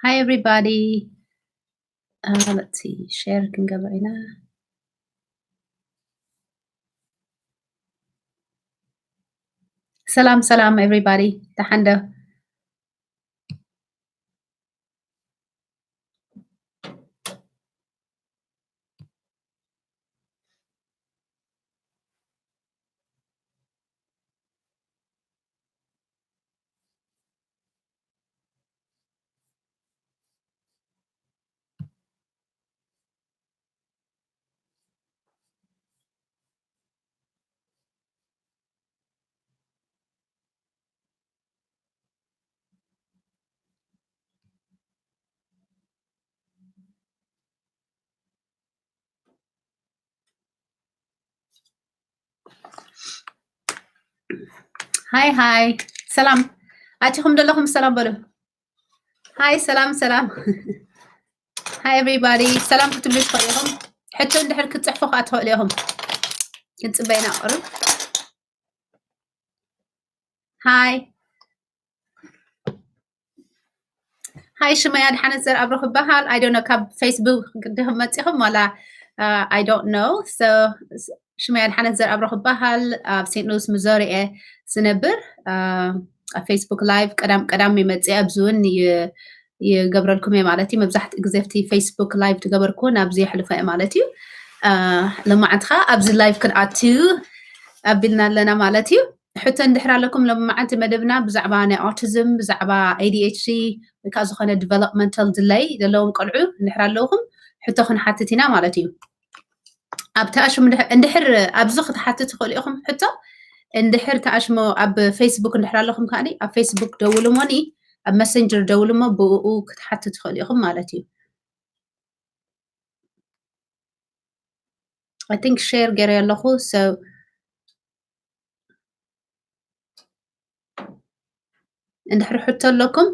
Hi everybody. Uh, let's see, share ክንገብር ኢና። ሰላም ሰላም everybody፣ ደሓን ዶ? ሃይ ሃይ፣ ሰላም ኣቲኹም ዘለኹም ሰላም በሉ። ሃይ ሰላም ሰላም። Hi everybody፣ ሰላም ክትብሉ ትኽእሉ ኢኹም። ሕቶ እንድሕር ክትፅሕፉ ከዓ ትኽእሉ ኢኹም። ክንፅበይና ቅሩብ። ሃይ ሃይ፣ ሽመይ ኣድሓነት ዘርኣብሩኽ ይበሃል። I don't know፣ ካብ ፌስቡክ ድኹም መፂኹም ዋላ? I don't know። So ሽመይ ኣድሓነት ዘርኣብሩኽ ይበሃል። ኣብ ሴንት ሉዊስ ሚዞሪ እየ ዝነብር። ኣብ ፌስቡክ ላይቭ ቀዳም ቀዳም ይመፅእ፣ ኣብዚ እውን ይገብረልኩም እየ ማለት እዩ። መብዛሕትኡ ግዜ ኣብቲ ፌስቡክ ላይቭ ትገበርኩ ናብዚ የሕልፎ እየ ማለት እዩ። ሎማዓንቲ ከዓ ኣብዚ ላይቭ ክንኣትዩ ኣቢልና ኣለና ማለት እዩ። ሕቶ እንድሕር ኣለኩም፣ ሎማዓንቲ መደብና ብዛዕባ ናይ ኦቲዝም፣ ብዛዕባ A D H D ወይ ከዓ ዝኾነ ዲቨሎፕመንታል ድለይ ዘለዎም ቆልዑ እንድሕር ኣለውኩም ሕቶ ክንሓትት ኢና ማለት እዩ። ኣብ ተኣሽሙ እንድሕር ኣብዚ ክትሓትት ትኽእሉ ኢኹም ሕቶ። እንድሕር ተኣሽሞ ኣብ ፌስቡክ እንድሕር ኣለኹም ከኣኒ ኣብ ፌስቡክ ደውሉ እሞኒ፣ ኣብ መሰንጀር ደውሉ እሞ ብእኡ ክትሓትት ትኽእሉ ኢኹም ማለት እዩ። I think ሼር ገይረ ኣለኹ። So እንድሕር ሕቶ ኣለኩም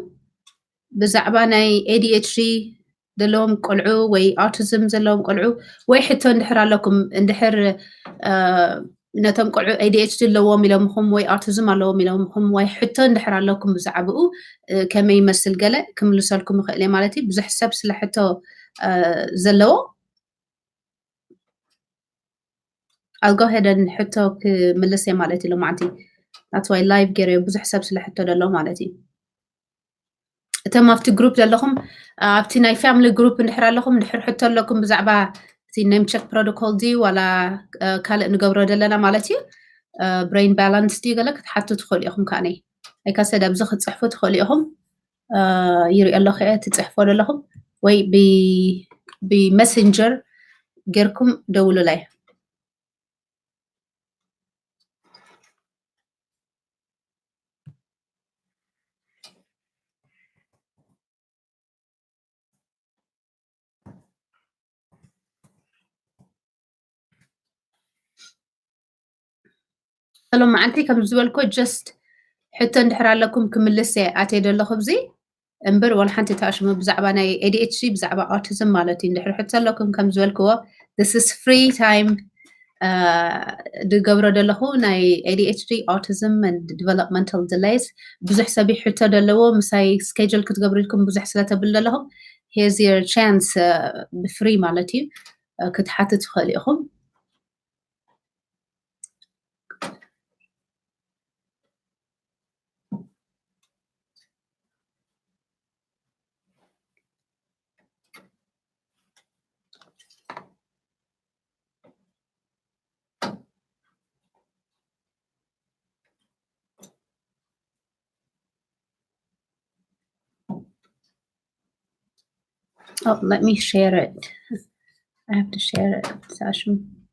ብዛዕባ ናይ A D H D ዘለዎም ቆልዑ ወይ ኦቲዝም ዘለዎም ቆልዑ ወይ ሕቶ እንድሕር ኣለኩም፣ እንድሕር ነቶም ቆልዑ A D H D ኣለዎም ኢሎምኹም ወይ ኦቲዝም ኣለዎም ኢሎምኹም ወይ ሕቶ እንድሕር ኣለኩም ብዛዕባኡ ከመይ ይመስል ገለ ክምልሰልኩም ይኽእል እየ ማለት እዩ። ብዙሕ ሰብ ስለ ሕቶ ዘለዎ ኣልጎሄደን ሕቶ ክምልስ እየ ማለት እዩ ሎማዓንቲ። That's why ላይቭ ገይረ ብዙሕ ሰብ ስለ ሕቶ ደሎ ማለት እዩ። እቶም ኣብቲ ግሩፕ ዘለኹም ኣብቲ ናይ ፋሚሊ ግሩፕ እንድሕር ኣለኹም እንድሕር ሕቶ ኣለኩም ብዛዕባ እቲ ኔም ቸክ ፕሮቶኮል ድዩ ዋላ ካልእ ንገብሮ ዘለና ማለት እዩ። ብሬን ባላንስ ድዩ ገለ ክትሓቱ ትኽእሉ ኢኹም። ከዓነይ ኣይካሰድ ኣብዚ ክትፅሕፉ ትኽእሉ ኢኹም። ይሪኦ ኣለኹ እየ ትፅሕፎ ዘለኹም ወይ ብመሰንጀር ጌርኩም ደውሉላይ። ሎም መዓልቲ ከም ዝበልኮ ጀስት ሕቶ እንድሕር ኣለኩም ክምልስ እየ ኣትየ ዘለኹ ኣብዚ እምበር ዋላ ሓንቲ ተኣሽሙ ብዛዕባ ናይ A D H D ብዛዕባ ኦቲዝም ማለት እዩ እንድሕር ሕቶ ኣለኩም ከም ዝበልክዎ this is free time ድገብሮ ዘለኹ ናይ A D H D autism and developmental delays ብዙሕ ሰብ ይሕቶ ዘለዎ ምሳይ ስኬጁል ክትገብሩ ኢልኩም ብዙሕ ስለተብል ዘለኹም here's your chance ብፍሪ ማለት እዩ ክትሓቱ ትኽእሉ ኢኹም። Oh, let me share it. I have to share it. Session.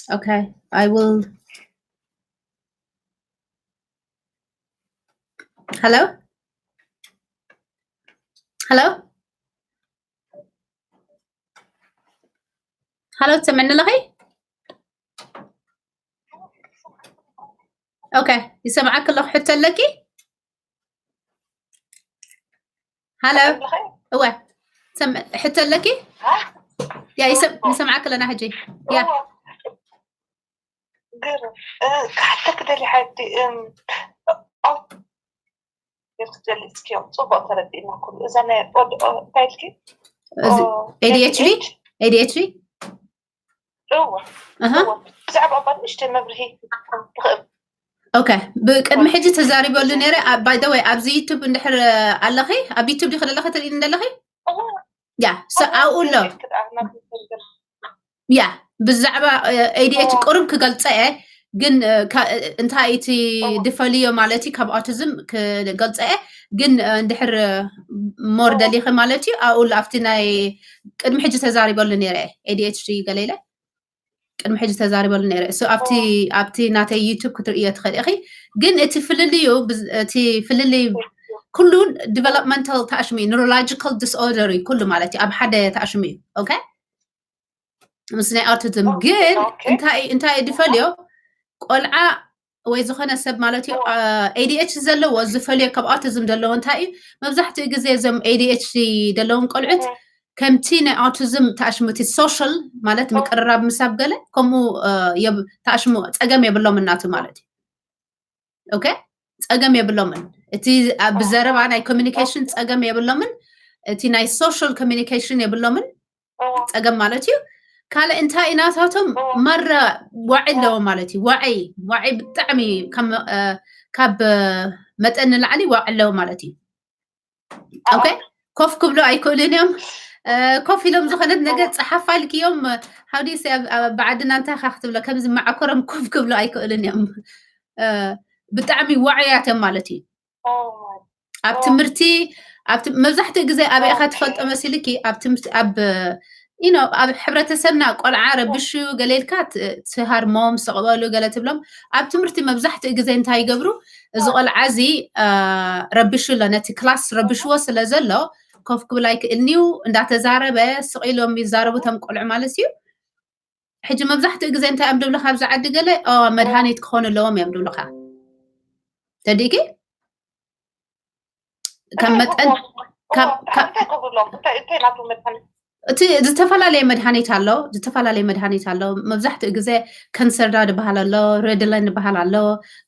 Okay, I will. Hello? Hello? Hello, ትሰምዕኒ ኣለኺ? Okay, ይሰምዓክ ኣለኹ። ሕቶ ኣለኪ? ሃሎ። እወ። ሕቶ ኣለኪ? ያ፣ ይሰምዓክ ኣለና ሕጂ። ያ። ገርም። እ፣ ክሓተክ ደሊ ሓቲ፣ እም፣ ኦ፣ ክትደሊ እስኪ፣ ጽቡቕ ተረዲእና ኩሉ። እዛ ናይ ኦድ-፣ ኦ፣ እንታይ ኢልኪ? እዚ ኦ፣ ADHD? ADHD? እወ፣ ኣሃ። እወ። ብዛዕባ እባ ንእሽተይ መብርሂ ትኽእል። ኦኬ፣ ብቅድሚ ሕጂ ተዛሪበሉ ነይረ። ኣ-፣ by the way፣ ኣብዚ ዩቱብ እንድሕር ኣለኺ፣ ኣብ ዩቱብ ዲኺ ዘለኺ ትርእይኒ ዘለኺ? እወ። ያ፣ ስ-፣ ኣብኡ ኣሎ። ክትኣ ናብ መሰንጀር። ያ፣ ብዛዕባ፣ እ፣ ADHD ቁሩብ ክገልጸ እየ፣ ግን፣ እ፣ ካ-፣ እ፣ እንታይ እቲ ድፈልዮ ማለት እዩ ካብ ኦቲዝም ክገልጸ እየ፣ ግን፣ እ፣ እንድሕር፣ እ፣ ሞር ደሊኺ ማለት እዩ፣ ኣብኡ ኣሎ፣ ኣብቲ ናይ ቅድሚ ሕጂ ተዛሪበሉ ነይረ እየ፣ ADHD ገለ ኢለ ቅድሚ ሕጂ ተዛሪበሉ ነይረ። እሱ ኣብቲ፣ ኣብቲ ናተይ ዩቱብ ክትርእዮ ትኽእል ኢኺ፣ ግን እቲ ፍልልዩ፣ ብዝ-፣ እቲ ፍልልይ ኩሉ ዲቨሎፕመንታል ተኣሽሙ እዩ፣ ኒውሮሎጂካል ዲስኦርደር እዩ ኩሉ ማለት እዩ፣ ኣብ ሓደ ተኣሽሙ እዩ። ኦኬ፣ ምስ ናይ ኦቲዝም ግን ኦኬ። እንታይ፣ እንታይ እዩ ድፈልዮ? ቆልዓ ወይ ዝኾነ ሰብ ማለት እዩ፣ ኦ። አ፣ ADHD ዘለዎ ዝፈልዮ ካብ ኦቲዝም ዘለዎ እንታይ እዩ? መብዛሕትኡ ግዜ እዞም ADHD ዘለዎም ቆልዑት ከምቲ ናይ ኦቲዝም ተኣሽሙ፣ እቲ ሶሻል ማለት ምቅርራብ ምሳብ ገለ ከምኡ፣ አ፣ የብ-፣ ተኣሽሙ ጸገም የብሎም እናቱ ማለት እዩ። ኦኬ፣ ጸገም የብሎምን። እቲ ኣብ ብዘረባ ናይ ኮሚኒኬሽን ጸገም የብሎምን። እቲ ናይ ሶሻል ኮሚኒኬሽን የብሎምን። ጸገም ማለት እዩ። ካልእ እንታይ እዩ ናታቶም? ማራ ዋዒ ኣለዎ ማለት እዩ። ዋዒ፣ ዋዒ ብጣዕሚ ካብ፣ እ፣ ካብ መጠን ንላዕሊ ዋዒ ኣለዎ ማለት እዩ። ኦኬ፣ ኮፍ ክብሉ ኣይክእሉን እዮም። እ፣ ኮፍ ኢሎም ዝኾነት ነገር ጸሓፍ ኣልክዮም፣ how do you say፣ ኣብ፣ ኣብ ዓድና እንታይ ኢኻ ክትብሎ፣ ከምዚ መዓኮሮም ኮፍ ክብሉ ኣይክእሉን እዮም። እ፣ ብጣዕሚ ዋዕያት እዮም ማለት እዩ። ኣብ ትምህርቲ፣ ኣብ ት-፣ መብዛሕትኡ ግዜ ኣበይ ኢኻ ትፈልጦ መሲልኪ? ኣብ ትምህርቲ፣ ኣብ፣ you know፣ ኣብ ሕብረተሰብና ቆልዓ ረብሹ ገለ ኢልካ ት-፣ ትሃርሞም፣ ስቕ በሉ ገለ ትብሎም። ኣብ ትምህርቲ መብዛሕትኡ ግዜ እንታይ ይገብሩ? እዚ ቆልዓ እዚ፣ አ፣ ረብሹ ኣሎ፣ ነቲ ክላስ ረብሽዎ ስለ ዘሎ ኮፍ ክብል ኣይክእልን'ዩ፣ እንዳተዛረበ ስቕ ኢሎም ይዛረቡ እቶም ቆልዑ ማለት እዩ። ሕጂ መብዛሕትኡ ግዜ እንታይ እዮም ድብሉኻ ኣብዚ ዓዲ ገለ? ኦ፣ መድሃኒት ክኾኑ ኣለዎም እዮም ድብሉኻ። ተዲእኪ? ካብ መጠን፣ ካብ፣ ካብ፣ እንታይ ክብሎም? እንታይ፣ እንታይ ናቱ መድሃኒት? እቲ ዝተፈላለየ መድሃኒት ኣሎ፣ ዝተፈላለየ መድሃኒት ኣሎ። መብዛሕትኡ ግዜ ከንሰርዳ ዝበሃል ኣሎ፣ ሬድለን ዝበሃል ኣሎ፣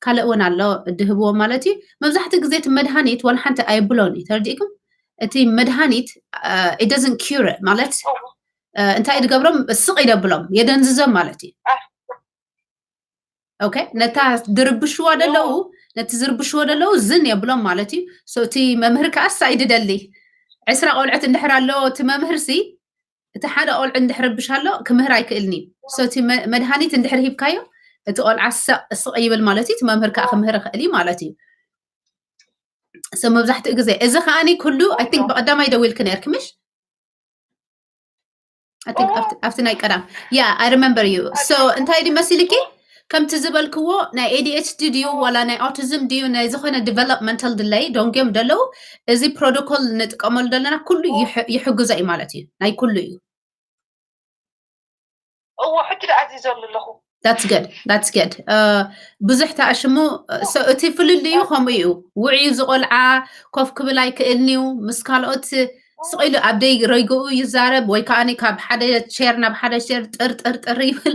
ካልእ እውን ኣሎ ድህብዎ ማለት እዩ። መብዛሕትኡ ግዜ እቲ መድሃኒት ዋላ ሓንቲ ኣየብሎን እዩ። ተረዲእኩም? እቲ መድሃኒት፣ አ፣ it doesn't cure it ማለት፣ አ፣ እንታይ ድገብሮም? ስቕ ይደብሎም፣ የደንዝዞም ማለት እዩ። ኦኬ፣ ነታ ድርብሽዋ ደለዉ፣ ነቲ ዝርብሽዎ ደለዉ ዝን የብሎም ማለት እዩ። So እቲ መምህር ከኣ ሳይ ድደሊ ዕስራ ቆልዑት እንድሕር ኣለዎ እቲ መምህር ሲ፣ እቲ ሓደ ቆልዑ እንድሕር ረብሽ ኣሎ ክምህር ኣይክእልን እዩ። So እቲ መ-፣ መድሃኒት እንድሕር ሂብካዮ እቲ ቆልዓ ሰቕ፣ ስቕ ይብል ማለት እዩ። እቲ መምህር ከኣ ክምህር ይኽእል እዩ ማለት እዩ። So መብዛሕትኡ ግዜ እዚ ከኣኒ ኩሉ፣ I think ብቐዳማይ ደዊልኪ ነርኪ ምሽ? I think ኣብቲ፣ ኣብቲ ናይ ቀዳም። Yeah, I remember you. So እንታይ ድዩ መሲልኪ? ከምቲ ዝበልክዎ ናይ ADHD ድዩ ዋላ ናይ ኦቲዝም ድዩ ናይ ዝኾነ ዲቨሎፕመንታል ድለይ ደንጎም ደለዉ፣ እዚ ፕሮቶኮል ንጥቀመሉ ዘለና ኩሉ ይሕ-፣ ይሕግዞ እዩ ማለት እዩ። ናይ ኩሉ እዩ። እዎ፣ ሕጂ ደኣ ኣዚዘሉ ኣለኹ። That's good. That's good. እ፣ ብዙሕ ተኣሽሙ፣ እ፣ so እቲ ፍልልዩ ከምኡ እዩ። ውዕዩ ዝቆልዓ ኮፍ ክብል ኣይክእልን እዩ። ምስ ካልኦት ስቕ ኢሉ ኣብ ደይ ረይገኡ ይዛረብ፣ ወይ ከኣ ካብ ሓደ ቸር ናብ ሓደ ቸር ጥር ጥር ጥር ይብል።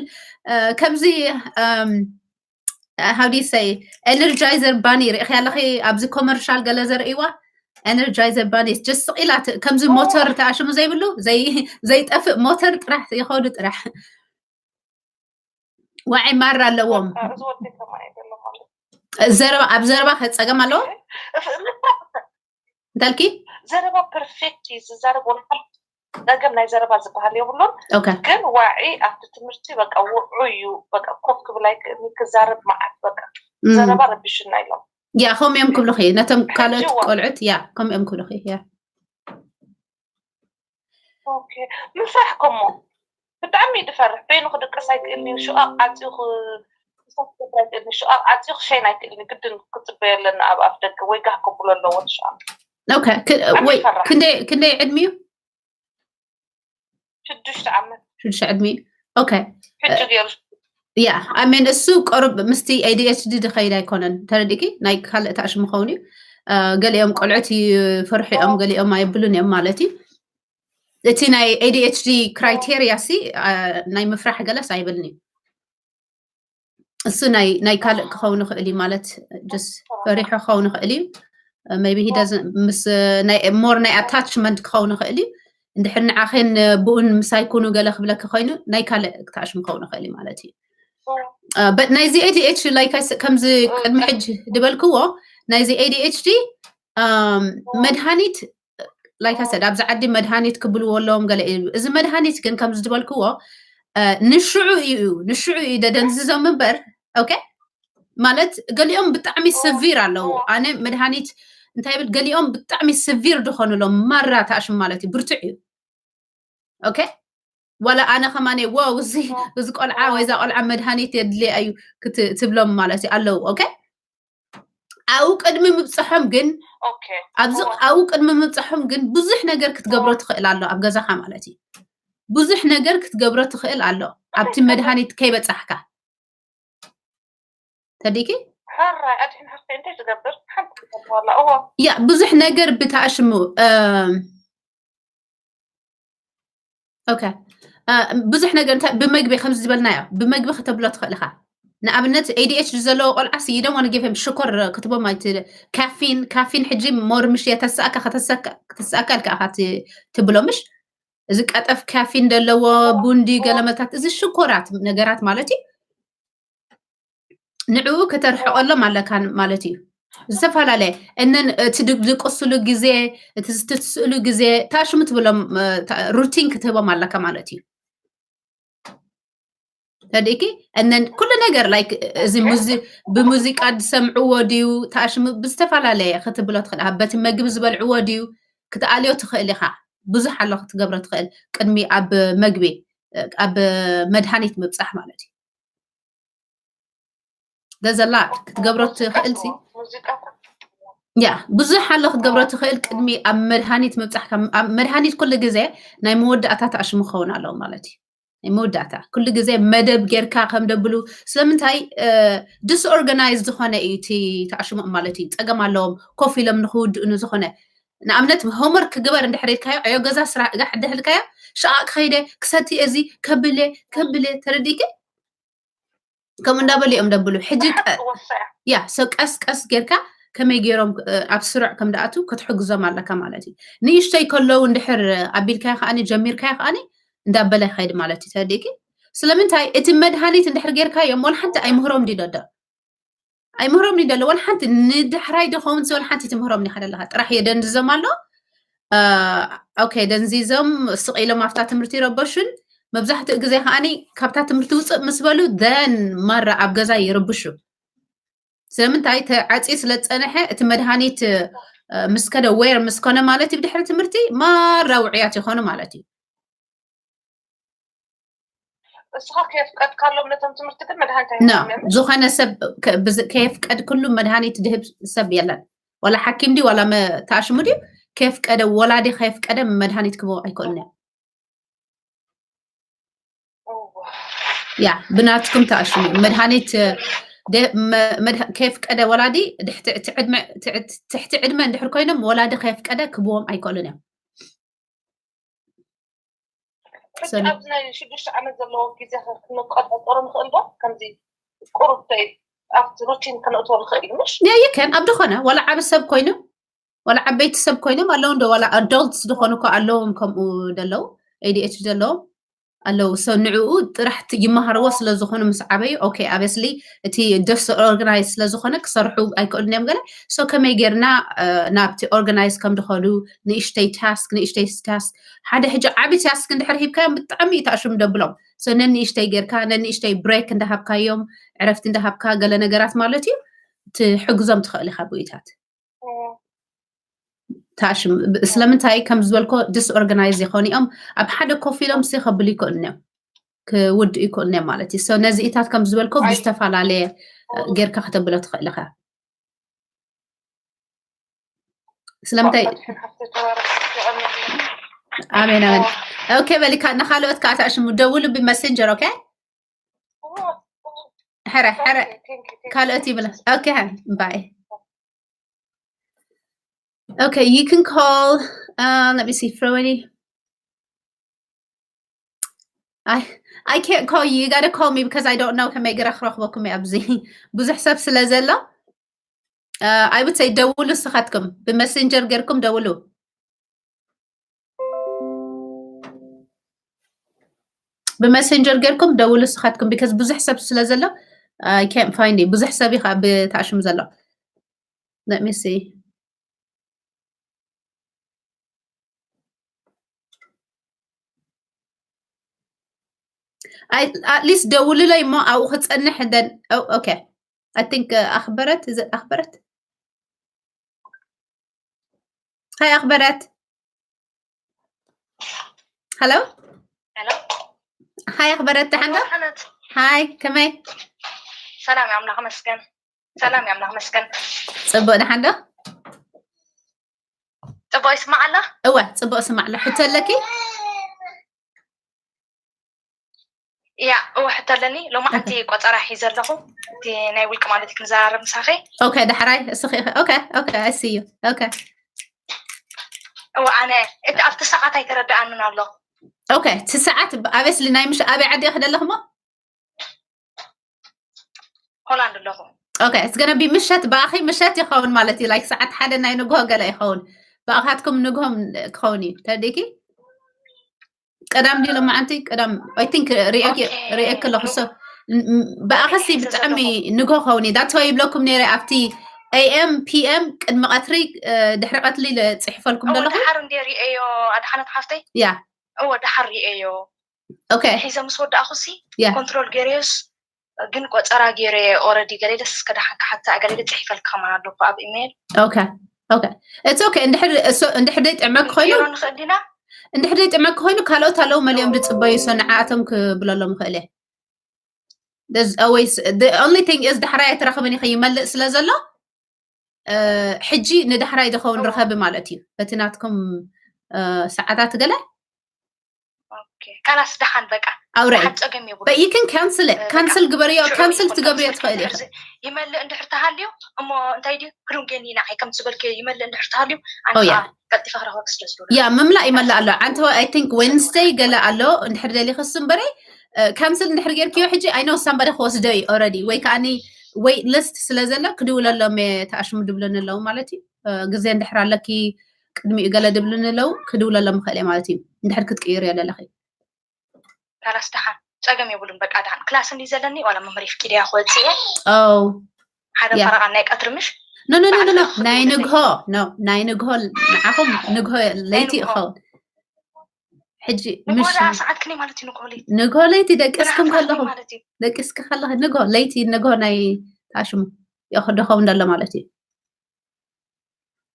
እ፣ ከምዚ፣ እም፣ how do you say? ኤነርጃይዘር ባኒ ርኢኺ ኣለኺ? ኣብዚ ኮመርሻል ገለ ዘርእይዋ? ኤነርጃይዘር ባኒ just ስቕ ኢላ ት-፣ ከምዚ ሞተር ተኣሽሙ ዘይብሉ፣ ዘይ-፣ ዘይጠፍእ ሞተር ጥራሕ ይኸዱ ጥራሕ። ዋዒ ማራ ኣለዎም። በቃ፣ እዚ ወዲ ከማይ ዘሎ ማለት። ዘረባ፣ ኣብ ዘረባ ከ ጸገም ኣለዎ? እፍ-፣ እፍ-፣ እንታልኪ? ዘረባ ፐርፌክት እዩ ዝዛረብ፣ ወላ ሓንቲ ጸገም ናይ ዘረባ ዝበሃል የብሉን። ኦኬ። ግን ዋዒ ኣብቲ ትምህርቲ በቃ ውዑይ እዩ፣ በቃ ኮፍ ክብል ኣይክእልን፣ ክዛረብ መዓት፣ በቃ እም። ዘረባ ረቢሽና ኢሎም። ያ፣ ከምኡ እዮም ክብሉኺ፣ ነቶም ካልኦት ሕጂ እዋ። ቆልዑት፣ ያ፣ ከምኡ እዮም ክብሉኺ፣ ያ። ኦኬ። ምፍራሕ ከሞ ብጣዕሚ እዩ ዝፈርሕ። በይኑ ክድቅስ ኣይክእልን እዩ። ሽቓቕ ዓጽዩ ክ-፣ ክሰቲ ኣይክእልን እዩ። ሽቓቕ ዓጽዩ ክሸይን ኣይክእልን እዩ። ግድን ክጽበዮ ኣለና ኣብ ኣፍ ደገ ወይ ጋህ ከብሎ ኣለዎ እቲ ሽቓቕ። ኦኬ። ክ-፣ ብጣዕሚ ወይ ይፈርሕ። ክንደይ፣ ክንደይ ዕድሚኡ? ሽዱሽተ ዓመት። ሽዱሽተ ዕድሚኡ። ኦኬ። ሕጂ ገይሩ። ያ፣ I mean፣ እሱ ቅሩብ ምስቲ ADHD ዝኸይድ ኣይኮነን። ተረዲእኪ? ናይ ካልእ ተኣሽሙ ኸውን እዩ። እ፣ ገሊኦም ቆልዑት ይፈርሑ እዮም፣ ገሊኦም ኣይብሉን እዮም ማለት እዩ። እቲ ናይ ADHD ክራይቴርያ ሲ፣ እ፣ ናይ ምፍራሕ ገለስ ኣይብልን እዩ። እሱ ናይ ናይ ካልእ ክኸውን ይኽእል እዩ፣ ማለት just ፈሪሑ ክኸውን ይኽእል እዩ። Maybe he doesn't ምስ ናይ more ናይ attachment ክኸውን ይኽእል እዩ። እንድሕር ንዓኸን ብኡን ምሳይ ኩኑ ገለ ክብለኪ ኮይኑ ናይ ካልእ ክትኣሽም ክኸውን ይኽእል እዩ ማለት እዩ። But ናይዚ A D H like ከምዚ ቅድሚ ሕጂ ዝበልክዎ ናይዚ A D H D መድሃኒት like I said ኣብዚ ዓዲ መድሃኒት ክብልዎ ኣለዎም ገለ እዩ። እዚ መድሃኒት ግን ከምዚ ዝበልክዎ ንሽዑ እዩ ንሽዑ እዩ ደደንዝዞም እምበር okay ማለት ገሊኦም ብጣዕሚ severe ኣለዉ። ኣነ መድሃኒት እንታይ ብል ገሊኦም ብጣዕሚ severe ዝኾኑሎም ማራ ተኣሽም ማለት እዩ ብርቱዕ እዩ። Okay ዋላ ኣነ ከማነ wow እዚ እዚ ቆልዓ ወይ እዛ ቆልዓ መድሃኒት የድልያ እዩ ትብሎም ማለት እዩ ኣለዉ። Okay ኣብኡ ቅድሚ ምብፅሖም ግን ኣብዚ ኣብኡ ቅድሚ ምብፅሖም ግን ብዙሕ ነገር ክትገብሮ ትኽእል ኣሎ ኣብ ገዛኻ ማለት እዩ። ብዙሕ ነገር ክትገብሮ ትኽእል ኣሎ ኣብቲ መድሃኒት ከይበፃሕካ። ተዲኪ ሕራይ ኣድሕን ሓፍተይ እንታይ ትገብር ሓንቲ ክትገብር ኣላ እዎ ያ ብዙሕ ነገር ብተኣሽሙ okay ብዙሕ ነገር እንታይ ብመግቢ ከምዚ ዝበልናዮ ብመግቢ ከተብሎ ትኽእል ኢኻ። ንኣብነት A D H D ዘለዎ ቆልዓ ሲ you don't want to give him ሽኮር ክትቦም ኣይት caffeine caffeine ሕጂ more ምሽ የተሳእካ ከተሳእካ ኢልካ ኢኻ ትብሎ ምሽ እዚ ቀጠፍ caffeine ዘለዎ ቡንዲ ገለመታት እዚ ሽኮራት ነገራት ማለት እዩ። ንዕኡ ከተርሕቐሎም ኣለካ ማለት እዩ። ዝተፈላለየ እነን እቲ ድቅስሉ ግዜ እቲ ዝትስእሉ ግዜ ታሽሙ ትብሎም routine ክትህቦም ኣለካ ማለት እዩ። ተዲእኪ እነን ኩሉ ነገር like እዚ ብሙዚቃ ዝሰምዕዎ ድዩ ታሽሙ ብዝተፈላለየ ክትብሎ ትኽእል በቲ መግቢ ዝበልዕዎ ድዩ ክትኣልዮ ትኽእል ኢኻ። ብዙሕ ኣሎ ክትገብሮ ትኽእል ቅድሚ ኣብ መግቢ ኣብ መድሃኒት ምብፃሕ ማለት እዩ። There's a lot ክትገብሮ ትኽእል ሲ ያ ብዙሕ ኣሎ ክትገብሮ ትኽእል ቅድሚ ኣብ መድሃኒት ምብፃሕ መድሃኒት ኩሉ ግዜ ናይ መወዳእታ ተኣሽሙ ክኸውን ኣለዎ ማለት እዩ። ናይ መወዳእታ ኩሉ ግዜ መደብ ጌርካ ከም ደብሉ ስለምንታይ disorganized ዝኾነ እዩ እቲ ተኣሽሙ ማለት እዩ። ፀገም ኣለዎም ኮፍ ኢሎም ንክውድኡ ንዝኾነ ንኣብነት homework ግበር እንድሕር ኢልካዮ ዕዮ ገዛ ስራሕ ጋሕ እንድሕር ኢልካዮ ሸቓቕ ክኸይደ ክሰቲ እዚ ከብለ ከብለ ተረዲእኪ ከምኡ እንዳበሉ እዮም ደብሉ ሕጂ ያ so ቀስ ቀስ ጌርካ ከመይ ገይሮም ኣብ ስሩዕ ከም ደኣቱ ክትሕግዞም ኣለካ ማለት እዩ። ንእሽተይ ከለዉ እንድሕር ኣቢልካዮ ከዓኒ ጀሚርካዮ ከዓኒ እንዳበለ ይኸይድ ማለት እዩ። ተረዲእኪ ስለምንታይ እቲ መድሃኒት እንድሕር ጌርካዮም ወላ ሓንቲ ኣይምህሮም ድዩ ደሎ ኣይምህሮም ድዩ ደሎ ወላ ሓንቲ ንዳሕራይ ዶ ኸውን ወላ ሓንቲ ትምህሮም ዲኻ ደለኻ ጥራሕ የደንዝዞም ኣሎ። Okay ደንዚዞም ስቕ ኢሎም ኣብታ ትምህርቲ ይረበሹን መብዛሕትኡ ግዜ ከዓኒ ካብታ ትምህርቲ ውፅእ ምስ በሉ then ማራ ኣብ ገዛ ይርብሹ። ስለምንታይ ተዓፅዩ ስለ ዝፀንሐ እቲ መድሃኒት ምስ ከደ wear ምስ ኮነ ማለት እዩ ብድሕሪ ትምህርቲ ማራ ውዑያት ይኾኑ ማለት እዩ። እስኻ ከየፍቀድካሎም ነቶም ትምህርቲ ግን መድሃኒት ኣይህቦም እዮም። ዝኾነ ሰብ ከየፍቀድክሉ መድሃኒት ድህብ ሰብ የለን። ዋላ ሓኪም ድዩ ዋላ ተኣሽሙ ድዩ ከየፍቀደ ወላዲ ከየፍቀደ መድሃኒት ክህቦ ኣይክእሉን እዮም። ያ ብናትኩም ተኣሽሙ መድሃኒት ከየፍቀደ ወላዲ ትሕቲ ዕድመ እንድሕር ኮይኖም ወላዲ ከየፍቀደ ክህብዎም ኣይክእሉን እዮም። ኣብዚ ናይ ሽዱሽተ ዓመት ዘለዎ ግዜ ክንቆፃፀሮ ንኽእል ዶ? ከምዚ ቁሩብ ኣብቲ routine ከነእትዎ ንኽእል እዩ ምሽ? ይከን ኣብ ዝኾነ ዋላ ዓቢ ሰብ ኮይኑ ዋላ ዓበይቲ ሰብ ኮይኖም ኣለዉ እንዶ ዋላ adults ዝኾኑ እኮ ኣለዎም ከምኡ ደለዉ A D H D ዘለዎም ኣለዉ so ንዕኡ ጥራሕ ይመሃርዎ ስለ ዝኾኑ ምስ ዓበዩ okay obviously እቲ disorganized ስለ ዝኾነ ክሰርሑ ኣይክእሉን እዮም ገለ so ከመይ ጌርና ናብቲ organized ከም ድኸዱ ንእሽተይ task ንእሽተይ task ሓደ ሕጂ ዓቢ task እንድሕር ሂብካዮም ብጣዕሚ እዩ ተኣሽም ደብሎም so ነንእሽተይ ጌርካ ነንእሽተይ break እንዳሃብካዮም ዕረፍቲ እንዳሃብካ ገለ ነገራት ማለት እዩ ትሕግዞም ትኽእል ኢኻ ብኡታት ታሽም ስለምንታይ ከም ዝበልኮ disorganized ይኾኑ እዮም ኣብ ሓደ ኮፍ ኢሎም ሲ ከብሉ ይክእሉ እዮም ክውድኡ ይክእሉ እዮም ማለት እዩ so ነዚኢታት ከም ዝበልኮ ብዝተፈላለየ ጌርካ ከተብሎ ትኽእል ኢኻ ስለምንታይ ኣሜን ኣሜን okay በሊካ ንካልኦት ከዓ ታሽሙ ደውሉ ብ messenger okay ሕረ ሕረ ካልኦት ይብላ okay bye okay you can call uh, let me see Froeni I I can't call you. You gotta call me because I don't know ከመይ ገይረ ክረኽበኩም እየ ኣብዚ ብዙሕ ሰብ ስለ ዘሎ። Uh, I would say ደውሉ ንስኻትኩም ብመሰንጀር ገይርኩም ደውሉ። ብመሰንጀር ገይርኩም ደውሉ ንስኻትኩም because ብዙሕ ሰብ ስለ ዘሎ I can't find it. ብዙሕ ሰብ እዩ ከዓ ብተኣሽሙ ዘሎ. Let me see. At least ደውሉለይ እሞ ኣብኡ ክፀንሕ። Then okay. I think ኣኽበረት ኣኽበረት ሃይ ኣኽበረት። Hello. Hello. ሃይ ኣኽበረት ደሓን ዶ? ሃይ ከመይ? ሰላም ኣምላኽ መስገን። ሰላም ኣምላኽ መስገን። ፅቡቅ ደሓን ዶ? ፅቡቅ ይስማዕ ኣሎ? እወ ፅቡቅ ይስማዕ ኣሎ። ሕቶ ኣለኪ? ያ እወ ሕቶ ኣለኒ። ሎማዓንቲ ቆፀራ ሒዘ ኣለኹ። እቲ ናይ ውልቂ ማለት ክንዘራረብ ምሳኺ። ኦኬ ዳሕራይ እስኺ ኦኬ ኦኬ I see you okay እወ ኣነ እቲ ኣብቲ ሰዓት ኣይተረድኣንን ኣሎ። ኦኬ እቲ ሰዓት obviously ናይ ምሽ ኣበይ ዓዲ ኢኺ ዘለኽሞ? ሆላንድ ኣለኹ። Okay, it's gonna be ምሸት ብኣኺ ምሸት ይኸውን ማለት እዩ። Like ሰዓት ሓደ ናይ ንግሆ ገለ ይኸውን። ብኣኻትኩም ንግሆ ክኸውን እዩ። ተረዲእኪ? ቀዳም ድዩ ሎማዓንቲ? ቀዳም I think ሪኤኪ ኣለኹ። So ብኣኸሲ ብጣዕሚ ንግሆ ክኸውን እዩ። That's why ይብለኩም ነይረ ኣብቲ A M P M ቅድሚ ቀትሪ ድሕሪ ቀትሪ ፅሒፈልኩም ዘለኹ። ድሓር እንደ ሪኤዮ ኣድሓነት ሓፍተይ። ያ። እወ ድሓር ሪኤዮ። Okay. ሒዘ ምስ ወዳእኹ ሲ Yeah. ኮንትሮል ገይረዮስ ግን ቆፀራ ገይረ already ገሌለ እስከ ደሓን ክሓታ ገሌለ ፅሒፈልካ ከማን ኣለኩ ኣብ ኢሜይል። Okay. Okay. It's okay. እንድሕር እሱ እንድሕር ደይ ጥዕመክ ኮይኑ ሮ ንኽእል ዲና እንድሕር ደይ ጥዕመክ ኮይኑ ካልኦት ኣለዉ መሊኦም ድፅበዩ so ንዓኣቶም ክብለሎም ይኽእል እየ። There's always the only thing is ዳሕራይ ኣይትረኽብን ኢኺ ይመልእ ስለ ዘሎ ሕጂ ንዳሕራይ ዝኸውን ርኸቢ ማለት እዩ። በቲ ናትኩም ሰዓታት ገለ ካላስ ደሓን በቃ ኣውረ ጸገም የብሉ። But you can cancel it. Cancel ግበርዮ። Cancel ትገብርዮ ትኽእል ኢኺ። ይመልእ እንድሕር ተሃልዩ እሞ እንታይ ድዩ ክዱንጌኒ ንዓይ ከም ዝበልክዮ ይመልእ እንድሕር ተሃልዩ ኣንታ ቀልጢፈ ክረኽበክ ስለ ዝደሉ። ያ ምምላእ ይመልእ ኣሎ። ኣንተ I think Wednesday ገለ ኣሎ እንድሕር ደሊኽስ እምበረ cancel እንድሕር ጌርክዮ ሕጂ I know somebody ክወስዶ እዩ already ወይ ከዓኒ wait list ስለ ዘሎ ክድውለሎም እየ ተኣሽሙ ድብለኒ ኣለዉ ማለት እዩ። ግዜ እንድሕር ኣለኪ ቅድሚኡ ገለ ድብሉኒ ኣለዉ ክድውለሎም ይኽእል እየ ማለት እዩ። እንድሕር ክትቅይርዮ ኣለለኺ ካላስ ደሓን ጸገም የብሉን። በቃ ደሓን ክላስ እንዲ ዘለኒ ዋላ መምህር ይፍቂድ እያ ክወጽእ እየ። Oh ሓደ ፈረቓ ናይ ቀትሪ ምሽ no no no no no ናይ ንግሆ no ናይ ንግሆ ንዓኹም ንግሆ ለይቲ ይኸውን። ሕጂ ንግሆ ምሽ ደኣ ሰዓት ክንደይ ማለት እዩ? ንግሆ ለይቲ ንግሆ ለይቲ ደቂስኩም ብንሓት ክንደይ ከለኹም ማለት እዩ? ደቂስኪ ከለኺ ንግሆ ለይቲ ንግሆ ናይ ታሽሙ ይኸ- ድኸውን ደሎ ማለት እዩ።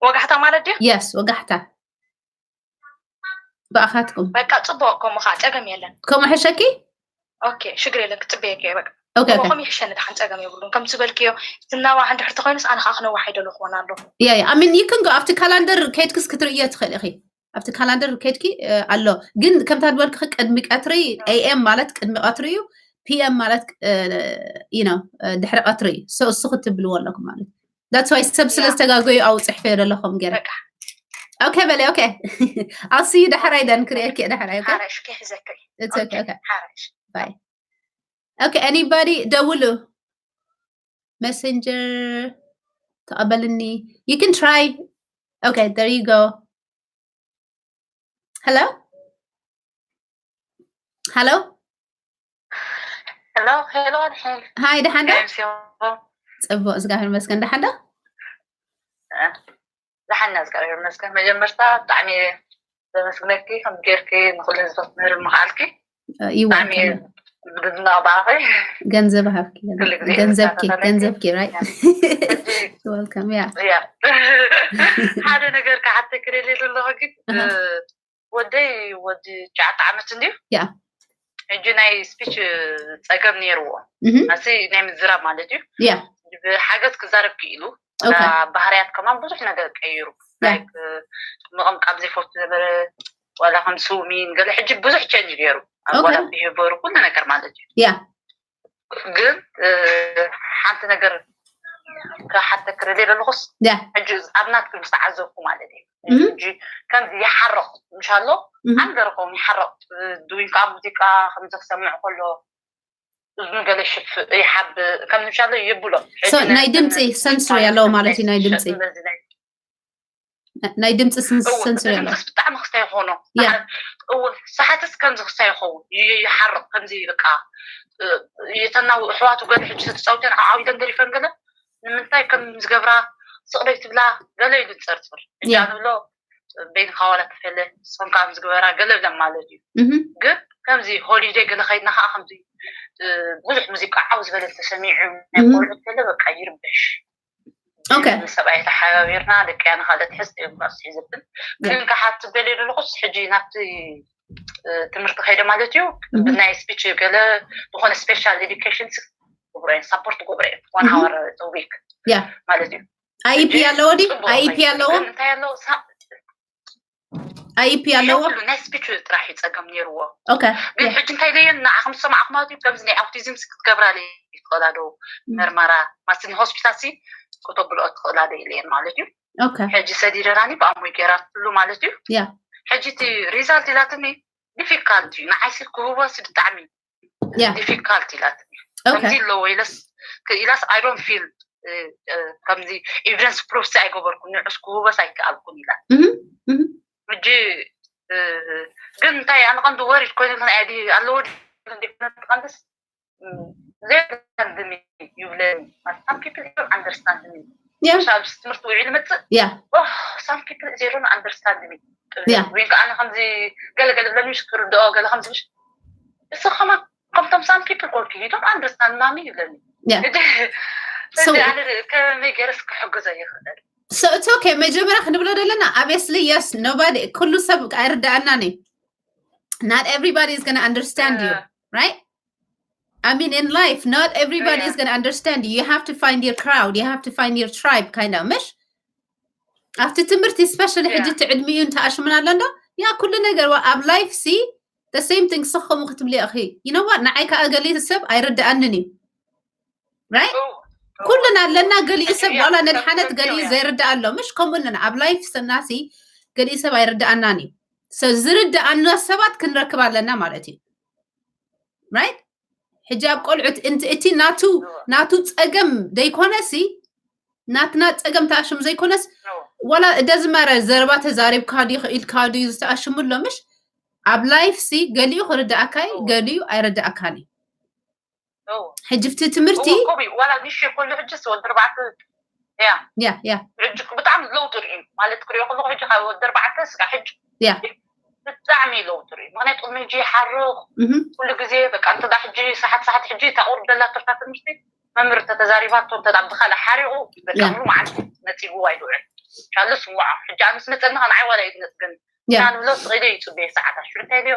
ወጋሕታ ማለት ድዩ? Yes ወጋሕታ ብኣኻትኩም በቃ ጽቡቕ። ከምኡ ከዓ ጸገም የለን። ከምኡ ሕሸኪ? ኦኬ ሽግር የለን። ክጽበየኪ እየ በቃ። ኦኬ ኦኬ ከምኡ ይሕሸኒ። ደሓን ጸገም የብሉን። ከም ዝበልክዮ ዝናዋሕ እንድሕር ተኾይኑስ ኣነ ከዓ ክነዋሕ ኣይደለኹዎን ኣለኹ። Yeah yeah I mean you can go ኣብቲ ካላንደር ከይድክስ ክትርእዮ ትኽእል ኢኺ። ኣብቲ ካላንደር ከይድኪ ኣሎ ግን ከምታ ዝበልክኺ ቅድሚ ቀትሪ A M ማለት ቅድሚ ቀትሪ እዩ። P M ማለት you know ድሕሪ ቀትሪ እዩ። So እሱ ክትብልዎ ኣለኩም ማለት እዩ። That's why ሰብ ስለ ዝተጋገዩ ኣው ጽሕፈ ዘለኹም ገይረ። Okay በለ okay. I'll see you ዳሕራይ ደን ክርእየኪ ዳሕራይ okay. ሓራሽ ክሕዘከ It's okay okay. ሓራሽ Bye. Okay anybody ደውሉ። Messenger ተቐበልኒ። You can try. Okay, there you go. Hello? Hello? Hello, hello ኣድሓን። ሃይ ደሓን ዶ? ጽቡቕ እግዚኣብሔር ይመስገን። ደሓን ዶ? ደሓን ኢና እግዚኣብሔር ይመስገን። መጀመርታ ብጣዕሚ ዘመስግነኪ ከም ጌርኪ ንኩሉ ህዝቢ ክትምህሪ ምኽኣልኪ። ብጣዕሚ ይወልከም ዝድነቕ ብኣኺ። ገንዘብ ሃብኪ ኩሉ ግዜ ገንዘብኪ ተኸታተልኪ። ገንዘብኪ right ሕጂ welcome yeah ያ ሓደ ነገር ክሓተኪ ደልየ ዘለኹ ግን ኣሃ። ወደይ ወዲ ትሽዓተ ዓመት እንድዩ ያ። ሕጂ ናይ ስፒች ጸገም ነይርዎ እህ ናሲ ናይ ምዝራብ ማለት እዩ ያ። ብሓገዝ ክዛረብ ክኢሉ ኦኬ። ባህርያት ከማን ብዙሕ ነገር ቀይሩ ያ። Like ምቕምቃም ዘይፈቱ ነበረ ዋላ ከም ስውሚን ገለ ሕጂ ብዙሕ ቸንጅ ገይሩ ኣብ ኦኬ። ዋላ ብሄበሩ ኩሉ ነገር ማለት እዩ ያ። ግን ሓንቲ ነገር ክሓተክ ደልየ ዘለኹስ ያ ሕጂ ኣብ ናትኩም ዝተዓዘብኩ ማለት እዩ። እህ። ሕጂ ከምዚ ይሓርቕ ምሻሎ እህ። ኣንገርኩም ይሓርቕ ድዊን ከዓ ሙዚቃ ከምዚ ክሰምዕ ከሎ እዝኑ ገለ ሽፍ ይሓብ ከም ምሻሎ ይብሎ። So ናይ ድምፂ ሰንስር ያለው ማለት እዩ። ናይ ድምፂ ናይ ድምፂ ሰንስር ያለው ብጣዕሚ ክስታይ ይኾኖ ያ ሰሓትስ ከምዚ ክስታይ ይኸውን ይሓርቕ ከምዚ በቃ የተናው ኣሕዋቱ ገለ ሕጂ ተፃውተን ዓዊደን ደሪፈን ገለ ንምንታይ ከም ዝገብራ ስቕደይ ትብላ ገለ ኢሉ ዝፀርፅር እጃ ያ ንብሎ በይንካ ዋላ ተፈለ ንስኹም ከዓ ዝግበራ ገለ ብለን ማለት እዩ። እህ። ግን ከምዚ ሆሊደይ ገለ ከይድና ከዓ ከምዚ እ፣ ብዙሕ ሙዚቃ ዓው ዝበለ ተሰሚዑ ናይ እህ። ቆልዑት ገለ በቃ ይርብሽ። ኦኬ ሰብኣይ ተሓባቢርና ደቂ ኣነ ካልኦት ሕዝ እዮም ኳስ ሒዘብን ያ ግን ክሓት ትበል ዘለኹስ ሕጂ ናብቲ እ፣ ትምህርቲ ከይደ ማለት እዩ እህ። ብናይ ስፒች ገለ ዝኾነ ስፔሻል ኤዱኬሽን ክገብሮ እየ ሳፖርት ክገብሮ እየ one እህ። hour a week ያ ማለት እዩ። IEP ኣለዎ ድዩ? IEP ኣለዎ? እንታይ ኣለዎ? IEP ኣለዎ? ናይ ስፒች ጥራሕ እዩ ፀገም ነይርዎ። ኦኬ ግን ሕጂ እንታይ ኢለየን ንዓኹም ዝሰማዕኹም ማለት እዩ ከምዚ ናይ ኣውቲዝም ክትገብራ ትኽእላ ዶ መርመራ ማስኒ ሆስፒታል ሲ ከተብልኦ ትኽእላ ዶ ኢለየን ማለት እዩ። ኦኬ ሕጂ ሰዲደናኒ ብኣሞይ ገይራትሉ ማለት እዩ። ያ ሕጂ እቲ ሪዛልት ኢላትኒ ዲፊካልት እዩ ንዓይሲ ክህቦ ሲ ብጣዕሚ ያ ዲፊካልት ኢላትኒ ኦኬ ከምዚ ኣለዎ ኢለስ ኢላስ I don't feel ከምዚ ኤቪደንስ ፕሩፍ ሲ ኣይገበርኩን ንዑስ ክህቦስ ኣይከኣልኩን ኢላ እህ። እህ። ሕጂ እ፣ ግን እንታይ ኣነ ቀንዲ ወሪድ ኮይኑ ግን ኣዲ ኣለዎ ድዩ ቀንድስ ዘይንደርስታንድ ሚ ይብለኒ some people don't understand me ያ ኣብዚ ትምህርቲ ውዒሉ መፅእ ያ some people they don't understand me ያ ወይ ከዓ ኣነ ከምዚ ገለገለ ብለኒ ምሽ ክርድኦ ገለ ከምዚ ምሽ እሱ ከማ ከምቶም some people ኮልኪ you don't understand ማሚ ይብለኒ ያ ሕጂ So- ሕጂ ኣነ ከመይ ገይረስ ክሕግዞ ይኽእል So it's okay መጀመርያ ክንብሎ ዘለና obviously yes nobody ኩሉ ሰብ ኣይርዳኣናን እዩ not everybody is gonna understand you right I mean in life not everybody is gonna understand you you have to find your crowd you have to find your tribe kind of ምሽ ኣብቲ ትምህርቲ especially ሕጂ እቲ ዕድሚኡ እንተኣሽምና ኣሎ እንዶ ያ ኩሉ ነገር ኣብ life ሲ the same thing ስኸሙ ክትብሊ ኢኺ you know what ንዓይ ከዓ ገሊ ሰብ ኣይርድኣንን እዩ right ኩልና ኣለና ገሊኡ ሰብ ዋላ ነድሓነት ገሊኡ ዘይርዳእ ኣሎ ምሽ ከምኡ ኣለና ኣብ life ሰናሲ ገሊኡ ሰብ ኣይርዳኣናን እዩ ዝርዳኣና ሰባት ክንረክብ ኣለና ማለት እዩ right ሕጂ ኣብ ቆልዑት እቲ ናቱ ናቱ ፀገም ዘይኮነሲ ናትና ፀገም ተኣሽም ዘይኮነስ ዋላ እደዝመረ ዘረባ ተዛሪብካ ድዩ ክኢልካ ድዩ ዝተኣሽሙ ኣሎ ምሽ ኣብ life ሲ ገሊኡ ክርዳእካ እዩ ገሊኡ ኣይርዳእካን እዩ ሕጂ ብቲ ትምህርቲ ዋላ ንሽ ከሎ ሕጂ ወዲ ኣርባዕተ ያ ያ ያ ሕጂ ብጣዕሚ ለውጢ ርኢ ማለት ክሪኦ ከለኩ ሕጂ ካብ ወዲ ኣርባዕተ ስጋ ሕጂ ያ ብጣዕሚ ለውጢ ርኢ ምክንያቱ ቅድሚ ሕጂ ይሓርቕ ኩሉ ግዜ በቃ እንተ ሕጂ ሰሓት ሰሓት ሕጂ ታቁር ደላ ትርታ ትምህርቲ መምህር ተተዛሪባቶ እንተ ብካልእ ሓሪቑ በቃ ያ። ሙሉ መዓልቲ ነፂጉ ኣይድውዕል ሻለ ስምዖ ሕጂ ኣነስ መፀኒ ከንዓይ ዋላ እዩ ዝነፅገኒ ያ ኢና ንብሎ ስቕ ኢለ ይፅበየ ሰዓታት ሽዑ እንታይ ኢለዮ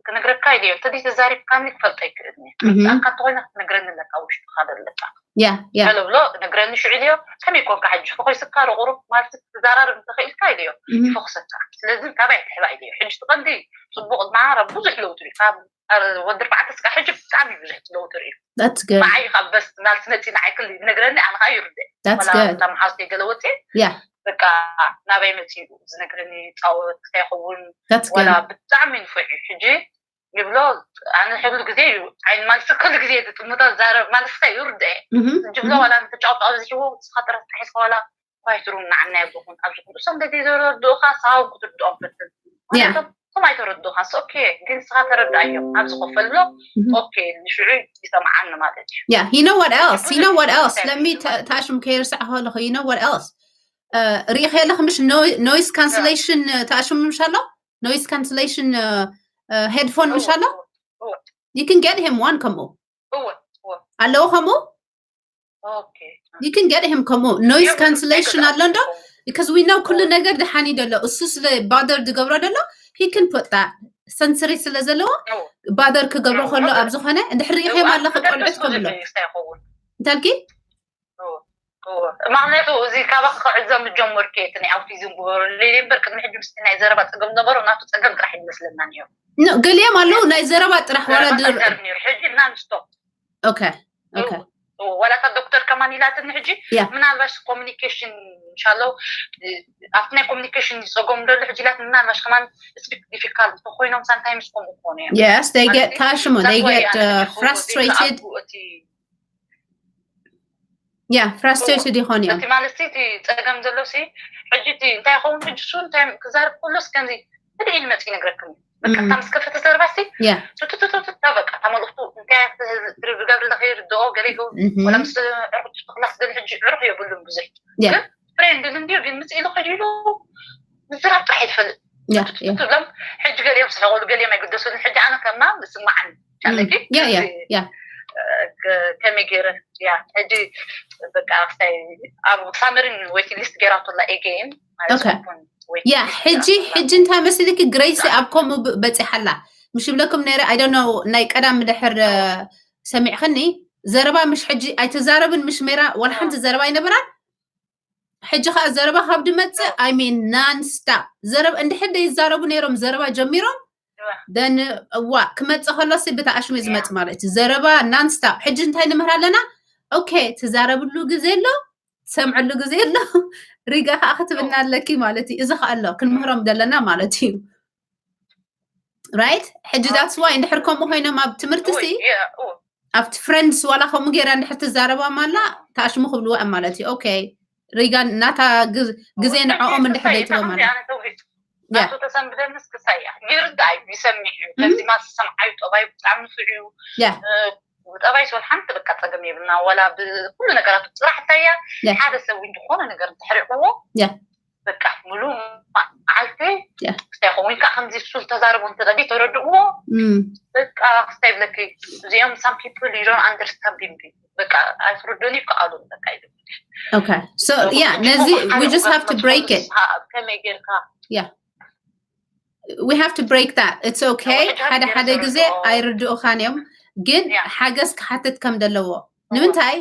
ክነግረካ ኢለዮ እንተዘይ ተዛሪብካኒ ክፈልጦ ኣይክእልን እየ እህ። ክመፅኣካ እንተኮይና ክትነግረኒ ኣለካ ውሽጥካ ዘለካ ያ ያ ገለ ብሎ ክነግረኒ ሽዑ ኢለዮ ከመይ ኮንካ ሕጂ ፈኾይስካ ርቑሩብ ማለት ትዛራርብ እንተኽኢልካ ኢለዮ እህ። ይፈኹሰካ ስለዚ ካባይ ትሕባ ኢለዮ ሕጂ ትቐንዲ ፅቡቕ ዝመሃረ ብዙሕ ለውጢ እዩ ካብ ኣረ፣ ወዲ ኣርባዕተ ስጋ ሕጂ ብጣዕሚ ብዙሕ ለውጢ ርእዩ That's good. ንዓይ ካብ በስ ናልቲ መፂ ንዓይ ክል ይነግረኒ ኣነ ከዓ ይርድእ That's ወላ good. እታ መሓዝተይ ገለ ወፂ Yeah. በቃ ናበይ መፂኡ ዝነግረኒ ፃወት ክታይ ይኸውን That's ወላ good. ብጣዕሚ ንፉዕ እዩ ሕጂ ይብሎ ኣነ ሕሉ ግዜ እዩ ዓይን ማለት ኩሉ ግዜ ትጥምቶ ዛረብ ማለት ከ ይርድእ Mhm. እንጂ ብሎ ዋላ ንተጫውቶ ኣብዚሕዎ ንስኻ ጥራሕ ተሒዝካ ዋላ ኳይትሩ ንዓና የብኹን ኣብዚ ኩሉ እሶም ደቂ ዘረድኡኻ ሳውን ክትርድኦም ፈትን Yeah. ምክንያቱም እቶም ኣይተረድኡኻን ኦኬ ግን ንስኻ ተረድኣዮም ኣብዚ ኮፍ በል ብሎ Mhm. ኦኬ ንሽዑ ይሰምዓኒ ማለት እዩ Yeah, you know what else? You know what else? Exactly. Let me t- تاشم كير سعهولخ. You know what else? Uh, ريخي لخ مش no- noise cancellation uh, تاشم مش هلا؟ Noise cancellation uh, uh, headphone مش هلا؟ እወ You can get him one كمو. እወ እወ ኣለዎ ከምኡ Okay. You can get him ከምኡ noise Yeah, cancellation I ኣሎ እንዶ because we know ኩሉ ነገር ድሓን እዩ ደሎ እሱ ስለ bother ዝገብሮ ደሎ he can put that sensory ስለ ዘለዎ bother ክገብሮ ከሎ ኣብ ዝኾነ እንድሕር ሪኢኽዮም ኣለኺ ቆልዑት ከብሎ እንታልኪ ማለቱ እዚ ካባኺ ክዕዘም ዝጀመርኩ እቲ ናይ ኣውቲዝም ግበረለይ እምበር ቅድሚ ሕጂ ምስቲ ናይ ዘረባ ፀገም ነበሮ ናቱ ፀገም ጥራሕ ይመስለና ነይሩ ገሊኦም ኣለዉ ናይ ዘረባ ጥራሕ ዋላ ድር ነይሩ ሕጂ ናንስቶፕ okay okay ወላ እታ ዶክተር ከማን ኢላትኒ ሕጂ Yeah. ምናልባሽ ኮሚኒኬሽን እንሻሎ ኣብቲ ናይ ኮሚኒኬሽን ዝፀገሙ ደሎ ሕጂ ኢላት ምናልባሽ ከማን ስፒክ ዲፊካልት እንተኮይኖም ሳምታይምስ ከምኡ ክኾኑ እዮም Yes, they get ማለት ታሽሙ, they that's why get ኣነ uh, ሕጂ ክብሉ frustrated. እቲ Yeah, frustrated ይኾኑ እዮም. እቲ ማለት እቲ ፀገም ዘሎ ሲ ሕጂ እቲ እንታይ ይኸውን ሕጂ ሱ እንታይ ክዛረብ ከሎስ ከምዚ ህድእ ኢሉ መፅእ ይነግረክም እዩ በቃ Mm. እታ ምስ ከፈተ ዘረባ ሲ Yeah. ቱቱቱቱታ በቃ እታ መልእኽቱ እንታይ ትገብርለ ከይርድኦ ገለ ይገብሩ Mhm. ወላ ምስ ዕርቁ ትኽላስ ገለ ሕጂ ዕሩኽ የብሉን ብዙሕ Yeah. ግን ፍሬንድ እንድዩ ግን ምፅ ኢሉ ከዲሉ ምዝራብ ጥራሕ ይፈልጥ Yeah, yeah. ትብሎም ሕጂ ገሊኦም ስሕቁሉ ገሊኦም ኣይግደሱልን ሕጂ ኣነ ከማ ምስማዓን ኣለኪ Yeah, yeah, yeah. ከመይ ገይረ ያ ሕጂ በቃ ክሳይ ኣብ ሳመሪን ወይቲንግ ሊስት ገይራቶላ ኤጌን Okay. Yeah, ሕጂ ሕጂ እንታይ መስልኪ ግሬሲ ኣብ ከምኡ ብ- በፂሓላ ምሽ ብለኩም ነይረ I don't know ናይ ቀዳም ድሕር ሰሚዕክኒ ዘረባ ምሽ ሕጂ ኣይተዛረብን ምሽ ሜራ ዋላ ሓንቲ ዘረባ ኣይነበራን ሕጂ ከዓ ዘረባ ካብ ድመፅእ I mean non stop ዘረባ እንድሕር ዘይዛረቡ ነይሮም ዘረባ ጀሚሮም then እዋ ክመፅእ ከሎሲ ብታ ኣሽሙ ዝመፅ ማለት እዩ ዘረባ non stop ሕጂ እንታይ ንምህር ኣለና okay ትዛረብሉ ግዜ ኣሎ ትሰምዐሉ ግዜ ኣሎ ሪጋ ከዓ ክትብና ኣለኪ ማለት እዩ እዚ ከዓ ኣሎ ክንምህሮም ዘለና ማለት እዩ right ሕጂ that's why እንድሕር ከምኡ ኮይኖም ኣብ ትምህርቲ ሲ ኣብቲ friends ዋላ ከምኡ ገይራ እንድሕር ትዛረባም ኣላ ታሽሙ ክብልዋ እዮም ማለት እዩ okay ሪጋ ናታ ግዜ ንዕኦም እንድሕር ዘይትበ ማለት ናቱ ተሰንብደንስ ክሳይ እያ ይርዳእ እዩ ይሰሚዕ እዩ ከዚ ማስ ሰምዓዩ ጠባዩ ብጣዕሚ ንፍዕ እዩ Yeah. ብጠባይ ስወል ሓንቲ በቃ ፀገም የብልና ወላ ብኩሉ ነገራቱ ፅራሕ እንታይ እያ Yeah. ሓደ ሰብ እውን ዝኾነ ነገር እንተሕሪቕዎ Yeah. በቃ ሙሉ መዓልቲ Yeah. ክስታይ ይኸውን ወይ ከዓ ከምዚ እሱ ዝተዛረቡ እንተደሊ ተረድእዎ Mm. በቃ ክስታይ ብለኪ እዚኦም some people you don't understand በቃ ኣይትረዱን ይከኣሉ በቃ እዩ Okay. So yeah, ነዚ we just have to break it. ከመይ ጌርካ We have to break that. It's okay. ሓደ ሓደ ግዜ ኣይርድኡኻን እዮም ግን ሓገዝ ክሓትት ከም ዘለዎ ንምንታይ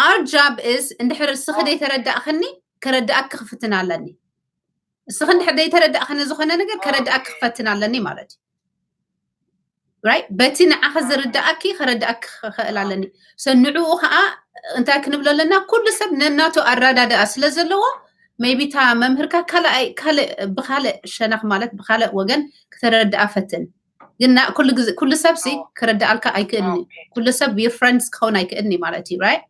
our job is እንድሕር እስኺ ዘይተረዳእኽኒ ከረዳእኪ ክፍትን ኣለኒ እስኺ እንድሕር ዘይተረዳእኽኒ ዝኾነ ነገር ከረዳእኪ ክፈትን ኣለኒ ማለት እዩ right በቲ ንዓኺ ዝርዳእኪ ከረዳእኪ ክኽእል ኣለኒ so ንዕኡ ከዓ እንታይ ክንብሎ ኣለና ኩሉ ሰብ ነናቱ ኣረዳድኣ ስለ ዘለዎ maybe እታ መምህርካ ካልኣይ ካልእ ብካልእ ሸነኽ ማለት ብካልእ ወገን ክተረድኣ ፈትን ግን ኩሉ ግዜ ኩሉ ሰብ ሲ ክረዳኣልካ ኣይክእልኒ ኩሉ ሰብ your friends ክኸውን ኣይክእልኒ ማለት እዩ right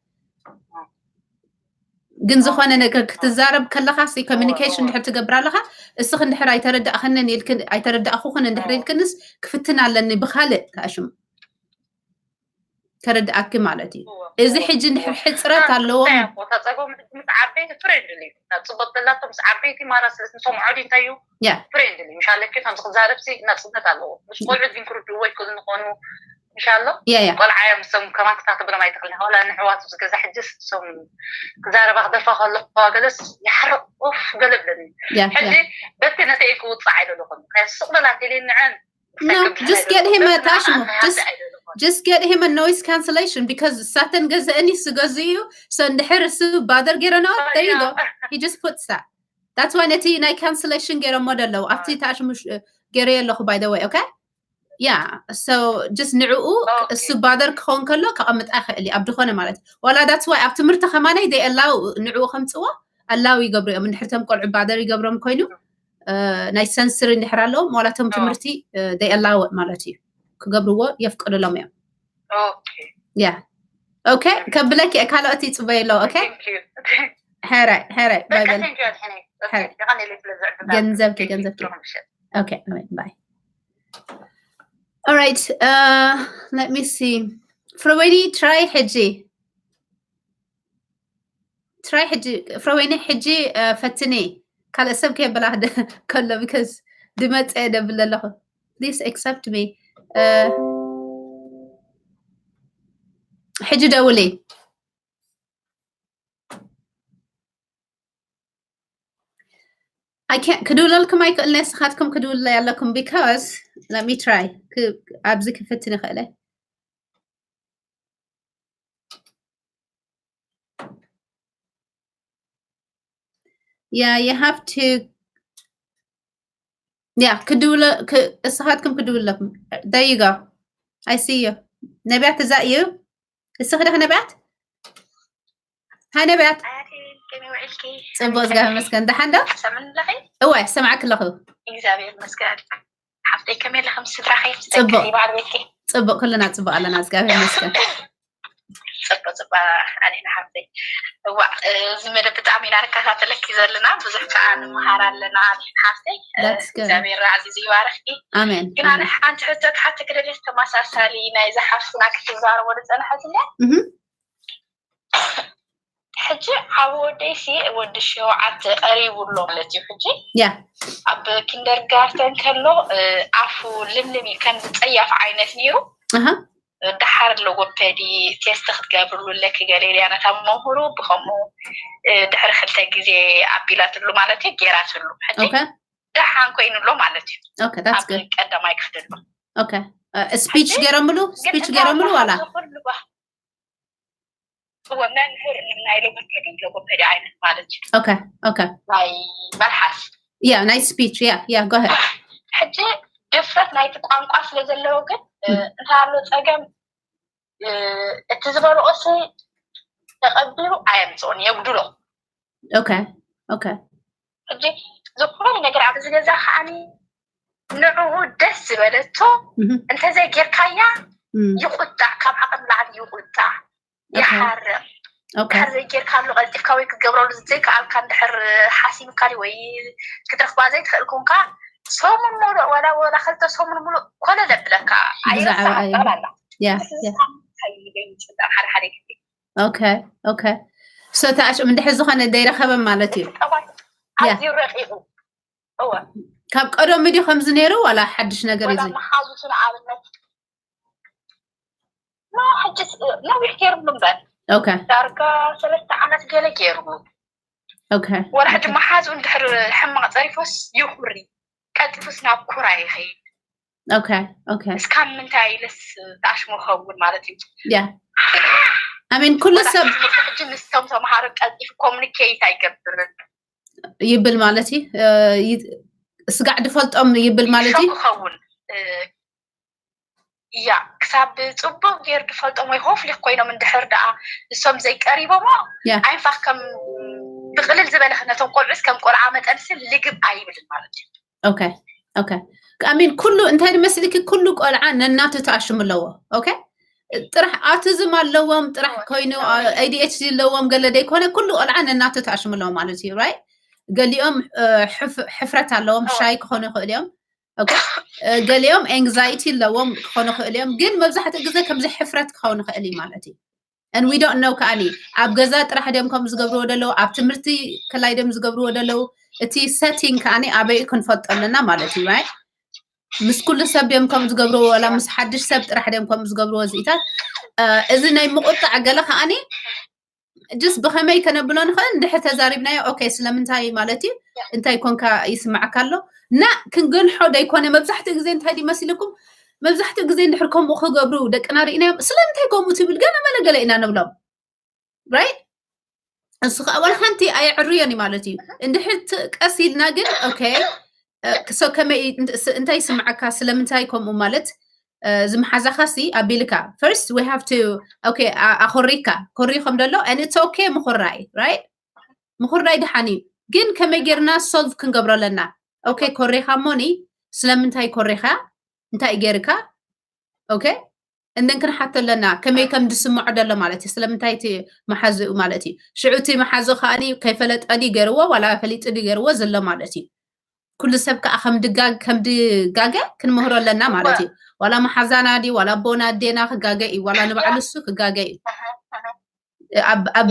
ግን ዝኾነ ነገር ክትዛረብ ከለኻ ሲ communication ድሕር ትገብር ኣለኻ እስኺ እንድሕር ኣይተረዳእኽንን ኢልክን ኣይተረዳእኹኽን እንድሕር ኢልክንስ ክፍትን ኣለኒ ብካልእ ታሽሙ ተረድኣኪ ማለት እዩ እዚ ሕጂ እንድሕር ሕፅረት ኣለዎ ጸገም ምስ ዓበይቲ ፍሬንድሊ እዩ ናብ ፅቡቅ ዘላቶ ምስ ዓበይቲ ማራ ስለ ንሶም ዓዲ እንታይ እዩ Yeah. ፍሬንድሊ ምሽ ኣለኪ ከምዚ ክዛረብ ሲ ናፅነት ኣለዎ ምስ ቆልዑት ግን ክርድእዎ ይክእሉ ንኾኑ ምሽ ኣሎ Yeah, yeah. ቆልዓ እዮም ሶም ከማን ክታተብሎም ኣይትኽእል ወላ ንሕዋት ዝገዛ ሕጅስ ሶም ክዛረባ ክደፋ ከለዋ ገለስ ይሓርቕ ኦፍ ገለ ብለኒ Yeah, ሕጂ yeah. በቲ ነተይ ክውፅዕ ኣይደለኹም ስቕ በላ ቴሌ ንዐን No, just get him a ታሽሙ just just get him a noise cancellation because ሳተን ገዘእኒ ስገዙ እዩ so እንድሕር እሱ bother ገይረ no there you go he just puts that that's why ነቲ ናይ cancellation ገይረሞ ደለዉ ኣብቲ ታሽሙ ገይረ ኣለኹ by the way okay yeah so just ንዕኡ እሱ bother ክኸውን ከሎ ከቐምጣ ይኽእል እዩ ኣብ ዝኾነ ማለት ዋላ that's why ኣብ ትምህርቲ ከማነይ they allow ንዕኡ ከምፅዎ allow ይገብሩ እዮም እንድሕርቶም ቆልዑ bother ይገብሮም ኮይኑ ናይ sensory እንድሕር ኣለዎም ዋላቶም ትምህርቲ they allow ማለት እዩ ክገብርዎ የፍቅድሎም እዮም yeah okay ከብለኪ ካልኦት ይፅበዩ ኣለዎ okay ሕራይ ሕራይ ባይ በል ገንዘብኪ ገንዘብኪ okay bye all right uh, let me see ፍረወይኒ try ሕጂ try ሕጂ ፍረወይኒ ሕጂ ፈትኒ ካልእ ሰብ ከየበላ ከሎ because ድመፀ ደብል ኣለኹ please accept me ሕጂ ደውሊ I can't ክድውለልኩም ኣይክእልን ስኻትኩም ክድውለ ያለኩም because let me try ኣብዚ ክፍትን ይኽእለ Yeah, you have to. Yeah, ክድውለ እስኻትኩም ክድውለኩም. There you go. I see you. ነቢያት is that you? እስኺ ዲኺ ነቢያት? ሃይ ነቢያት። ኣያቴ ከመይ ውዒልኪ? ጽቡቅ፣ እግዚኣብሔር ይመስገን። ደሓን ዶ? ሰምዕለኺ? እወ፣ ሰማዕኪ ኣለኹ። እግዚኣብሔር ይመስገን። ሓፍተይ ከመይ ኣለኺ? ምስ ስድራኺ ምስ ጽቡቅ። ደቅኺ በዓል ቤትኪ? ጽቡቅ፣ ኩልና ጽቡቅ ኣለና፣ እግዚኣብሔር ይመስገን። ጽቡቅ ጽቡቅ ኣሌና ሓፍተይ። እዋ፣ እዚ መደብ ብጣዕሚ ኢና ንከታተለኪ ዘለና፣ ብዙሕ ከዓ ንምሃር ኣለና ኣሌና ሓፍተይ። That's good. እግዚኣብሔር ዓዚዙ ይባርኽኪ። ኣሜን። ግን ኣነ ሓንቲ ሕቶ ክሓተኪ ደልየ ተመሳሳሊ ናይዛ ሓፍትና ክትዛረቦ ዝጸንሐት እሞ እህ፣ ሕጂ ዓብ ወደይሲ ወዲ ሸውዓተ ቀሪቡ ኣሎ ማለት እዩ። ሕጂ ያ ኣብ ኪንደርጋርተን ከሎ እ፣ ኣፉ ልምልም እዩ፣ ከም ዝጸያፍ ዓይነት ነይሩ። ኣሃ ደሓር ሎጎፔዲ ቴስት ክትገብርሉ ኣለኪ ገለ ኢልያ ነታ መምህሩ። ብኸምኡ እ፣ ድሕሪ ክልተ ግዜ ኣቢላትሉ ማለት እዩ፣ ጌራትሉ። ሕጂ ኦኬ ደሓን ኮይኑ ኣሎ ማለት እዩ። ኦኬ that's ኣብ good። ቀዳማይ ክፍሊ ኣሎ። ኦኬ ስፒች ሕጂ ገረምሉ ግን ስፒች እታ ገረምሉ ዋላ መምህር ኩሉ ባ- እወ መምህር ናይ ሎጎፔዲ ሎጎፔዲ ዓይነት ማለት እዩ። ኦኬ ኦኬ ናይ መልሓስ ያ ናይ ስፒች ያ ያ go ahead። ሕጂ ድፍረት ናይቲ ቋንቋ ስለ ዘለዎ ግን እ፣ ም። እንታይ ኣሎ ጸገም እ፣ እቲ ዝበልኦ ሲ ተቐቢሉ ኣየምፅኦን የጉድሎ። ኦኬ ኦኬ ሕጂ ዝኾነ ነገር ኣብዚ ገዛ ከዓኒ ንዕኡ ደስ ዝበለቶ እህ፣ እንተዘይጌርካያ እም፣ ይቁጣዕ፣ ካብ ዓቕሚ ላዕሊ ይቁጣዕ፣ ኦኬ ይሓርቕ። ኦኬ እንድሕር ዘይጌርካሉ ቀልጢፍካ ወይ ክትገብረሉ ዘይከኣልካ እንድሕር ሓሲብካ ወይ ክትረኽባ ዘይትኽእል ኮንካ ሰሙን ሙሉእ ዋላ ዋላ ክልተ ሰሙን ሙሉእ ኮለል የብለካ። ብዛዕባ ኣይረሳዕ ኣዩ ይባል ኣላ። ያ ምስ ያ ዝሳምንት ይደይፅእ ሓደ ሓደ ግዜ ኦኬ ኦኬ so ተኣሽም እንድሕር ዝኾነ ደይረኸበ ማለት እዩ። ጠባይ ያ ኣዝዩ ረቂቑ። እወ ካብ ቀደሙ ድዩ ከምዚ ነይሩ ዋላ ሓድሽ ነገር እዩ ወላ እዚ? መሓዙቱ ንኣብነት ኖ ሕጂ ነዊሕ ገይሩ እምበር ኦኬ ዳርጋ ሰለስተ ዓመት ገለ ገይሩ። ኦኬ ወላ ሕጂ መሓዙ እንድሕር ሕማቕ ፀሪፎስ ይኹሪ፣ ቀልጢፉስ ናብ ኩራ ይኸይድ። ኦኬ ኦኬ እስካብ ምንታይ ኢለስ ተኣሽሞ ኸውን ማለት እዩ። ያ I mean ኩሉ ወላ ሰብ ትምህርቲ ሕጂ ምስቶም ተምሃሮ ቀልጢፉ ኮሙኒኬት ኣይገብርን። ይብል ማለት እዩ። እ፣ ይ- ስጋዕ ድፈልጦም ይብል ማለት እዩ። ሾክ ኸውን እ፣ እያ ክሳብ ፅቡቅ ገይሩ ድፈልጦም ወይ ሆፍሊ ኮይኖም እንድሕር ደኣ እሶም ዘይቀሪቦሞ ያ ኣይንፋክ ከም ብቅልል ዝበለ ነቶም ቆልዑስ ከም ቆልዓ መጠንሲ ልግብ ኣይብልን ማለት እዩ። ኦኬ ኦኬ I mean ኩሉ እንታይ ድመስልኪ ኩሉ ቆልዓ ነናቱ ተኣሽሙ ኣለዎ። ኦኬ ጥራሕ ኣውቲዝም ኣለዎም ጥራሕ ኮይኑ A D H D ኣለዎም ገለ ደይኮነ ኩሉ ቆልዓ ነናቱ ተኣሽሙ ኣለዎ ማለት እዩ። Right ገሊኦም እ፣ ሕፍ- ሕፍረት ኣለዎም እወ። ሻይ ክኾኑ ይኽእሉ እዮም። ኦኬ እ፣ ገሊኦም anxiety ኣለዎም ክኾኑ ይኽእሉ እዮም። ግን መብዛሕትኡ ግዜ ከምዚ ሕፍረት ክኸውን ይኽእል እዩ ማለት እዩ። And we don't know ከኣኒ ኣብ ገዛ ጥራሕ ድዮም ከም ዝገብርዎ ደለዉ ኣብ ትምህርቲ ከላይ ድዮም ዝገብርዎ ደለዉ እቲ setting ከኣኒ ኣበይ ክንፈልጦ ኣለና ማለት እዩ። Right ምስ ኩሉ ሰብ ድዮም ከም ዝገብርዎ ዋላ ምስ ሓድሽ ሰብ ጥራሕ ድዮም ከም ዝገብርዎ እዚኢታት እ፣ እዚ ናይ ምቁጣዕ ገለ ከኣኒ just ብኸመይ ከነብሎ ንኽእል እንድሕር ተዛሪብናዮ ኦኬ ስለምንታይ ማለት እዩ እንታይ ኮንካ ይስማዓካ ኣሎ እና ክንገንሖ ደይኮነ መብዛሕትኡ ግዜ እንታይ ድዩ መሲልኩም መብዛሕትኡ ግዜ እንድሕር ከምኡ ክገብሩ ደቅና ርኢናዮም ስለምንታይ ከምኡ ትብል ገለ መለ ገለ ኢና ንብሎም። Right እሱ ከዓ ዋላ ሓንቲ ኣየዕርዮን እዩ ማለት እዩ። እንድሕር ት- ቀስ ኢልና ግን ኦኬ እ፣ so ከመይ እንት- ስ- እንታይ ይስምዓካ ስለምንታይ ከምኡ ማለት እ፣ ዝመሓዛኻሲ ኣቢልካ first we have to okay ኣኾሪካ ኮሪኹም ደሎ and it's okay ምኹራይ right ምኹራይ ድሓን እዩ። ግን ከመይ ጌርና solve ክንገብሮ ኣለና? ኦኬ ኮሪኻ እሞኒ ስለምንታይ ኮሪኻ እንታይ እዩ ጌርካ? ኦኬ እንደን ክንሓቶ ኣለና ከመይ ከም ዝስምዖ ደሎ ማለት እዩ። ስለምንታይ እቲ መሓዝኡ ማለት እዩ። ሽዑ እቲ መሓዝኡ ከኣኒ ከይፈለጠ ድዩ ገይርዎ ዋላ ፈሊጡ ድዩ ገይርዎ ዘሎ ማለት እዩ። ኩሉ ሰብ ከዓ ከም ድጋግ ከም ድጋገ ክንምህሮ ኣለና ማለት እዩ። ዋላ መሓዛና ድዩ ዋላ ኣቦና ኣዴና ክጋገ እዩ ዋላ ንባዕሉ እሱ ክጋገ እዩ። ኣብ ኣብ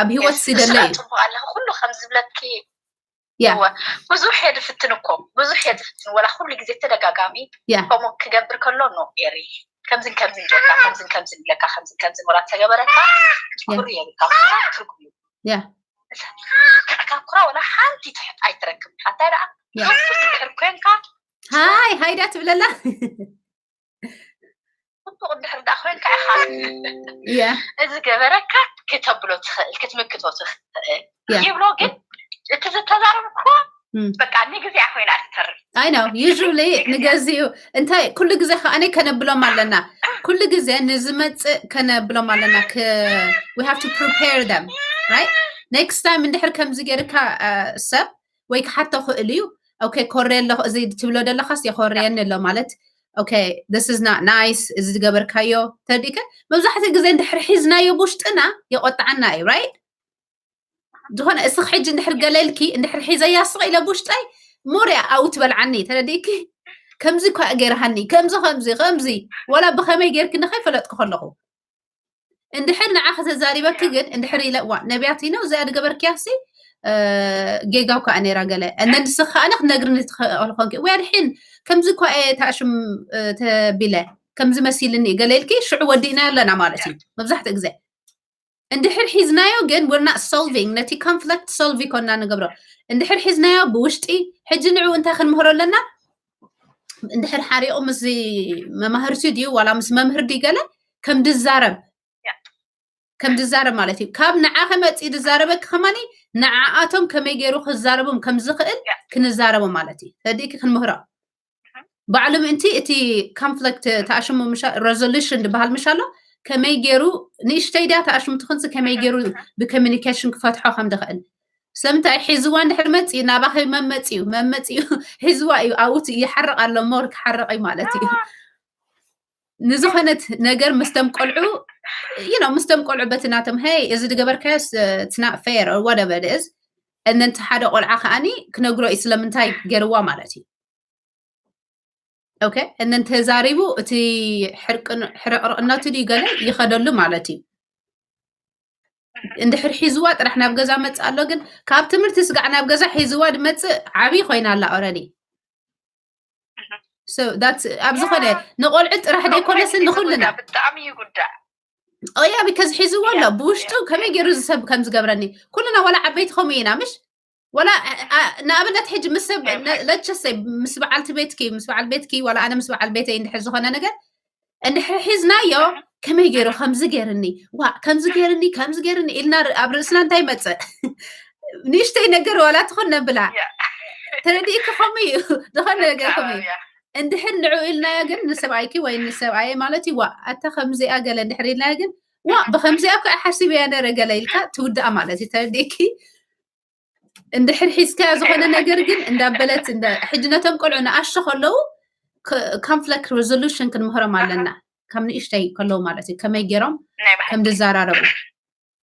ኣብ ህይወት ሲ ደለ እዩ። ጽቡቅ ኣለኺ ኩሉ ከም ዝብለኪ ያ እወ፣ ብዙሕ እየ ዝፍትን እኮ ብዙሕ እየ ዝፍትን ወላ ኩሉ ግዜ ተደጋጋሚ ያ ከምኡ ክገብር ከሎ ኖ ኤሪ ከምዝን ከምዝን ጌርካ ከምዝን ከምዝን ኢለካ ከምዝን ከምዝን ወላ ተገበረካ ያ ኩሪ የብልካ ትርጉም እዩ ያ ካብ ኩራ ወላ ሓንቲ ትሕት ኣይትረክብ ሓንታይ ደኣ ያ ርኩስ ድሕር ኮንካ ሃይ ሃይዳ ትብለላ ጽቡቅ እንድሕር ደኣ ኮንካ ኢኻ ያ እዚ ገበረካ ክተብሎ ትኽእል ክትምክቶ ትኽእል ያ ይብሎ ግን እቲ ዝተዛረብኩዎ እም። በቃ ንግዜኣ ኮይና እትተርፍ I know usually ንገዚኡ እንታይ ኩሉ ግዜ ከኣነ ከነብሎም ኣለና ኩሉ ግዜ ንዝመፅእ ከነብሎም ኣለና we have to prepare them right? Next time እንድሕር ከምዚ ጌርካ ሰብ ወይ ክሓቶ ክእል እዩ። Okay ኮሬ ኣለኹ፣ እዚ ትብሎ ዘለኻስ የኮርየኒ ኣሎ ማለት okay this is not nice፣ እዚ ዝገበርካዮ ተዲከ። መብዛሕትኡ ግዜ እንድሕር ሒዝናዮ ብውሽጥና የቆጣዓና እዩ፣ right? ዝኾነ እስኽ ሕጂ እንድሕር ገለልኪ እንድሕር ሒዘያ ስቕ ኢለ ብውሽጠይ ሞርያ ኣው ትበልዓኒ፣ ተረዲእኪ? ከምዚ እኳ ገይርሃኒ ከምዚ ከምዚ ከምዚ ወላ ብኸመይ ጌርክኒ ከይፈለጥኩ ከለኹ እንድሕር ንዓኺ ተዛሪበኪ ግን እንድሕር ኢለ ዋ ነቢያት ነው እዚኣ ዝገበርክያሲ ጌጋ እኳ ነይራ ገለ እነ ንስኻ ኣነ ክትነግርኒ ትኽእል ኮንኪ ወይ ኣድሒን ከምዚ እኳ እየ ተኣሽም ተቢለ ከምዚ መሲልኒ ገለ ኢልኪ ሽዑ ወዲእና ኣለና ማለት እዩ። መብዛሕትኡ ግዜ እንድሕር ሒዝናዮ ግን we're not solving ነቲ conflict solve ይኮና ንገብሮ። እንድሕር ሒዝናዮ ብውሽጢ ሕጂ ንዑ እንታይ ክንምህሮ ኣለና? እንድሕር ሓሪቑ ምስ መማህርቲ ድዩ ዋላ ምስ መምህር ድዩ ገለ ከም ድዛረብ ከም ድዛረብ ማለት እዩ። ካብ ንዓኸ መፂ ድዛረበኪ ከማኒ ንዓኣቶም ከመይ ገይሩ ክዛረቦም ከም ዝኽእል ክንዛረቦ ማለት እዩ። ተዲእኪ ክንምህሮ ባዕሉ ምእንቲ እቲ conflict ተኣሽሙ resolution ዝበሃል ምሽ ኣሎ ከመይ ገይሩ ንእሽተይ ድያ ተኣሽሙ ትኽንሲ ከመይ ገይሩ ብ communication ክፈትሖ ከም ድኽእል ስለምንታይ ሒዝዋ እንድሕር መፂ ናባኸ መመፂ እዩ መመፂ እዩ ሒዝዋ እዩ ኣብኡ ይሓርቕ ኣሎ more ክሓርቕ እዩ ማለት እዩ። ንዝኾነት ነገር ምስተም ቆልዑ you know ምስተም ቆልዑ በቲ ናቶም hey እዚ ዝገበርካዮስ it's not fair or whatever it is and then ሓደ ቆልዓ ከኣኒ ክነግሮ እዩ ስለምንታይ ገርዋ ማለት እዩ። Okay and then ተዛሪቡ እቲ ሕርቅርቅነቱ ድዩ ገለ ይኸደሉ ማለት እዩ። እንድሕር ሒዝዋ ጥራሕ ናብ ገዛ መፅእ ኣሎ ግን ካብ ትምህርቲ ስጋዕ ናብ ገዛ ሒዝዋ ድመፅእ ዓብዪ ኮይና ኣላ already። So that's ኣብ ዝኾነ ንቆልዑ ጥራሕ ደይኮነስ ንኩልና ብጣዕሚ ይጉዳእ። Oh yeah because ሒዝዎ ኣሎ ብውሽጡ ከመይ ገይሩ ዝሰብ ከም ዝገብረኒ ኩልና ዋላ ዓበይቲ ከምኡ ኢና ምሽ ዋላ ንኣብነት ሕጂ ምስ ሰብ let's just say ምስ በዓልቲ ቤትኪ ምስ በዓል ቤትኪ ዋላ ኣነ ምስ በዓል ቤተይ እንድሕር ዝኾነ ነገር እንድሕር ሒዝናዮ ከመይ ገይሩ ከምዚ ገይርኒ ዋ ከምዚ ገይርኒ ከምዚ ገይርኒ ኢልና ኣብ ርእስና እንታይ ይመፅእ? ንእሽተይ ነገር ዋላ ትኾን ነብላ ተረዲእኪ ከምኡ እዩ ዝኾነ ነገር ከምኡ እዩ። እንድሕር ንዑ ኢልናዮ ግን ንሰብኣይኪ ወይ ንሰብኣየ ማለት እዩ ዋ ኣታ ከምዚኣ ገለ እንድሕር ኢልናዮ ግን ዋ ብከምዚኣ እኮ ሓሲበያ ነረ ገለ ኢልካ ትውድኣ ማለት እዩ። ተረዲእኪ? እንድሕር ሒዝካያ ዝኾነ ነገር ግን እንዳበለት ሕጂ ነቶም ቆልዑ ንኣሽቱ ከለዉ conflict resolution ክንምህሮም ኣለና። ካብ ንእሽተይ ከለዉ ማለት እዩ ከመይ ገይሮም ከም ዝዘራረቡ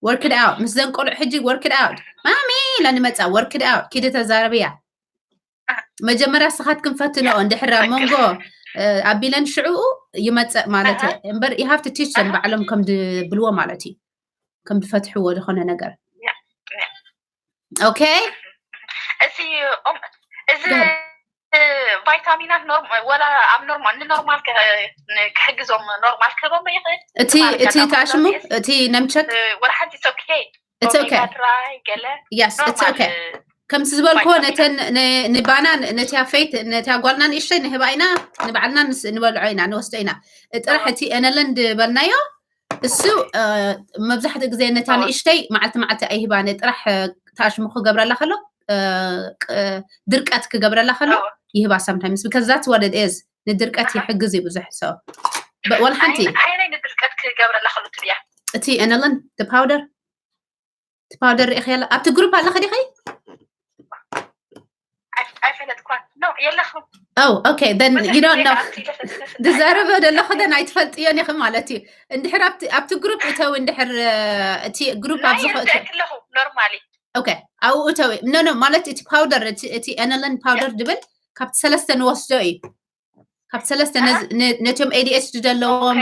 work it out ምስ ዘን ቆልዑ ሕጂ work it out ማሚ ኢለን ይመፃ work it out ኪዲ ተዛረብያ መጀመርያ ስኻት ክንፈትንኦ እንድሕር ኣብ መንጎ ኣቢለን ሽዕኡ ይመፀእ ማለት እምበር you have to teach them ባዕሎም ከም ድብልዎ ማለት እዩ ከም ድፈትሕዎ ዝኾነ ነገር okay እዚ እዚ ቫይታሚናት ወላ ኣብ ኖርማል ንኖርማል ክሕግዞም ኖርማል ክህቦም ይኽእል እቲ እቲ ታሽሙ እቲ ነምቸክ ወላ ሓንቲ okay it's okay ገለ yes it's okay ከምቲ ዝበልክዎ ነተን ንባና ነቲያ ፈይት ነቲያ ጓልና ንእሽተይ ንህባ ኢና ንባዕልና ንበልዖ ኢና ንወስዶ ኢና ጥራሕ እቲ ኤነለን ዝበልናዮ እሱ መብዛሕትኡ ግዜ ነታ ንእሽተይ መዓልቲ መዓልቲ ኣይህባነ ጥራሕ ታሽሙ ክገብረላ ከሎ ድርቀት ክገብረላ ከሎ ይህባ sometimes because that's what it is ንድርቀት ይሕግዝ እዩ ብዙሕ so ወላ ሓንቲ ንድርቀት ክገብረላ ከሎ ትብያ እቲ ኤነለን powder powder ሪኢኺ ኣብቲ group ኣለኺ ዲኺ ኣይፈለጥኳን የለኹም oh okay then you don't know ዝዛረበ ዘለኹ then ኣይትፈልጥዮን ኢኺ ማለት እዩ እንድሕር ኣብቲ group እተው እንድሕር እቲ group ኣብዚ ኖርማሊ okay ኣብኡ እተው no no ማለት እቲ powder እቲ ኤነለን powder ድብል ካብቲ ሰለስተ ንወስዶ እዩ ካብ ሰለስተ ነቲኦም ADHD ዘለዎም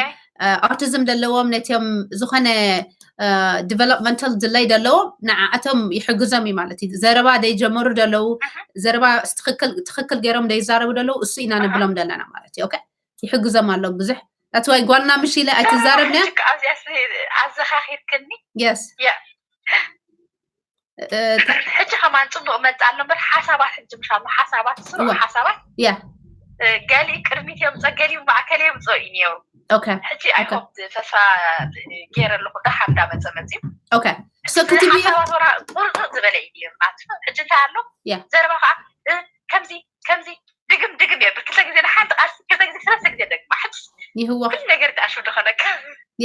autism ዘለዎም ነቲኦም ዝኾነ developmental delay ዘለዎም ንዓኣቶም ይሕግዞም እዩ ማለት እዩ ዘረባ ደይጀመሩ ደለዉ ዘረባ ትክክል ገይሮም ደይዛረቡ ደለዉ እሱ ኢና ንብሎም ዘለና ማለት እዩ okay ይሕግዞም ኣሎ ብዙሕ that's why ጓልና ምሽ ኢለ ኣይትዛረብንያ ኣዘኻኺርክኒ yes ሕጂ ከማን ፅቡቅ መፅእ ኣሎ እምበር ሓሳባት ሕጂ ምሽ ኣሎ ሓሳባት ስሩዕ ሓሳባት yeah ገሊኡ ቅድሚት የምፅኦ ገሊኡ ማእከል የምፅኦ እዩ ነይሩ okay ሕጂ ኣይኮብ ተስፋ ገይረ ኣለኹ ደሓን እንዳመፀ መፅዩ okay so ክትብዮ ሓሳባት ወራ ቁርጥጥ ዝበለ እዩ ነይሩ ናት ሕጂ እንታይ ኣሎ yeah ዘረባ ከዓ ከምዚ ከምዚ ድግም ድግም እየ ብክልተ ግዜ ንሓንቲ ቃል ክልተ ግዜ ሰለስተ ግዜ ደግማ ሕጂ ይህወኽ ኩሉ ነገር ተኣሽው ዝኾነካ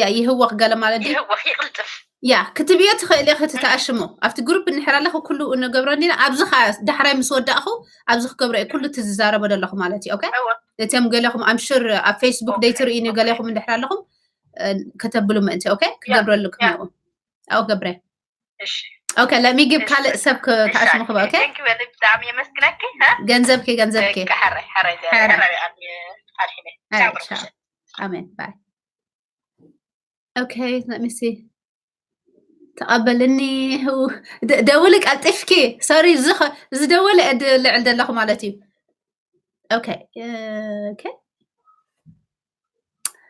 yeah ይህወኽ ገለ ማለት ድዩ ይህወኽ ይቕልጥፍ ያ ክትብዮ ትኽእል ኢኺ። ትተኣሽሙ ኣብቲ ግሩፕ እንድሕር ኣለኹ ኩሉ እንገብሮ እንዲና ኣብዚ ኸዓ ዳሕራይ ምስ ወዳእኹ ኣብዚ ክገብሮ እየ ኩሉ እቲ ዝዛረቦ ዘለኹ ማለት እዩ። ኦኬ እወ። እቶም ገለኹም ኣምሹር ኣብ ፌስቡክ ደይትርእዩኒ ገለኹም እንድሕር ኣለኹም እ፣ ከተብሉ ምእንቲ። ኦኬ ክገብረልኩም ያ። እየ ኣብኡ ገብረ። እሺ ኦኬ ለሚግብ እሺ። ካልእ ሰብ እሺ፣ ክትኣሽሙ ክባ። ኦኬ thank you በሊ ብጣዕሚ የመስግነኪ። ሀ? ገንዘብኪ ገንዘብኪ በቃ፣ ሓራይ ሓራይ ዘ- ሓራይ። ሓራይ ኣብ ኣድሒነ ኣይ፣ ቻው፣ ቻው። ብርክሽ። ኣሜን ባይ። ኦኬ let me see። ተቐበልኒ። ው- ደ- ደውሊ ቀልጢፍኪ። ሶሪ ዝኸ- ዝደወለ እየ ልዕል ዘለኹ ማለት እዩ። ኦኬ ኦኬ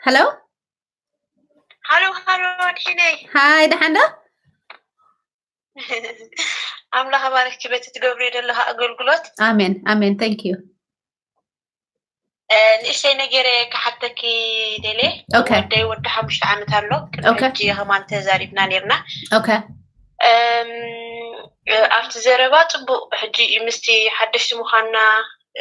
ሄሎ ሃሎ ሃሎ ኣድሒነይ። ሃይ ደሓን ዶ? ኣምላኽ ኣባርኪ በቲ ትገብርዮ ዘለኻ ኣገልግሎት። ኣሜን ኣሜን thank you። እ፣ ንእሽተይ ነገረ ክሓተኪ ደልየ። ኦኬ። ወደይ ወዲ ሓሙሽተ ዓመት ኣሎ። ቅድሚ ኦኬ። ሕጂ ከማን ተዛሪብና ነርና። ኦኬ። እም፣ ኣብቲ ዘረባ ጽቡቕ ሕጂ እዩ ምስቲ ሓደሽቲ ምዃንና፣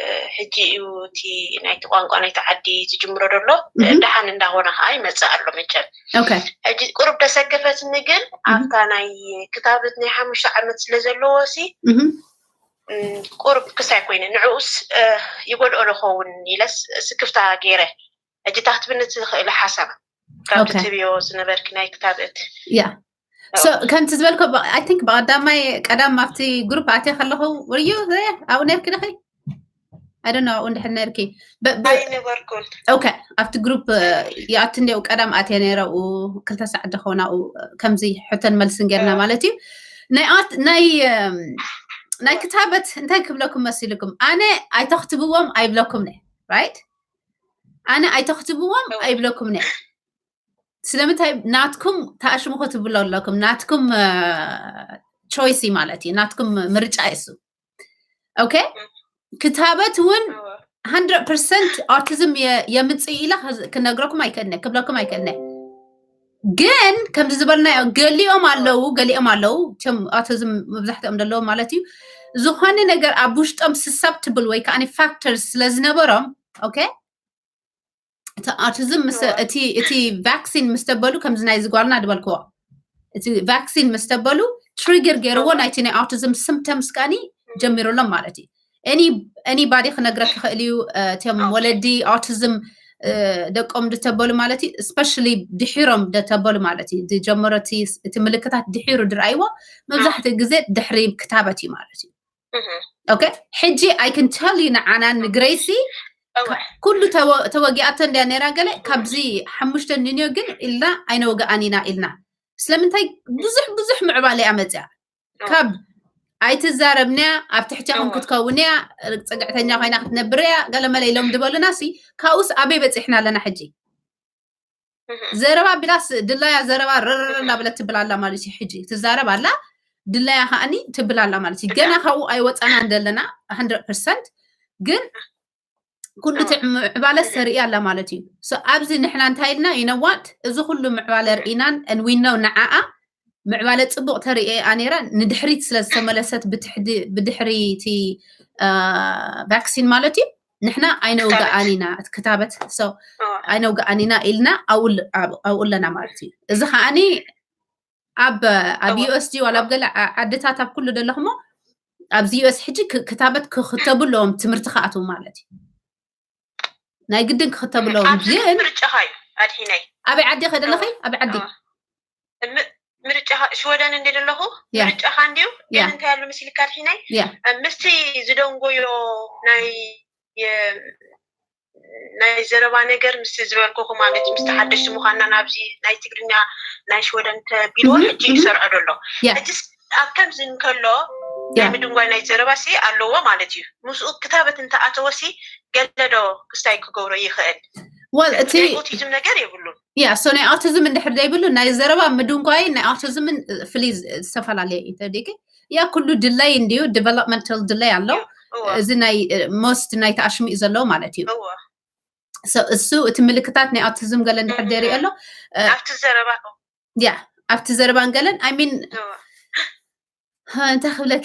እ፣ ሕጂ እዩ እቲ ናይቲ ቋንቋ ናይቲ ዓዲ ዝጅምሮ ዘሎ። እህ። ደሓን እንዳኾነ ኸዓ ይመጽእ ኣሎ መቸም። ኦኬ። ሕጂ ቁሩብ ደሰከፈትኒ ግን እህ። ኣብታ ናይ ክታበት ናይ ሓሙሽተ ዓመት ስለ ዘለዎ ሲ እህ። እም፣ ቁሩብ ክሳይ ኮይነ ንዕኡስ፣ እ፣ ይጎድኦ ዶ ኸውን ኢለስ ስክፍታ ገይረ። ሕጂ እታ ክትብኒ ትኽእሊ ሓሳብ ካብቲ ኦኬ። ትብዮ ዝነበርኪ ናይ ክታበት። ያ። ሶ ከምቲ ዝበልኮ I think ብቐዳማይ ቀዳም ኣብቲ ግሩፕ ኣትየ ከለኹ were you there ኣብኡ ነርኪ ዶ? I don't know ኣብኡ እንድሕር ነርኪ። ብ- ብ- ኣይነበርኩን። ኦኬ ኣብቲ ግሩፕ እ፣ ይኣቱ እንዲያው ቀዳም ኣትየ ነይረ ኣብኡ ክልተ ሰዓት ዝኸውን ኣብኡ ከምዚ ሕቶን መልስን ጌርና እ። ማለት እዩ። ናይ ኣርት ናይ እም፣ ናይ ክታበት እንታይ ክብለኩም መሲልኩም? ኣነ ኣይተኽትብዎም ኣይብለኩም ነ right ኣነ ኣይተኽትብዎም ኣይብለኩም ነ። ስለምንታይ ናትኩም ተኣሽሙ ክትብሉ ኣለኩም ናትኩም ቾይሲ ማለት እዩ ናትኩም ምርጫ እሱ። ኦኬ ክታበት እውን hundred percent autism የምፅእ ኢለ ክነግረኩም ኣይክእልነ ክብለኩም ኣይክእልነ። ግን ከምዚ ዝበልናዮ ገሊኦም ኣለዉ ገሊኦም ኣለዉ ም autism መብዛሕትኦም ዘለዎም ማለት እዩ። ዝኾነ ነገር ኣብ ውሽጦም susceptible ወይ ከዓ factors ስለዝነበሮም ኦኬ እቲ autism ምስ እቲ እቲ vaccine ምስ ተበሉ ከምዚ ናይ ዝጓልና ዝበልክዎ እቲ vaccine ምስ ተበሉ trigger ገይርዎ ናይቲ ናይ autism symptoms ከዓኒ ጀሚሩሎም ማለት እዩ። Anybody ክነግረክ ይኽእል እዩ። እቶም ወለዲ autism ደቆም ድተበሉ ማለት እዩ especially ድሒሮም ደተበሉ ማለት እዩ ዝጀመሮ እቲ ምልክታት ድሒሩ ድረኣይዎ መብዛሕትኡ ግዜ ድሕሪ ክታበት እዩ ማለት እዩ። ኦኬ ሕጂ I can tell you ንዓና ንግሬሲ ኩሉ ተወጊኣቶ እንድያ ነይራ ገለ ካብዚ ሓሙሽተ ንንዮ ግን ኢልና ኣይነወግኣን ኢና ኢልና ስለምንታይ ብዙሕ ብዙሕ ምዕባለ እያ መፅያ ካብ ኣይትዛረብንያ ኣብ ትሕቴኹም ክትከውንያ ፅግዕተኛ ኮይና ክትነብርያ ገለመለ ኢሎም ዝበሉና ሲ ካብኡስ ኣበይ በፂሕና ኣለና ሕጂ? ዘረባ ቢላስ ድላያ ዘረባ ረረረ እናበለት ትብል ኣላ ማለት እዩ። ሕጂ ትዛረብ ኣላ ድላያ ከዓኒ ትብል ኣላ ማለት እዩ። ገና ካብኡ ኣይወፃናን ዘለና hundred percent ግን ኩሉ እቲ ምዕባለ ሰርኢ ኣላ ማለት እዩ። So ኣብዚ ንሕና እንታይ ኢልና you know what እዚ ኩሉ ምዕባለ ርኢናን and we know ንዓኣ ምዕባለ ፅቡቕ ተርእየ እያ ነይራ ንድሕሪት ስለ ዝተመለሰት ብድሕሪ እቲ vaccine ማለት እዩ ንሕና ኣይነውግኣን ኢና እቲ ክታበት ኣይነውግኣን ኢና ኢልና ኣብኡ ኣለና ማለት እዩ። እዚ ከዓኒ ኣብ ኣብ US ድዩ ዋላ ኣብ ገለ ዓድታት ኣብ ኩሉ ዘለኹሞ ኣብዚ US ሕጂ ክታበት ክክተቡ ኣለዎም ትምህርቲ ክኣትዉ ማለት እዩ። ናይ ግድን ክክተቡ ኣለዎም ግን ምርጫኻ እዩ ኣድሒነይ ኣበይ ዓዲ ከደለኸይ ኣበይ ዓዲ ምርጫኻ ሽወደን እንዲ ዘለኹ ምርጫኻ እንዲዩ ግን እንታይ ኣሎ መሲልካ ኣድሒነይ ምስቲ ዝደንጎዮ ናይ ናይ ዘረባ ነገር ምስ ዝበልኩኹ ማለት ምስ ተሓደሽቲ ምዃንና ናብዚ ናይ ትግርኛ ናይ ሽወደን ተቢልዎ ሕጂ ይሰርዖ ደሎ ሕጂ ኣብ ከምዚ እንከሎ ናይ ምድንጓይ ናይ ዘረባ ሲ ኣለዎ ማለት እዩ። ምስኡ ክታበት እንተኣተወ ሲ ገለ ዶ ክስታይ ክገብሮ ይኽእል? ወል እቲ ኦቲዝም ነገር የብሉን። ያ ሶ ናይ ኦቲዝም እንድሕር ዘይብሉ ናይ ዘረባ ምድንጓይ ናይ ኦቲዝምን ፍሊ ዝተፈላለየ እዩ ተዲቂ ያ ኩሉ ድለይ እንዲዩ developmental ድለይ ኣሎ። እዚ ናይ most ናይ ተኣሽሙ እዩ ዘለዎ ማለት እዩ። እሱ እቲ ምልክታት ናይ ኦቲዝም ገለ እንድሕር ደሪኦ ኣሎ ኣብቲ ዘረባ ያ ኣብቲ ዘረባን ገለን I mean እንታይ ክብለክ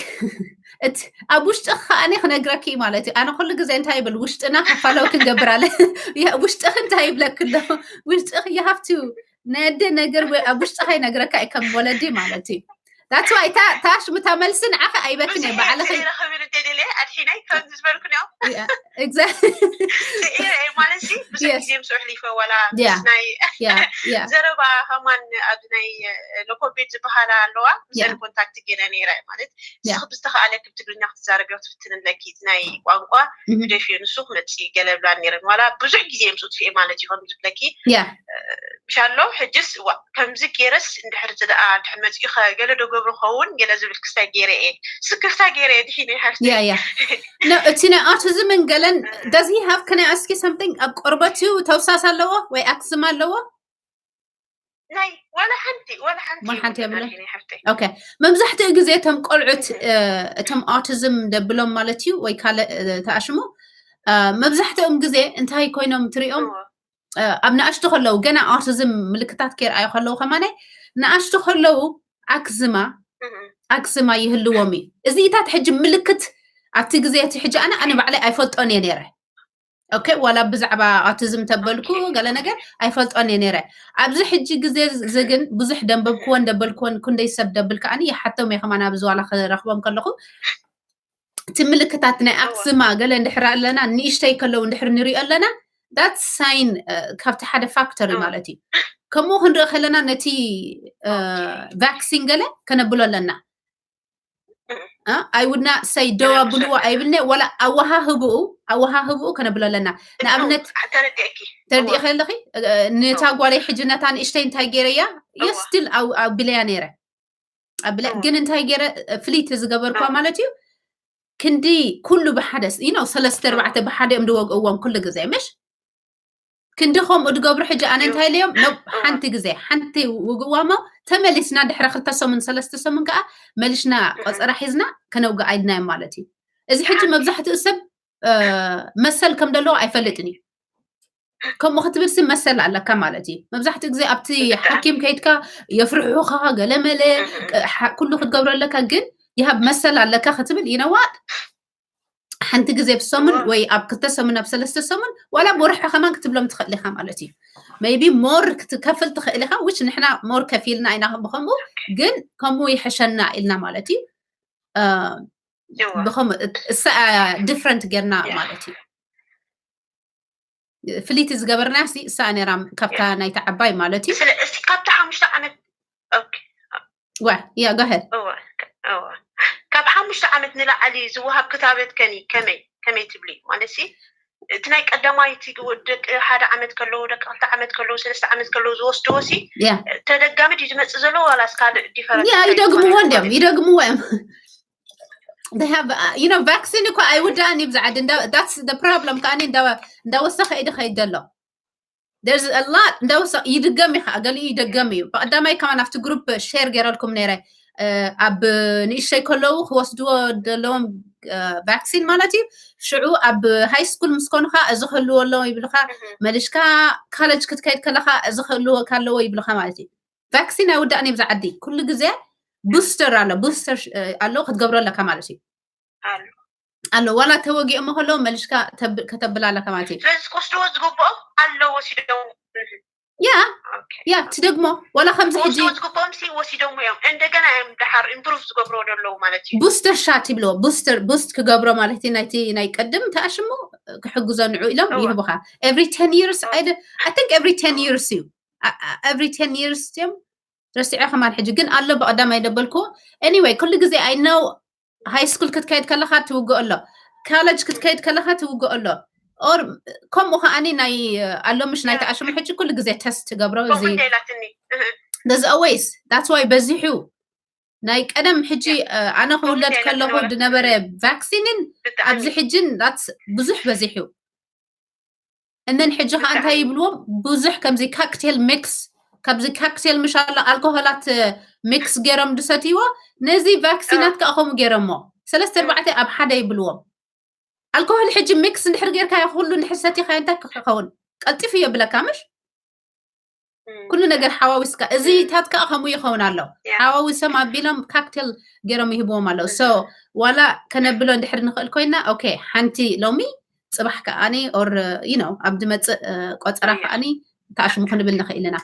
እቲ ኣብ ውሽጢ ከዓኒ ክነግረኪ ማለት እዩ። ኣነ ኩሉ ግዜ እንታይ ይብል ውሽጥና ከፋለው ክንገብር ኣለ ውሽጥክ እንታይ ይብለክ ኣሎ ውሽጥክ you have to ናይ ኣደ ነገር ወይ ኣብ ውሽጥኻ ይነግረካ እዩ ከም ወለዲ ማለት እዩ። That's why እታ ታሽምታ መልሲ ንዓኸ ኣይበክን እየ ባዕልኺ ረኸብል እንተደልየ ኣድሒናይ ከምዚ ዝበልኩ ኒኦም ማለት ብዙሕ ግዜ ምስ ውሕሊፈ ዋላ ናይ ዘረባ ከማን ኣብዚ ናይ ሎኮቤድ ዝበሃላ ኣለዋ ምስን ኮንታክት ገይረ ነይረ ማለት ንስኽ ብዝተኸኣለ ክብ ትግርኛ ክትዛረብ ክትፍትን ኣለኪ ናይ ቋንቋ ግደፍዮ ንሱ ክመፅእ ገለ ብላ ነይረን ዋላ ብዙሕ ግዜ ምስ ውፅኤ ማለት እዩ ከም ዝብለኪ ምሻሎ ሕጅስ ዋ ከምዚ ገይረስ እንድሕር እቲ ደኣ እንድሕር መፂኡ ገለ ዶ ገብሮ ኸውን ገለ ዝብል ክስታይ ገይረ እየ ስክፍታ ገይረ እየ ድሒነ ሓፍቲ ያ ያ እቲ ናይ ኣውቲዝምን ገለን does he have can I ask you something ኣብ ቆርበት እዩ ተውሳስ ኣለዎ ወይ ኣክስም ኣለዎ ናይ ዋላ ሓንቲ ዋላ ሓንቲ ዋላ ሓንቲ የብሉን ሓፍቲ okay መብዛሕትኡ ግዜ እቶም ቆልዑት እቶም ኣውቲዝም ደብሎም ማለት እዩ ወይ ካልእ ተኣሽሙ መብዛሕትኦም ግዜ እንታይ ኮይኖም ትሪኦም ኣብ ንኣሽቱ ከለዉ ገና ኣውቲዝም ምልክታት ከይረኣዩ ከለዉ ከማናይ ንኣሽቱ ከለዉ ኣክዝማ ኣክዝማ ይህልዎም እዩ እዚታት ሕጂ ምልክት ኣብቲ ግዜ እቲ ሕጂ ኣነ ኣነ ባዕለይ ኣይፈልጦን እየ ነይረ okay ዋላ ብዛዕባ ኣውቲዝም ተበልኩ ገለ ነገር ኣይፈልጦን እየ ነይረ ኣብዚ ሕጂ ግዜ እዚ ግን ብዙሕ ደንበብክዎን ደበልክዎን ክንደይ ሰብ ደብል ከዓኒ ይሓቶም እየ ከማን ኣብዚ ዋላ ክረኽቦም ከለኹ እቲ ምልክታት ናይ ኣክስማ ገለ እንድሕር ኣለና ንእሽተይ ከለዉ እንድሕር ንሪኦ ኣለና that sign ካብቲ ሓደ ፋክተር እዩ ማለት እዩ ከምኡ ክንርኢ ከለና ነቲ ቫክሲን ገለ ከነብሎ ኣለና I would not say ደው ኣብልዎ ኣይብልኒ ወላ ኣወሃህብኡ ኣወሃህብኡ ከነብሎ ኣለና ንኣብነት ተረዲእኪ ኣለኺ ነታ ጓለይ ሕጂ ነታ ንእሽተይ እንታይ ገይረያ yes still ኣቢለያ ነይረ ኣቢለ ግን እንታይ ገይረ ፍልይቲ ዝገበርኳ ማለት እዩ ክንዲ ኩሉ ብሓደ you know ሰለስተ ኣርባዕተ ብሓደ እዮም ዝወግእዎም ኩሉ ግዜ ምሽ ክንዲ ከምኡ ዝገብሩ ሕጂ ኣነ እንታይ ኢለዮም ኖ ሓንቲ ግዜ ሓንቲ ውግእዋ እሞ ተመሊስና ድሕሪ ክልተ ሰሙን ሰለስተ ሰሙን ከዓ መሊስና ቆፀራ ሒዝና ከነውግኣ ኢልናዮም ማለት እዩ እዚ ሕጂ መብዛሕትኡ ሰብ መሰል ከም ዘለዎ ኣይፈልጥን እዩ ከምኡ ክትብል ሲ መሰል ኣለካ ማለት እዩ መብዛሕትኡ ግዜ ኣብቲ ሓኪም ከይድካ የፍርሑኻ ገለመለ ኩሉ ክትገብሮ ኣለካ ግን ይሃብ መሰል ኣለካ ክትብል ይነዋት ሓንቲ ግዜ ብሰሙን ወይ ኣብ ክልተ ሰሙን ኣብ ሰለስተ ሰሙን ዋላ ብወርሒ ከማን ክትብሎም ትኽእል ኢኻ ማለት እዩ maybe more ክትከፍል ትኽእል ኢኻ which ንሕና more ከፊልና ኢና ብኸምኡ ግን ከምኡ ይሕሸና ኢልና ማለት እዩ ብኸምኡ different ጌርና ማለት እዩ ፍልይቲ ዝገበርና ሲ እሳ ነራ ካብታ ናይታ ዓባይ ማለት እዩ እስቲ ካብታ ሓሙሽተ ዓመት ዋ ያ ጋሄድ ካብ ሓሙሽተ ዓመት ንላዕሊ ዝወሃብ ክታበት ከኒ ከመይ ከመይ ትብሊ ማለት ሲ እቲ ናይ ቀዳማይቲ ደቂ ሓደ ዓመት ከለዉ ደቂ ክልተ ዓመት ከለዉ ሰለስተ ዓመት ከለዉ ዝወስድዎ ሲ ተደጋሚ ድዩ ዝመፅእ ዘሎ ዋላስ ካልእ ዲፈረንት ይደግምዎ እንዲም ይደግምዎ እዮም you know vaccine እኮ ኣይውዳእን እዩ ብዛዕዲ that's the problem ከዓኒ እንዳወሰኸ እዩ ድኸይድ ዘሎ there's a lot እንዳወሰ ይድገም እዩ ከዓ ገሊኡ ይደገም እዩ ብቀዳማይ ከማን ኣብቲ ግሩፕ ሼር ገይረልኩም ነይረ ኣብ ንእሽተይ ከለዉ ክወስድዎ ዘለዎም ቫክሲን ማለት እዩ ሽዑ ኣብ ሃይ ስኩል ምስ ኮንካ እዚ ክህልዎ ኣለዎ ይብልካ መሊሽካ ካለጅ ክትከይድ ከለካ እዚ ክህልዎ ካለዎ ይብልካ ማለት እዩ ቫክሲን ኣይውዳእን እዩ ብዛ ዓዲ ኩሉ ግዜ ቡስተር ኣሎ ቡስተር ኣሎ ክትገብሮ ኣለካ ማለት እዩ ኣሎ ዋላ ተወጊኦሞ ከለዉ መሊሽካ ከተብል ኣለካ ማለት እዩ ስለዚ ክወስድዎ ዝግብኦም ኣሎ ወሲዶም ያ ያ ትደግሞ ዋላ ከምዚ ሕጂ ወሲዶም ዝግብኦም ሲ ወሲዶም እዮም እንደገና እዮም ድሓር ኢምፕሩቭ ዝገብርዎ ዘለዉ ማለት እዩ ቡስተር ሻት ይብልዎ ቡስተር ቡስት ክገብሮ ማለት እዩ ናይቲ ናይ ቅድም ተኣሽሙ ክሕግዞ ንዑ ኢሎም ይህቡካ every ten years I think every ten years እዩ every ten years እዮም ረሲዐ ከማን ሕጂ ግን ኣሎ ብቐዳማይ ደበልኩ anyway ኩሉ ግዜ I know ሃይ ስኩል ክትከይድ ከለካ ትውግኦ ኣሎ ካለጅ ክትከይድ ከለካ ትውግኦ ኣሎ or ከምኡ ከዓኒ ናይ ኣሎ ምሽ ናይ ተኣሽሙ ሕጂ ኩሉ ግዜ ተስት ትገብሮ እዚ ኢላትኒ there's always that's why በዚሑ ናይ ቀደም ሕጂ ኣነ ክውለድ ከለኹ ዝነበረ ቫክሲንን ኣብዚ ሕጅን that's ብዙሕ በዚሑ እነን ሕጂ ከዓ እንታይ ይብልዎም ብዙሕ ከምዚ ካክቴል ሚክስ ካብዚ ካክቴል ምሻሎ ኣልኮሆላት ሚክስ ገይሮም ዝሰትይዎ ነዚ ቫክሲናት ከዓ ከምኡ ገይሮሞ ሰለስተ ኣርባዕተ ኣብ ሓደ ይብልዎም ኣልኮሆል ሕጂ ሚክስ እንድሕር ጌርካ ኩሉ እንድሕር ሰቲኻዮ እንታይ ክኸውን ቀልጢፉ የብለካ ምሽ ኩሉ ነገር ሓዋዊስካ እዚታት ከዓ ከምኡ ይኸውን ኣሎ ሓዋዊሶም ኣቢሎም ካክቴል ገይሮም ይህብዎም ኣለዉ so ዋላ ከነብሎ እንድሕር ንኽእል ኮይና okay ሓንቲ ሎሚ ፅባሕ ከዓኒ or you know ኣብ ዝመፅእ ቆፀራ ከዓኒ ተኣሽሙ ክንብል ንኽእል ኢና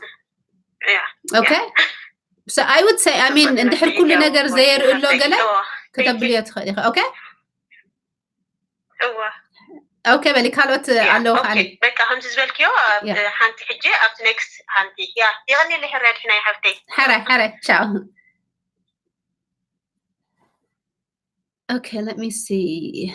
okay. So I would say, I mean, እንድሕር ኩሉ ነገር ዘየርእሎ ገለ ከተብልዮ ትኽእል ኢኻ። Okay? እዋ Okay፣ በሊ ካልኦት ኣለዉ ከዓ። በቃ ከምዚ ዝበልክዮ፣ ሓንቲ ሕጂ ኣብቲ next ሓንቲ። ያ፣ የቐንየለይ ሕራይ ኣድሕናይ ሓፍተይ። ሕራይ ሕራይ፣ ቻው። Okay, let me see.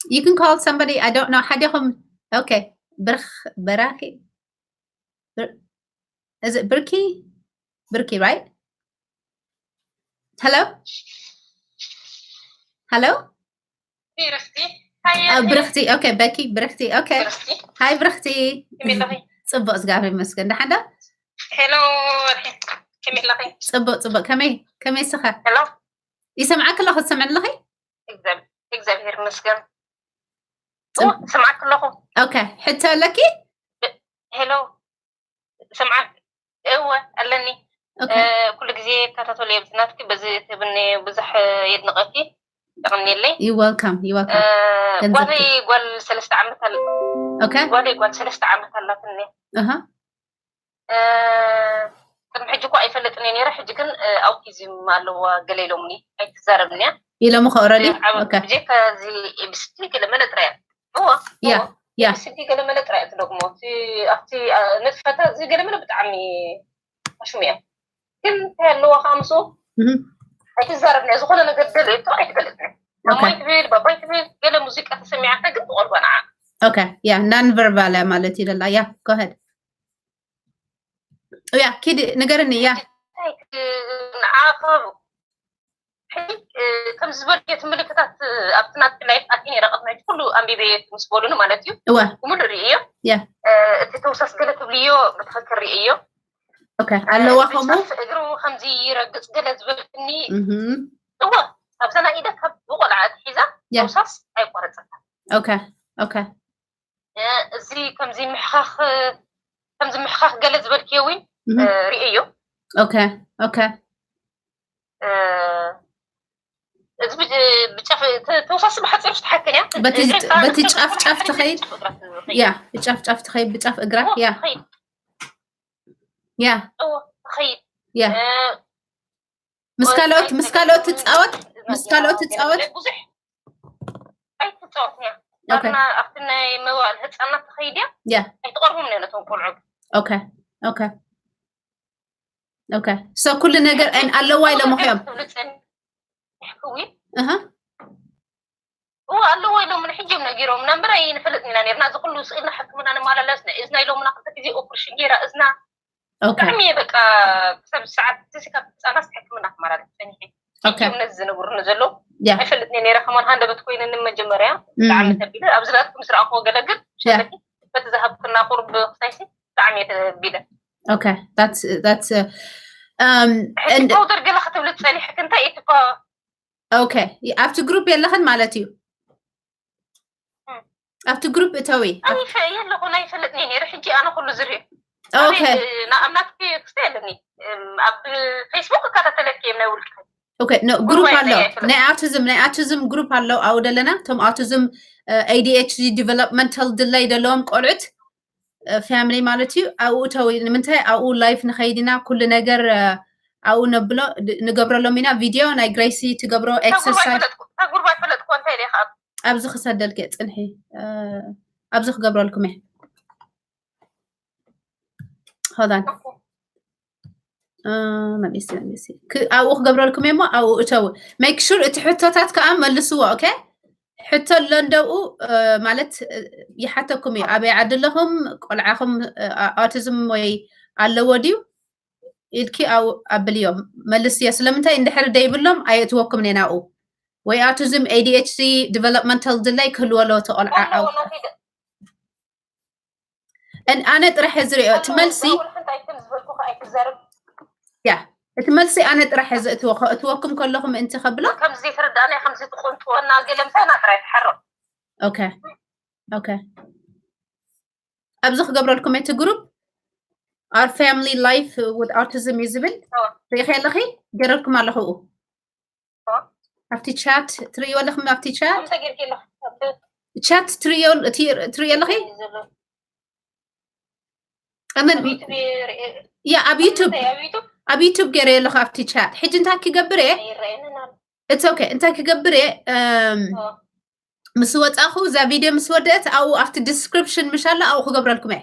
You can call somebody, I don't know. ሓዲኹም። Okay. ብርኽ በራኪ። Is it ብርኪ? ብርኪ, right? Hello? Hello? ብርኽቲ። Okay, በኪ። ብርኽቲ። Okay. Hi ብርኽቲ። ጽቡቕ፣ እግዚኣብሔር ይመስገን። ደሓን ዶ? Hello። ጽቡቕ፣ ጽቡቕ። ከመይ፣ ከመይ ስኻ? ይሰምዓክ ኣለኹ፣ ትሰምዕኒ ኣለኺ? እግዚኣብሔር ይመስገን። ስማዕክ ኣለኹ። Okay፣ ሕቶ ኣለኪ? ሄሎ፣ ስምዓክ? እወ ኣለኒ። ኩሉ ግዜ እከታተሎ እየ ናትኪ፣ በዚ ትህብኒ ብዙሕ የድንቐኪ። የቐንየለይ። Welcome። ጓለይ ጓል ሰለስተ ዓመት ኣላ። ጓለይ ጓል ሰለስተ ዓመት ኣላትኒ። ቅድሚ ሕጂ እኳ ኣይፈለጥን እየ ነይረ፣ ሕጂ ግን ኣውቲዝም ኣለዋ ገለ ኢሎምኒ፣ ኣይትዛረብን እያ ኢሎምኺ። Already ብጀካ እዚ ኤቢሲዲ ገለ መለ ጥራይ እያ። እዎ፣ ኤቢሲዲ ገለ መለ ጥራይ እያ ትደግሞ። ኣብቲ ንጥፈታ እዚ ገለ መለ ብጣዕሚ ኣሽሙ እያ። ግን እንታይ ኣለዋ ከዓ ምስኡ ኣይትዛረብን እያ። ዝኾነ ነገር ደልየቶ ኣይትገልጽን እያ። ማማይ ትብል፣ ባባይ ትብል፣ ገለ ሙዚቃ ተሰሚዓታ ግን ትቆልባ ንዓ። Okay, yeah, non verbal ማለት እዩ ለላ። Yeah, go ahead. ያ ኪዲ ንገርኒ። ያ ንዓኸ ከምዚ ዝበልክዮ እቲ ምልክታት ኣብቲ ናትኪ ላይፍ ኣትየ ነይረ፣ ቅድሚ ሕጂ ኩሉ ኣንቢበ ምስ በሉኒ ማለት እዩ። እወ። ብሙሉ ርእዮ። እቲ ተውሳስ ገለ ትብልዮ ብትኽክል ርእዮ። Okay፣ ኣለዋ ከምኡ። እግሩ ከምዚ ይረግጽ ገለ ዝበልክኒ። እወ፣ ኣብዛ ናይ ኢደ ካብ ብቆልዓ ኣትሒዛ ተውሳስ ኣይቋረጸታን። Okay፣ okay። እዚ ከምዚ ምሕኻኽ፣ ከምዚ ምሕኻኽ ገለ ዝበልክዮ እውን ርእዮ። Okay፣ okay። እዚ ብጫፍ ተውሳስ ብሓፂሩ ትሓክን እያ። በቲ ጫፍ ጫፍ ትኸይድ። ያ፣ ብጫፍ ጫፍ ትኸይድ፣ ብጫፍ እግራ። ያ፣ ያ። ትኸይድ። ያ። ምስ ካልኦት፣ ምስ ካልኦት ትፃወት፣ ምስ ካልኦት ትፃወት። ኣይትፃወትን እያ። ኣብቲ ናይ መዋእል ህፃናት ትኸይድ እያ። ኣይትቐርቡም እያ ነቶም ቆልዑ። Okay፣ okay፣ okay። So ኩሉ ነገር ኣለዋ ኢሎምኺ እዮም። እዋ ኣለዎ ኢሎም ንሕጂ እዮም ነጊሮምና እምበር ኣይንፈልጥን ኢና ነርና። እዚ ኩሉ ስኢልና ሕክምና ንመላለስ፣ ናይ እዝና ኢሎምና ክልተ ግዜ ኦፕሬሽን ገይራ እዝና። ብጣዕሚ እየ በቃ ክሳብ ሰዓት እዚ ካብ ህፃናት ሕክምና ክመላለስ ፀኒሐ። ሕጂ እዮም ነዚ ዝነግሩኒ ዘለዉ። ኣይፈልጥን እየ ነይረ ከማን ሃንደበት ኮይነኒ መጀመርያ ብጣዕሚ ተቢለ። ኣብዚ ናትኩም ምስ ረኣኽዎ ገለ ግን ሸለኪ በቲ ዝሃብክና ቁሩብ ክሳይሲ ብጣዕሚ እየ ተቢለ። Okay, that's that's ፓውደር ገለ ክትብሊ ፀኒሕክ እንታይ እዩ እኮ። Okay፣ ኣብቲ ግሩፕ የለኽን ማለት እዩ። ኣብቲ ግሩፕ እተዊ። የለኹን፣ ኣይፈልጥን እየ ነይረ። ሕጂ ኣነ ኩሉ ዝርኢ ናብናትኪ ክስተ የለኒ። ኣብ ፌስቡክ እከታተለኪ እየ ናይ ውልቂ። Okay፣ ግሩፕ ኣሎ፣ ናይ ኣውቲዝም፣ ናይ ኣውቲዝም ግሩፕ ኣሎ። ኣብኡ ደለና እቶም ኣውቲዝም፣ ኤ ዲ ኤች ዲ፣ ዲቨሎፕመንታል ድለይ ዘለዎም ቆልዑት፣ ፋሚሊ ማለት እዩ። ኣብኡ እተዊ። ንምንታይ ኣብኡ ላይፍ ንኸይድ ኢና፣ ኩሉ ነገር ኣብኡ ነብሎ፣ ንገብረሎም ኢና። ቪድዮ ናይ ግሬሲ ትገብሮ ኤክሰርሳይዝ። ጉርባ ይፈለጥኩ እንታይ ኢለ ካብ ኣብዚ ክሰደልኪ እየ፣ ፅንሒ። ኣብዚ ክገብረልኩም እየ። Hold on። ኣብኡ ክገብረልኩም እየ እሞ ኣብኡ እተው። Make sure እቲ ሕቶታት ከዓ መልስዎ። Okay፣ ሕቶ ኣሎ እንደብኡ ማለት ይሓተኩም እዩ። ኣበይ ዓዲ ኣለኹም፣ ቆልዓኹም ኣውቲዝም ወይ ኣለዎ ድዩ ኢልኪ ኣብኡ ኣብልዮም፣ መልስዮ። ስለምንታይ እንድሕር ደይብሎም ኣየእትወኩም እየ ናብኡ። ወይ ኣውቲዝም፣ ኤ ዲ ኤች ዲ፣ ዲቨሎፕመንታል ድለይ ክህልዎ ኣለዎ እቲ ቆልዓ። ኣነ ጥራሕ እየ ዝሪኦ እቲ መልሲ። ያ፣ እቲ መልሲ ኣነ ጥራሕ እየ ዘእትዎ፣ ከእትወኩም ከለኹ ምእንቲ ከብሎ። ከምዚ ዘይተረዳእና ከምዚ ትቆንጥወና ገለ ምሳና ጥራይ ትሓሮ። Okay፣ okay። ኣብዚ ክገብረልኩም እቲ ግሩፕ Our Family Life with Autism እዩ ዝብል። ሪኢኺ ኣለኺ? ገረልኩም ኣለኹ። ኣብቲ ቻት ትርእይዎ ኣለኹም? ኣብቲ ቻት ቻት ትርእይዎ ኣለኺ? እመን ያ ኣብ ዩቱብ ኣብ ዩቱብ ገይረ ኣለኹ ኣብቲ ቻት። ሕጂ እንታይ ክገብር እየ? It's okay። እንታይ ክገብር እየ? ምስ ወፃኹ እዛ ቪድዮ ምስ ወደአት ኣብኡ ኣብቲ ዲስክሪፕሽን ምሽ ኣላ ኣብኡ ክገብረልኩም እየ።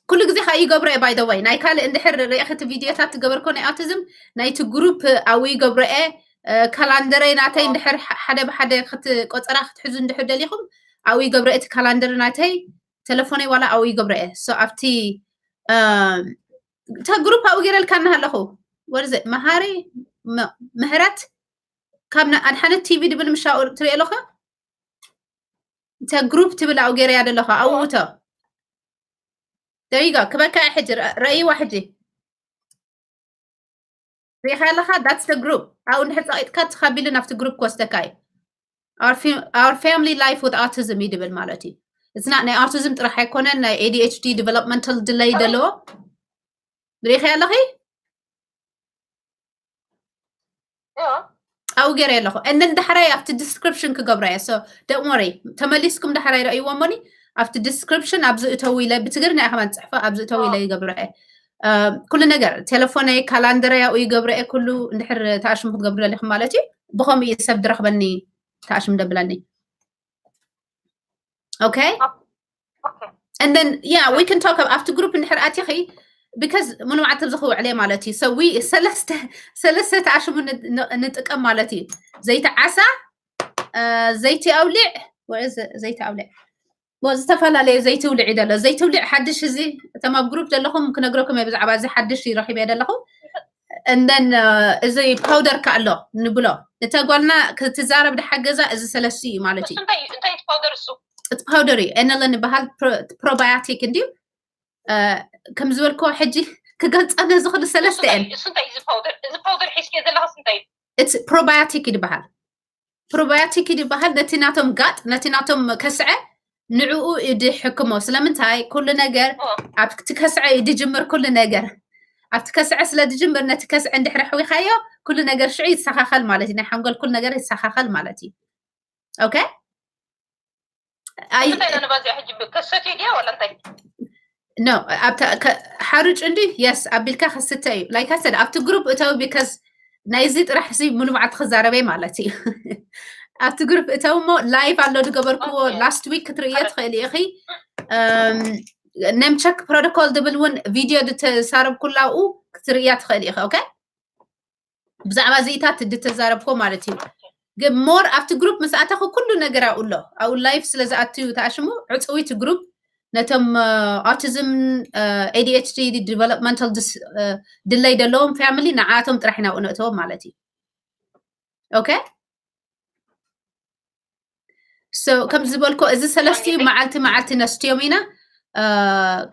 ኩሉ ግዜ ከዓ ይገብሮ እየ። By the way ናይ ካልእ እንድሕር ርኢኺ እቲ ቪድዮታት ትገበርኮ ናይ ኣውቲዝም ናይቲ ግሩፕ ኣብኡ ይገብሮ እየ። ካላንደረይ ናተይ እንድሕር ሓደ ብሓደ ቆፀራ ክትሕዙ እንድሕር ደሊኹም ኣብኡ ይገብሮ እየ። እቲ ካላንደር ናተይ ተለፎነይ ዋላ ኣብኡ ይገብሮ እየ። So ኣብቲ እታ ግሩፕ ኣብኡ ገይረልካ እናሃለኹ ወርዘ መሃሪ ምህረት ካብ ኣድሓነት ቲቪ ድብል ምሻ ትሪኦ ኣለኻ እታ ግሩፕ ትብል ኣብኡ ገይረያ ዘለኻ ኣብኡ እቶ ደሪጋ ክበካ ሕጂ ረእይዋ ሕጂ ሪኢኻ ኣለኻ that's the group ኣብኡ እንድሕር ፀቂጥካ ትኻቢሉ ናብቲ ግሩፕ ክወስደካ እዩ። Our family life with autism እዩ ድብል ማለት እዩ። It's not ናይ ኣውቲዝም ጥራሕ ኣይኮነን ናይ ADHD developmental delay ዘለዎ ሪኢኻ ኣለኺ ኣብኡ ገይረ ኣለኹ እንን ዳሕራይ ኣብቲ ዲስክሪፕሽን ክገብራ እየ። So don't worry ተመሊስኩም ዳሕራይ ረእይዎ እሞኒ ኣብቲ ዲስክሪፕሽን ኣብዚ እተው ኢለ ብትግርኛ እየ ከማን ፅሕፎ ኣብዚ እተው ኢለ ይገብሮ እየ። ኩሉ ነገር ቴሌፎነይ ካላንደረይ ኣብኡ ይገብረ እየ። ኩሉ እንድሕር ተኣሽሙ ክትገብሩ ደሊኹም ማለት እዩ። ብኸምኡ እዩ ሰብ ድረኽበኒ ተኣሽሙ ደብለኒ። Okay and then yeah we can talk about ኣብቲ ግሩፕ እንድሕር ኣቲኺ because ምንባዓት ተብዚ ክውዕለ ማለት እዩ። So we ሰለስተ ሰለስተ ተኣሽሙ ንጥቀም ማለት እዩ። ዘይቲ ዓሳ፣ ዘይቲ ኣውሊዕ፣ ዘይቲ ኣውሊዕ ዝተፈላለዩ ዘይቲ ውልዕ እዩ ዘሎ። ዘይቲ ውልዕ ሓድሽ እዚ እቶም ኣብ ግሩፕ ዘለኹም ክነግረኩም እየ ብዛዕባ እዚ ሓድሽ እዩ ረኺበ ዘለኹ። And then እዚ ፓውደር ከ ኣሎ ንብሎ እተ ጓልና ክትዛረብ ድሓገዛ እዚ ሰለስቲ እዩ ማለት እዩ። እቲ ፓውደር እዩ ኤነለን ይበሃል። ፕሮባያቲክ እንድዩ። ከም ዝበልክዎ ሕጂ ክገልፀ ነዚ ክሉ ሰለስተ እየን። ፕሮባያቲክ ይበሃል። ፕሮባያቲክ ይበሃል። ነቲ ናቶም ጋጥ ነቲ ናቶም ከስዐ ንዕኡ ድሕክሞ። ስለምንታይ ኩሉ ነገር ኣብቲ ከስዐ ድጅምር ኩሉ ነገር ኣብቲ ከስዐ ስለ ድጅምር ነቲ ከስዐ እንድሕር ኣሕዊኻዮ ኩሉ ነገር ሽዑ ይተሳኻኸል ማለት እዩ። ናይ ሓንጎል ኩሉ ነገር ይተሳኻኸል ማለት እዩ። ኦኬ እንታይ ኢና ንባዚኣ ሕጂ ከሰትዩ ድያ ወላ እንታይ no ሓሩጭ እንዲ የስ ኣቢልካ ከስተ እዩ። Like I said ኣብቲ ግሩፕ እተው because ናይዚ ጥራሕ ሲ ሙሉ መዓልቲ ክዛረበ ማለት እዩ። ኣብቲ ግሩፕ እተው እሞ ላይቭ ኣሎ ዝገበርክዎ last week ክትርእዮ ትኽእል ኢኺ። Name check protocol ዝብል እውን ቪድዮ ዝተሳረብኩላ ኣብኡ ክትርእያ ትኽእል ኢኺ። ኦኬ ብዛዕባ እዚኢታት ድተዛረብኮ ማለት እዩ። ግን more ኣብቲ ግሩፕ ምስ ኣተኹ ኩሉ ነገር ኣብኡ ኣሎ። ኣብኡ ላይፍ ስለ ዝኣትዩ ተኣሽሙ ዕፅዊቲ ግሩፕ ነቶም autism ADHD developmental delay ዘለዎም family ንዓቶም ጥራሕ ኢና ኣብኡ ነእተዎም ማለት እዩ። ኦኬ so ከም ዝበልኮ እዚ ሰለስቲኡ መዓልቲ መዓልቲ ነስትዮም ኢና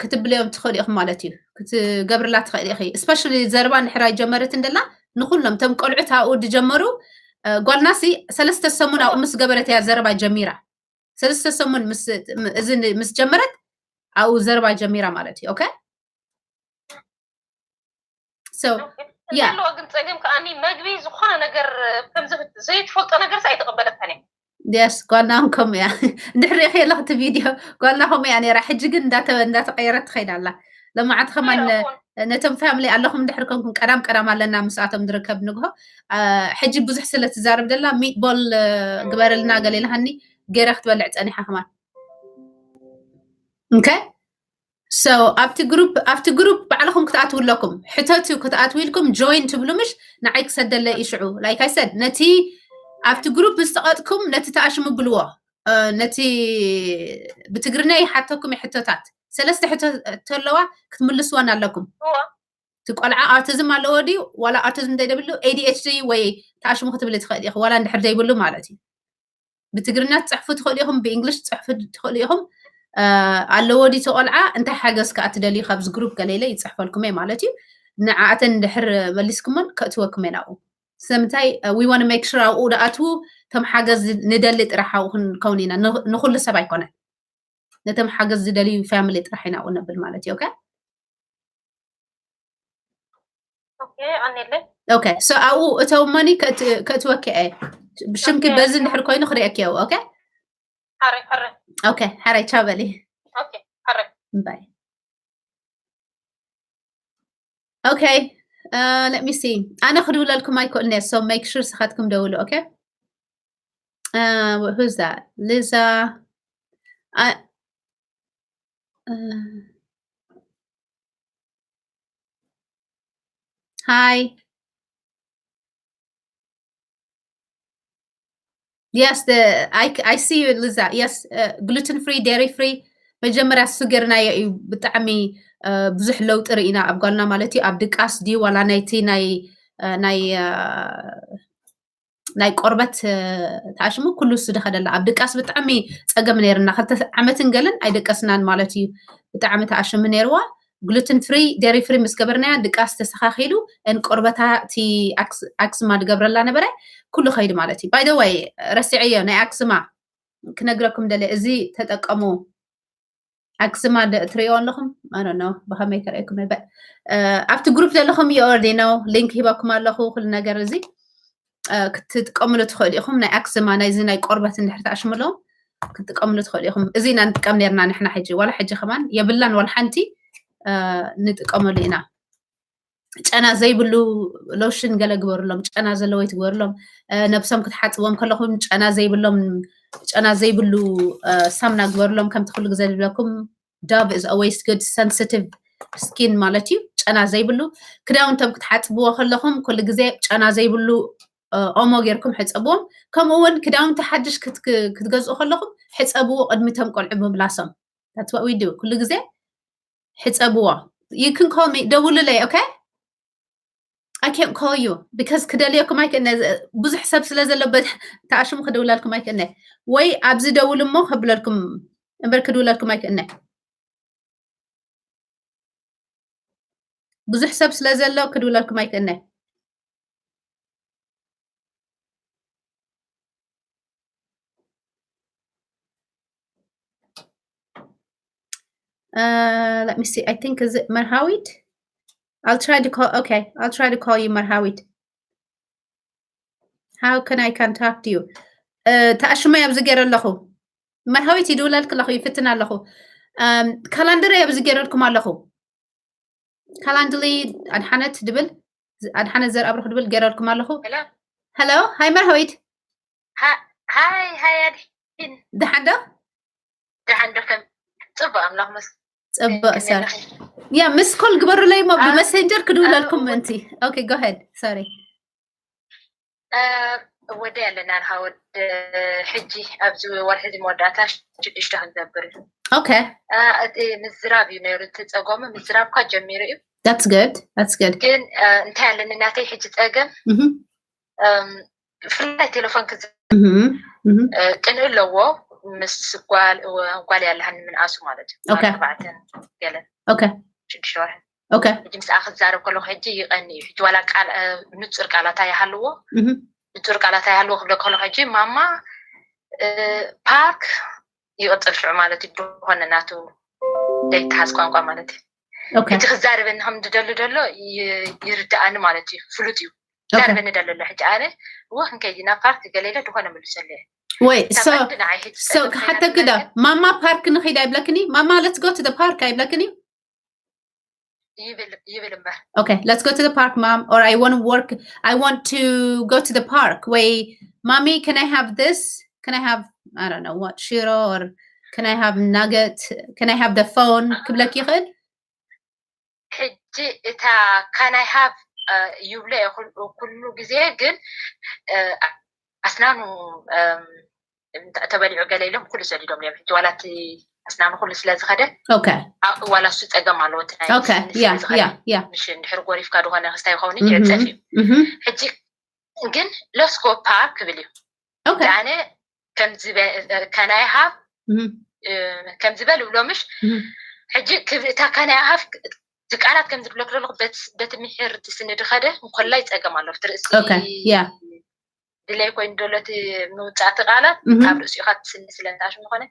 ክትብልዮም ትኽእል ኢኹም ማለት እዩ። ክትገብርላ ትኽእል ኢኺ። Especially ዘረባ እንድሕር ኣይጀመረት እንደላ ንኩሎም ቶም ቆልዑት ኣብኡ ዝጀመሩ ጓልናሲ ሰለስተ ሰሙን ኣብኡ ምስ ገበረት እያ ዘረባ ጀሚራ። ሰለስተ ሰሙን እዚ ምስ ጀመረት ኣብኡ ዘረባ ጀሚራ ማለት እዩ። ኦኬ ያ ግን ፀገም ከዓኒ መግቢ ዝኾነ ነገር ከም ዘይትፈልጦ ነገር ኣይተቐበለካን እያ። የስ ጓልናን ከምኡ እያ። እንድሕር ሪኢኺ ኣለኽ እቲ ቪድዮ ጓልና ከምኡ እያ ነይራ። ሕጂ ግን እንዳተቐየረት ትኸይድ ኣላ። ለማዓት ከማን ነቶም ፋምሊ ኣለኹም እንድሕር ኮንኩም ቀዳም ቀዳም ኣለና ምስኣቶም ዝርከብ ንግሆ። ሕጂ ብዙሕ ስለ ትዛረብ ደላ ሚትቦል ግበረልና ገለ ኢልሃኒ ገይረ ክትበልዕ ፀኒሓ ከማን። ኦኬ so ኣብቲ ግሩፕ ኣብቲ ግሩፕ ባዕልኹም ክትኣትዉ ኣለኩም። ሕተቱ ክትኣትዉ ኢልኩም join ትብሉ ምሽ ንዓይ ክሰደለ እዩ ሽዑ። Like I said ነቲ ኣብቲ ግሩፕ ምስ ተቐጥኩም ነቲ ተኣሽሙ ብልዎ። ነቲ ብትግርኛ ይሓተኩም ሕቶታት ሰለስተ ሕቶ ኣለዋ ክትምልስወን ኣለኩም። እቲ ቆልዓ ኣውቲዝም ኣለዎ ድዩ ዋላ ኣውቲዝም ዘይደብሉ ADHD ወይ ተኣሽሙ ክትብሊ ትኽእል ኢኹ ዋላ እንድሕር ዘይብሉ ማለት እዩ። ብትግርኛ ትፅሕፉ ትኽእሉ ኢኹም፣ ብእንግሊሽ ትፅሕፉ ትኽእሉ ኢኹም። ኣለዎ ድዩ እቲ ቆልዓ እንታይ ሓገዝ ከዓ ትደልዩ ካብዚ ግሩፕ ገለ ኢለ ይፅሕፈልኩም እየ ማለት እዩ። ንዓኣተን እንድሕር መሊስኩመን ከእትወኩም እየ ናብኡ። ስለምንታይ we want to make sure ኣብኡ ደኣትዉ ከም ሓገዝ ንደሊ ጥራሕ ኣብኡ ክንከውን ኢና ንኩሉ ሰብ ኣይኮነን። ነቶም ሓገዝ ዝደልዩ ፋሚሊ ጥራሕ ኢና ኣብኡ ነብል ማለት እዩ። ኦኬ ኦኬ so ኣብኡ እተውመኒ ከእትወኪ እየ። ብሽምኪ በዚ እንድሕር ኮይኑ ክርእየኪ እየ። ኦኬ ሓረይ ሓረይ ኦኬ ሓረይ ቻው በሊ። ኦኬ ሓረይ ባይ Okay, uh, let me see. ኣነ ክድውለልኩም ኣይክእልን እየ። So make sure ስኻትኩም ደውሉ, okay? Uh, who's that? Liza. Uh, uh, hi. Yes, the I I see you, Liza. Yes, uh, gluten free, dairy free. መጀመርያ እሱ ጌርናዮ እዩ። ብጣዕሚ ብዙሕ ለውጢ ርኢና ኣብ ጓልና ማለት እዩ። ኣብ ድቃስ ድዩ ዋላ ናይቲ ናይ ናይ ናይ ቆርበት ተኣሽሙ ኩሉ እሱ ደኸደላ። ኣብ ድቃስ ብጣዕሚ ጸገም ነይርና። ክልተ ዓመትን ገለን ኣይደቀስናን ማለት እዩ። ብጣዕሚ ተኣሽሙ ነይርዋ። ግሉትን ፍሪ፣ ዴሪ ፍሪ ምስ ገበርናያ ድቃስ ተስተኻኺሉ፣ ን ቆርበታ እቲ ኣክስማ ድገብረላ ነበረ ኩሉ ኸይዱ ማለት እዩ። By the way፣ ረሲዐዮ ናይ ኣክስማ ክነግረኩም ደለ። እዚ ተጠቀሙ። ኣክስማ ትሪኦ ኣለኹም? I don't know ብኸመይ ከርእየኩም ነበ። ኣብቲ ግሩፕ ዘለኹም you already know፣ ሊንክ ሂበኩም ኣለኹ። ኩሉ ነገር እዚ ክትጥቀምሉ ትኽእሉ ኢኹም። ናይ ኣክስማ ናይዚ ናይ ቆርበት እንድሕር ተኣሽምሎም ክትጥቀምሉ ትኽእሉ ኢኹም። እዚ ኢና ንጥቀም ነርና ንሕና። ሕጂ ዋላ ሕጂ ከማን የብላን ዋላ ሓንቲ፣ ንጥቀመሉ ኢና። ጨና ዘይብሉ ሎሽን ገለ ግበሩሎም፣ ጨና ዘለዎ ትግበሩሎም። ነብሶም ክትሓጽዎም ከለኹም ጨና ዘይብሎም፣ ጨና ዘይብሉ ሳምና ግበሩሎም። ከምቲ ኩሉ ግዜ ዝብለኩም፣ Dove is always good፣ sensitive skin ማለት እዩ። ጨና ዘይብሉ ክዳውንቶም ክትሓጽብዎ ከለኹም ኩሉ ግዜ ጨና ዘይብሉ ኦሞ ጌርኩም ሕጸብዎም። ከምኡ እውን ክዳውንቲ ሓድሽ ክትገዝኡ ከለኹም ሕጸብዎ ቅድሚቶም ቆልዑ ምምላሶም። That's what we do። ኩሉ ግዜ ሕጸብዎ። You can call me፣ ደውሉለይ። Okay? I can't call you because ክደልየኩም ኣይክእነ። ብዙሕ ሰብ ስለ ዘሎ ተኣሽሙ ክድውለልኩም ኣይክእነ። ወይ ኣብዚ ደውሉ እሞ ከብለልኩም እምበር ክድውለልኩም ኣይክእነ። ብዙሕ ሰብ ስለ ዘሎ ክድውለልኩም ኣይክእነ። Uh, let me see. I think is it Marhawit? I'll try to call. Okay, I'll try to call you Marhawit. How can I contact you? Uh, ተኣሽመይ ኣብዚ ገይረ ኣለኹ። መርሃዊት ይድውለልክ ኣለኹ፣ ይፍትን ኣለኹ። ካላንደረይ ኣብዚ ገይረልኩም ኣለኹ። ካላንድሊ ኣድሓነት ድብል፣ ኣድሓነት ዘርኣብሩኽ ድብል ገይረልኩም ኣለኹ። ሄሎ። ሄሎ፣ ሃይ መርሃዊት። ሃይ፣ ሃይ ኣድሒን። ደሓን ዶ? ደሓን ዶ? ከም ጽቡቕ ኣምላኽ መስ-፣ ጽቡቕ ሰር። ያ፣ ምስ ኮል ግበሩለይ እሞ ብመሰንጀር ክድውለልኩም ምእንቲ። Okay, go ahead. Sorry. ወደ ያለና ንሃወድ ሕጂ ኣብዚ ወርሒ እዚ መወዳእታ ሽዱሽተ ክንገብር እዩ። Okay. እቲ ምዝራብ እዩ ነይሩ፣ እቲ ጸገሙ ምዝራብ እኳ ጀሚሩ እዩ። That's good. That's good. ግን እንታይ ኣለኒ ናተይ ሕጂ ጸገም፣ Mhm. ብፍላይ ቴሌፎን ክዝ-፣ Mhm. Mhm. ቅንኢ ኣለዎ ምስ ጓል፣ ጓል ያለሃኒ ምንኣሱ ማለት እዩ። Okay. ኣርባዕተን ገለን Okay. ሽዱሽተ ወርሒ። Okay. ሕጂ ምስኣ ክዛረብ ከለኹ ሕጂ ይቐኒ እዩ። ሕጂ ዋላ ቃል፣ እ፣ ንጹር ቃላት ኣይሃልዎ። Mhm. ንጹር ቃላት ኣይሃልዎ ክብሎ ከለኹ ሕጂ ማማ፣ እ፣ ፓርክ ይቕጽል ሽዑ ማለት እዩ። ዝኾነ ናቱ ዘይተሓዝ ቋንቋ ማለት እዩ። Okay. ሕጂ ክዛረበኒ ከም ዝደሊ ደሎ ይ-፣ ይርድኣኒ ማለት እዩ። ፍሉጥ እዩ። Okay. ክዛረበኒ ደሎ ኣሎ። ሕጂ ኣነ እወ ክንከይድ ኢና ፓርክ ገለ ኢለ ዝኾነ መልሰሉ እየ። Wait, so፣ so ክሓተኪ ዶ? ማማ ፓርክ ንኺድ ኣይብለክኒ? ማማ let's go to the park ኣይብለክኒ? ይብል፣ ይብል እምበር። Okay, let's go to the park, Mom, or I want to work, I want to go to the park. ወይ ማሚ, can I have this? Can I have, I don't know what, ሽሮ, or can I have nugget? Can I have the phone? ክብለክ ይኽእል? ሕጂ እታ can I have፣ እ፣ ይብሎ እየ ኩሉ፣ ኩሉ ግዜ፣ ግን፣ እ፣ ኣስናኑ፣ እም፣ እንተ-፣ ተበሊዑ ገለ ኢሎም ኩሉ ሰዲዶም እዮም። ሕጂ ዋላ እቲ ኣስናኑ ኩሉ ስለ ዝኸደ፣ Okay. ኣ-፣ ዋላ እሱ ጸገም ኣለዎ። እቲ ናይ Okay, ስኒ ስለ yeah, ዝኸደ፣ yeah, yeah. ምሽ እንድሕር ጎሪፍካ ዝኾነ ክስታይ ይኸውን እዩ፣ Mhm, ይዕጸፍ እዩ። Mhm. ሕጂ ግን let's go park ክብል እዩ። Okay. ኣነ ከምዚ በ-፣ can I have፣ Mhm. እ፣ ከምዚ በል እብሎ ምሽ። Mhm. ሕጂ ክብ-፣ እታ can I have ቃላት ከምዚ ክብለክ ዘለኹ በት-፣ በቲ ምሕር እቲ ስኒ ድኸደ እንኮላይ ጸገም ኣሎ። ኣብቲ ርእሲ Okay, yeah. ድለይ ኮይኑ ዘሎ እቲ ምውጻእ እቲ ቃላት Mhm. ካብ ርእሲኡ ካብ እቲ ስኒ ስለ እንተኣሽሙ ዝኾነ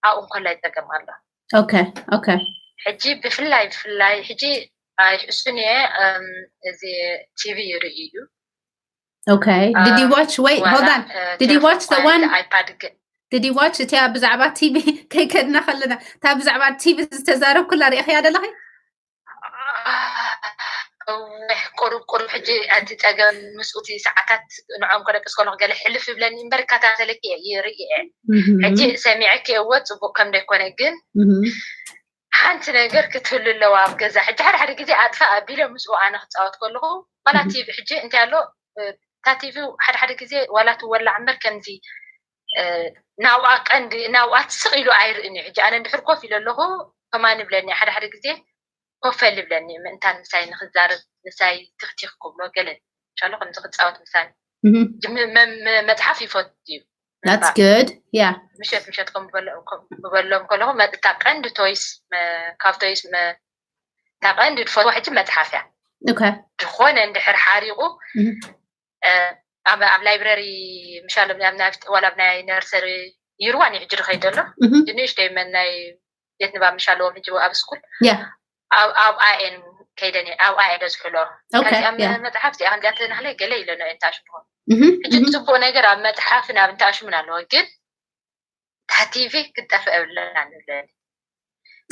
ኣብኡ እንኮላይ ጸገም ኣሎ። Okay, okay. ሕጂ ብፍላይ፣ ብፍላይ ሕጂ ኣይሕሱን እየ፣ እም፣ እዚ ቲቪ ይርኢ እዩ። Okay. Did you Uh, watch? Wait, ዋላ፣ hold on. Uh, Did you telephone watch the እኳ one? IPad ገ- Did you watch እቲኣ ብዛዕባ ቲቪ ከይከድና ከለና፣ እታ ብዛዕባ ቲቪ ዝተዛረብኩላ ርኢኽያ ደለኺ? ነዊሕ ቁሩብ ቁሩብ ሕጂ ኣቲ ጸገም ምስኡ እቲ ሰዓታት ንዖም ከደቅስ ከለኹ ገለ ሕልፍ ይብለኒ እምበር እከታተለኪ እየ፣ ይርኢ እየ። ሕጂ ሰሚዐኪ እወ ጽቡቕ ከም ደይኮነ ግን ሓንቲ ነገር ክትህሉ ኣለዋ ኣብ ገዛ። ሕጂ ሓደ ሓደ ግዜ ኣጥፋእ ኣቢለ ምስኡ ኣነ ክጻወት ከለኹ ዋላ ቲቪ ሕጂ እንታይ ኣሎ እታ ቲቪ ሓደ ሓደ ግዜ ዋላ ትወላዕ እምበር ከምዚ ናብኣ ቀንዲ ናብኣ ስቕ ኢሉ ኣይርእን እዩ። ሕጂ ኣነ እንድሕር ኮፍ ኢለ ኣለኹ ከማን ይብለኒ ሓደ ሓደ ግዜ ኮፈል ይብለኒ ምእንታን ምሳይ ንክዛረብ ምሳይ ትኽቲኽ ክብሎ ገለ ሻሎ ከምዚ ክፃወት ምሳይ መፅሓፍ ይፈቱ እዩ። That's good. Yeah. ምሸት ምሸት ከም ብበሎም ከለኹ እታ ቀንዲ ቶይስ ካብ ቶይስ እታ ቀንዲ ዝፈትዋ ሕጂ መፅሓፍ እያ። Okay. ዝኾነ እንድሕር ሓሪቑ ኣብ ኣብ ላይብረሪ ምሻሎም ኣብ ናይ ዋላ ኣብ ናይ ነርሰሪ ይርዋን እዩ ሕጂ ዝኸይድ ዘሎ ንእሽተይ መን ናይ ቤት ንባብ ምሻለዎም ሕጂ ኣብ ስኩል ኣብኣ እየን ከይደን ኣብኣ እየ ዘዝሕሎ ከዚኣ መፅሓፍ እዚኣ ከምዚኣ ተዝናህለ ገለ ኢለኖ እየን ተኣሽምኾን ሕጂ ፅቡቅ ነገር ኣብ መፅሓፍን ኣብ እንተኣሽሙን ኣለዎ ግን እታ ቲቪ ክትጠፍእ የብላን ይብለኒ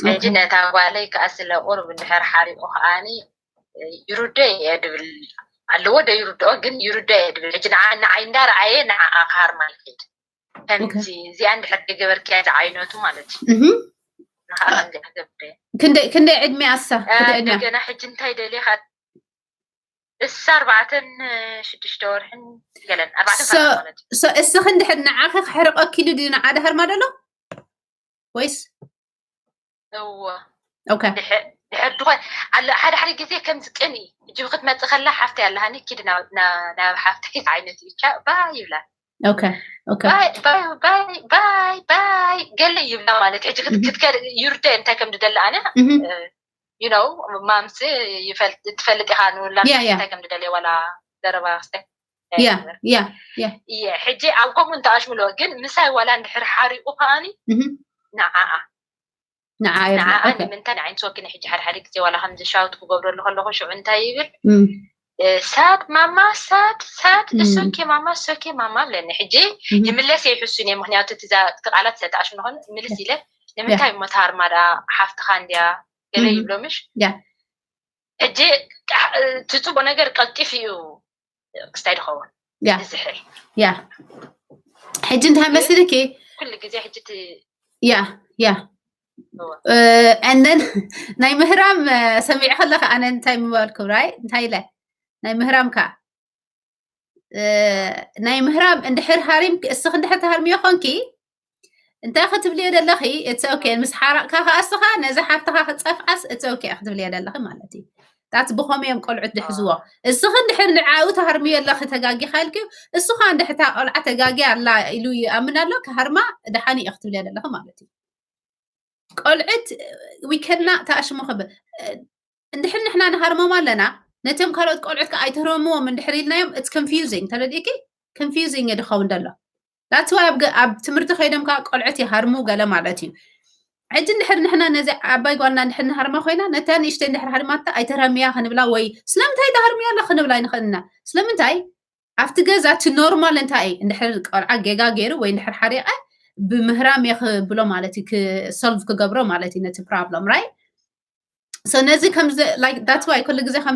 ሕጂ ነታ ጓለይ ከዓ ስለ ቁሩብ እንድሕር ሓሪቁ ከዓኒ ይርዶ እየ ድብል ኣለዎ ዶ ይርድኦ ግን ይርዶ እየ ድብል ሕጂ ንዓ ንዓይ እንዳረኣየ ንዓኣ ክሃርማ ይኸይድ ከምዚ እዚኣ እንድሕር ገበርክያ ዝዓይነቱ ማለት እዩ ንዓ ከምዚኣ ገብረ ክንደይ ዕድሜ ኣሳ እንደገና ሕጂ እንታይ ደልየ እሳ ኣርባዕተን ሽዱሽተ ወርሕን ገለን ኣርባዕተን ካልኣት ማለት እዩ። So እስኺ እንድሕር ንዓኺ ክሕርቀኪ ኢሉ ድዩ ንዓ ድሃርማ ደሎ ወይስ እዎ Okay. ድሕር ድኾን ኣለ ሓደ ሓደ ግዜ ከምዚ ቅን እዩ። ሕጂ ክትመጽእ ከላ ሓፍተይ ኣለሃኒ ኪድ ናብ ናብ ሓፍተይ ዓይነት እዩ ቻ ባይ ይብላ። Okay. Okay. ባይ ባይ ባይ ባይ ባይ ገለ ይብላ ማለት ሕጂ ክትከድ ይርደ እንታይ ከም ድደለ ኣነ Mhm. you know ማምስ ትፈልጥ ኢኻ ንውላድ እንታይ ከም ድደልየ ዋላ ዘረባ ክስተ እየ ሕጂ ኣብ ከምኡ እንተኣሽምሎ ግን ምሳይ ዋላ እንድሕር ሓሪቑ ከዓኒ ንዓኣ ንዓኣ ንምንታይ ንዓይን ሶኪ ሕጂ ሓደ ሓደ ግዜ ዋላ ከምዚ ሻውት ክገብረሉ ከለኹ ሽዑ እንታይ ይብል ሳድ ማማ ሳድ ሳድ እሶኬ ማማ እሶኬ ማማ ብለኒ ሕጂ ይምለስ ይሕሱን እየ ምክንያቱ እቲ ቃላት ስለተኣሽምሎ ምልስ ኢለ ንምንታይ እሞ ተሃርማ ደኣ ሓፍትኻ እንድያ ገለ ይብሎ ምሽ ሕጂ እቲ ፅቡቅ ነገር ቀልጢፍ እዩ ክስታይ ድኸውን ዝሕል ያ ሕጂ እንታይ መስልኪ ኩሉ ግዜ ሕጂ ያ ያ and then ናይ ምህራም ሰሚዕ ከለካ ኣነ እንታይ ምበልኩ ራይ እንታይ ኢለ ናይ ምህራም ከዓ ናይ ምህራም እንድሕር ሃሪም እስኺ እንድሕር ትሃርምዮ ኮንኪ እንታይ ክትብልዮ ደለኺ it's okay ምስ ሓራቕካ ከዓ እስኻ ነዚ ሓፍትኻ ክፀፍዓስ it's okay ክትብልዮ ደለኺ ማለት እዩ ጣት ብኸመይ እዮም ቆልዑት ዝሕዝዎ እስኺ እንድሕር ንዓኡ ትሃርምዮ ኣለኺ ተጋጊኻ ኢልኪ እሱ ከዓ እንድሕታ ቆልዓ ተጋጊ ኣላ ኢሉ ይኣምን ኣሎ ክሃርማ ደሓን እዩ ክትብልዮ ደለኺ ማለት እዩ ቆልዕት we cannot ተኣሽሙ ክብል እንድሕር ንሕና ንሃርሞም ኣለና ነቶም ካልኦት ቆልዑት ከዓ ኣይትህረምዎም እንድሕር ኢልናዮም it's confusing ተረዲእኪ confusing እዩ ድኸውን ደሎ that's why ኣብ ትምህርቲ ከይዶም ከዓ ቆልዑት ይሃርሙ ገለ ማለት እዩ ሕጂ እንድሕር ንሕና ነዚ ዓባይ ጓልና እንድሕር ንሃርማ ኮይና ነታ ንእሽተይ እንድሕር ሃርማታ ኣይትረምያ ክንብላ ወይ ስለምንታይ ትሃርምያ ኣለ ክንብላ ኣይንኽእልና ስለምንታይ ኣብቲ ገዛ እቲ ኖርማል እንታይ እዩ እንድሕር ቆልዓ ጌጋ ገይሩ ወይ እንድሕር ሓሪቐ ብምህራም እየ ክብሎ ማለት እዩ ክሶልቭ ክገብሮ ማለት እዩ ነቲ ፕሮብለም right so ነዚ ከምዚ that's why ኩሉ ግዜ ከም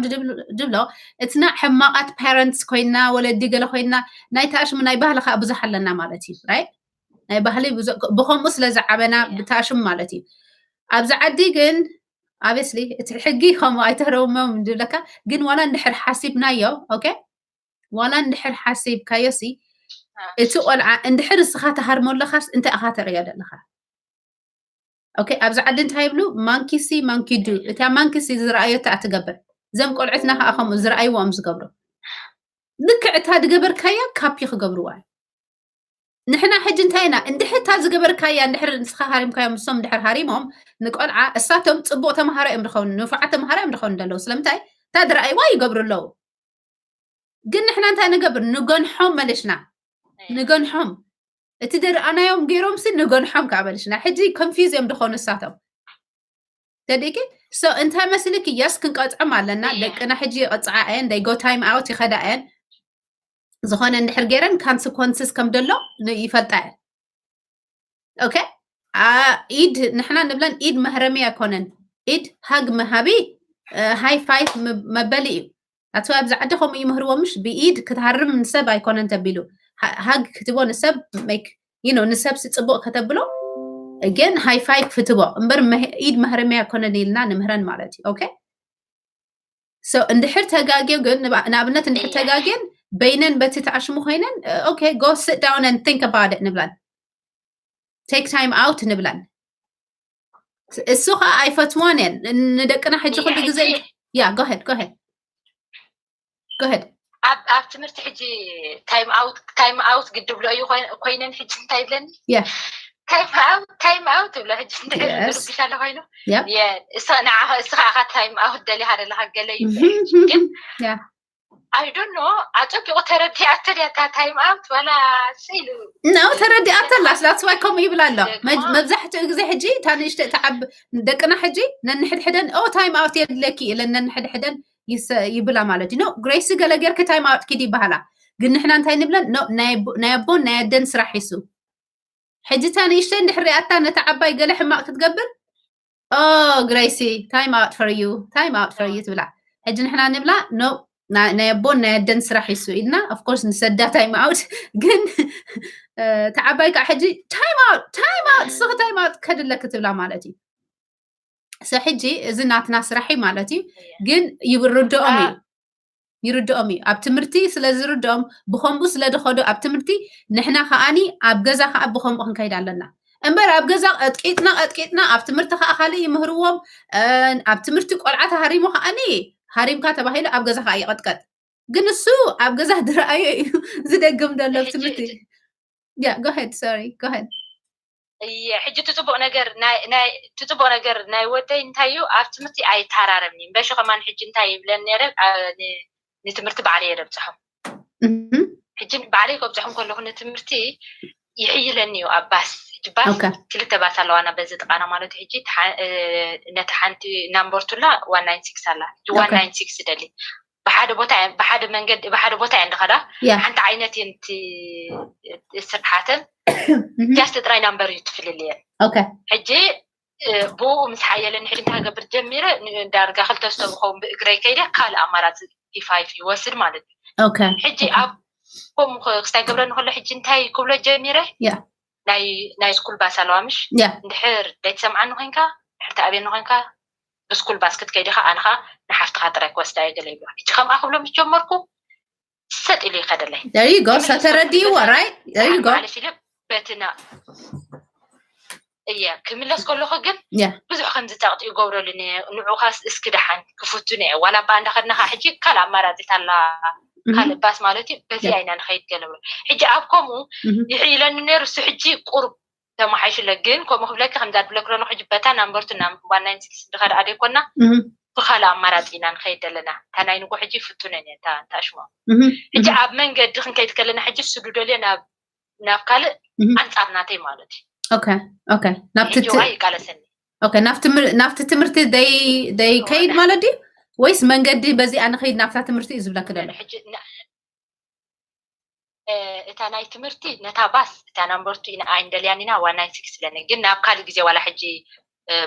ድብሎ እትና ሕማቃት ፓረንትስ ኮይና ወለዲ ገለ ኮይና ናይ ተኣሽሙ ናይ ባህሊ ከዓ ብዙሕ ኣለና ማለት እዩ right ናይ ባህሊ ብከምኡ ስለ ዝዓበና ብተኣሽሙ ማለት እዩ ኣብዚ ዓዲ ግን obviously እቲ ሕጊ ከምኡ ኣይተረውሞም ድብለካ ግን ዋላ እንድሕር ሓሲብናዮ okay ዋላ እንድሕር ሓሲብካዮ ሲ እቲ ቆልዓ እንድሕር ንስኻ ትሃርሞ ኣለኻስ እንታይ ኢኻ ተርእዮ ዘለኻ okay ኣብዚ ዓዲ እንታይ ይብሉ monkey see monkey do እታ monkey see ዝረኣዮ እታ ትገብር እዞም ቆልዑትና ከዓ ከምኡ ዝረኣይዎም ዝገብሩ ልክዕ እታ ዝገበርካያ ካፒ ክገብርዋ ንሕና ሕጂ እንታይ ኢና እንድሕር እታ ዝገበርካያ እንድሕር ንስኻ ሃሪምካዮም ንሶም እንድሕር ሃሪሞም ንቆልዓ እሳቶም ፅቡቅ ተምሃሮ እዮም ዝኸውን ንፉዓት ተምሃሮ እዮም ዝኸውን ዘለዉ ስለምንታይ እታ ዝረኣይዋ ይገብሩ ኣለዉ ግን ንሕና እንታይ ንገብር ንገንሖም መለሽና ንገንሖም እቲ ደርኣናዮም ገይሮም ሲ ንገንሖም ከዓ መለሽና ሕጂ ኮንፊዝ እዮም ዝኾኑ እሳቶም ተዲቂ so እንታይ መስልክ yes ክንቀፅዖም ኣለና ደቅና ሕጂ ይቐፅዓ እየን they go time out ይኸዳ እየን ዝኾነ እንድሕር ገይረን consequences ከም ደሎ ይፈልጣ እየን okay ኢድ ንሕና ንብለን ኢድ መህረሚ ኣይኮነን ኢድ ሃግ መሃቢ ሃይ ፋይቭ መበሊ እዩ። ኣትዋ ኣብዚ ዓዲ ከምኡ ይምህርዎ ምሽ ብኢድ ክትሃርም ንሰብ ኣይኮነን ተቢሉ ሃግ ክትቦ ንሰብ make you know ንሰብ ስፅቡቅ ከተብሎ ግን ሃይ ፋይቭ ክትቦ እምበር ኢድ መህረሚያ ኣይኮነን ኢልና ንምህረን ማለት እዩ። ኦኬ so እንድሕር ተጋግዮ ግን ንኣብነት እንድሕር ተጋግየን በይነን በቲ ተኣሽሙ ኮይነን okay go sit down and think about it ንብላን take time out ንብላን እሱ ከዓ ኣይፈትዋን እየን ንደቅና ሕጂ ኩሉ ግዜ yeah go ahead go ahead go ahead ኣብ ኣብ ትምህርቲ ሕጂ time out time out ግድብሎ እዩ ኮይነን ሕጂ እንታይ ይብለኒ time out time out ብሎ ሕጂ እንድሕር ርብሻ ኣሎ ኮይኑ ንዓኻ እስኻ ከዓ time out ደሊኻ ደለኻ ገለ ይብል ግን I don't know ኣፀቢቑ ተረዲኣቶ ድያ እታ time out ዋላ ስኢሉ no ተረዲኣቶ ኣላ that's why ከምኡ ይብላ ኣሎ መብዛሕትኡ ግዜ ሕጂ እታ ንእሽተ ተዓብ ደቅና ሕጂ ነንሕድሕደን ኦ time out የድለኪ ኢለን ነንሕድሕደን ይብላ ማለት እዩ no ግሬሲ ገለ ጌርኪ time out ኪዲ ይበሃላ ግን ንሕና እንታይ ንብለን ናይ ኣቦን ናይ ኣደን ስራሕ ይሱ ሕጂ እታ ንእሽተይ እንድሕር ሪኣታ ነታ ዓባይ ገለ ሕማቕ ክትገብር ኦ ግሬሲ time out for you time out for you ትብላ ሕጂ ንሕና ንብላ no ናይ ኣቦን ናይ ኣደን ስራሕ ይሱ ኢልና of course ንሰዳ time out ግን ተዓባይ ከዓ ሕጂ time out time out ስኺ time out ከድለክ ትብላ ማለት እዩ so ሕጂ እዚ ናትና ስራሕ እዩ ማለት እዩ ግን ይርድኦም እዩ ይርድኦም እዩ ኣብ ትምህርቲ ስለ ዝርድኦም ብከምኡ ስለ ዝኸዱ ኣብ ትምህርቲ ንሕና ከዓኒ ኣብ ገዛ ከዓ ብከምኡ ክንከይድ ኣለና እምበር ኣብ ገዛ ቀጥቂጥና ቀጥቂጥና ኣብ ትምህርቲ ከዓ ካልእ ይምህርዎም ኣብ ትምህርቲ ቆልዓ ተሃሪሙ ከዓኒ ሃሪምካ ተባሂሉ ኣብ ገዛ ከዓ ይቐጥቀጥ ግን እሱ ኣብ ገዛ ድረኣዮ እዩ ዝደግም ዘሎ ትምህርቲ yeah go ahead sorry go ahead እየ ሕጂ ትፅቡቅ ነገር ትፅቡቅ ነገር ናይ ወደይ እንታይ እዩ ኣብ ትምህርቲ ኣይተራረምኒ በሺ ከማን ሕጂ እንታይ ይብለን ነረ ንትምህርቲ ባዕለ የደብፅሖም ሕጂ ባዕለይ ከብፅሖም ከለኩ ንትምህርቲ ይሕይለኒ እዩ ኣብ ባስ ሕጂ ባስ ክልተ ባስ ኣለዋና በዚ ጥቃና ማለት ሕጂ ነቲ ሓንቲ ናምበርቱላ ዋን ናይን ሲክስ ኣላ ዋን ናይን ሲክስ ደሊ ብሓደ ቦታ ብሓደ መንገዲ ብሓደ ቦታ እየን ዝኸዳ ሓንቲ ዓይነት እየን ስርሓተን ጃስት ጥራይ ናምበር እዩ ትፍልልየን ሕጂ ብኡ ምስ ሓየለኒ ሕጂ እንታይ ገብር ጀሚረ ዳርጋ ክልተ ዝኸውን ብእግረይ ከይደ ካልእ ኣማራፂ ዲፋይፍ ይወስድ ማለት እዩ ሕጂ ኣብ ከምኡ ክስታይ ገብረኒ ከሎ ሕጂ እንታይ ክብሎ ጀሚረ ናይ ናይ ስኩል ባስ ኣለዋ ምሽ እንድሕር ደይትሰምዓኒ ኮንካ ድሕር ተኣብየኒ ኮንካ ብስኩል ባስ ክትከይድ ኢኻ ኣነ ኸዓ ንሓፍትኻ ጥራይ ክወስዳ እየ ገለ ይብላ ሕጂ ከምኣ ክብሎ ምስ ጀመርኩ ሰጥ ኢሉ ይኸደለይ there you go so ተረዲእዎ right there you go በትና እየ ክምለስ ከለኹ ግን ብዙሕ ከምዚ ጸቕጢ ይገብረሉ ንዑኻስ እስኪ ደሓን ክፍቱን እየ ዋላ እባ እንዳኸድናኻ ሕጂ ካልእ ኣማራፂት ኣላ ካልእ ባስ ማለት እዩ በዚኣ ኢና ንኸይድ ገለብሎ ሕጂ ኣብ ከምኡ ይሕይለኒ ነይሩ እሱ ሕጂ ቁሩብ ተመሓይሽለ ግን ከምኡ ክብለኪ ከምዛ ድብለክ ረሎ ሕጂ በታ ናምበርቱ ናብ ዋን ናይን ሲክስ ዝኸዳ ኣደይኮና ብካልእ ኣማራፂ ኢና ንኸይድ ዘለና እታ ናይ ንጎ ሕጂ ፍቱነን እየ እታ ኣሽሞ ሕጂ ኣብ መንገዲ ክንከይድ ከለና ሕጂ ስዱደልዮ ናብ ናብ ካልእ ኣንፃር ናተይ ማለት እዩ okay okay ናብቲ ሕጂ ዋ ይቃለሰኒ okay ናብቲ ትምህርቲ ደይ ደይ ከይድ ማለት ድዩ ወይስ መንገዲ በዚኣ ንኸይድ ናብታ ትምህርቲ እዩ ዝብለክ ደሎ ሕጂ እታ ናይ ትምህርቲ ነታ ባስ እታ ናምበርቱ ኢና ኣይንደልያን ኢና ዋን ናይን ሲክስ ስለኒ ግን ናብ ካልእ ግዜ ዋላ ሕጂ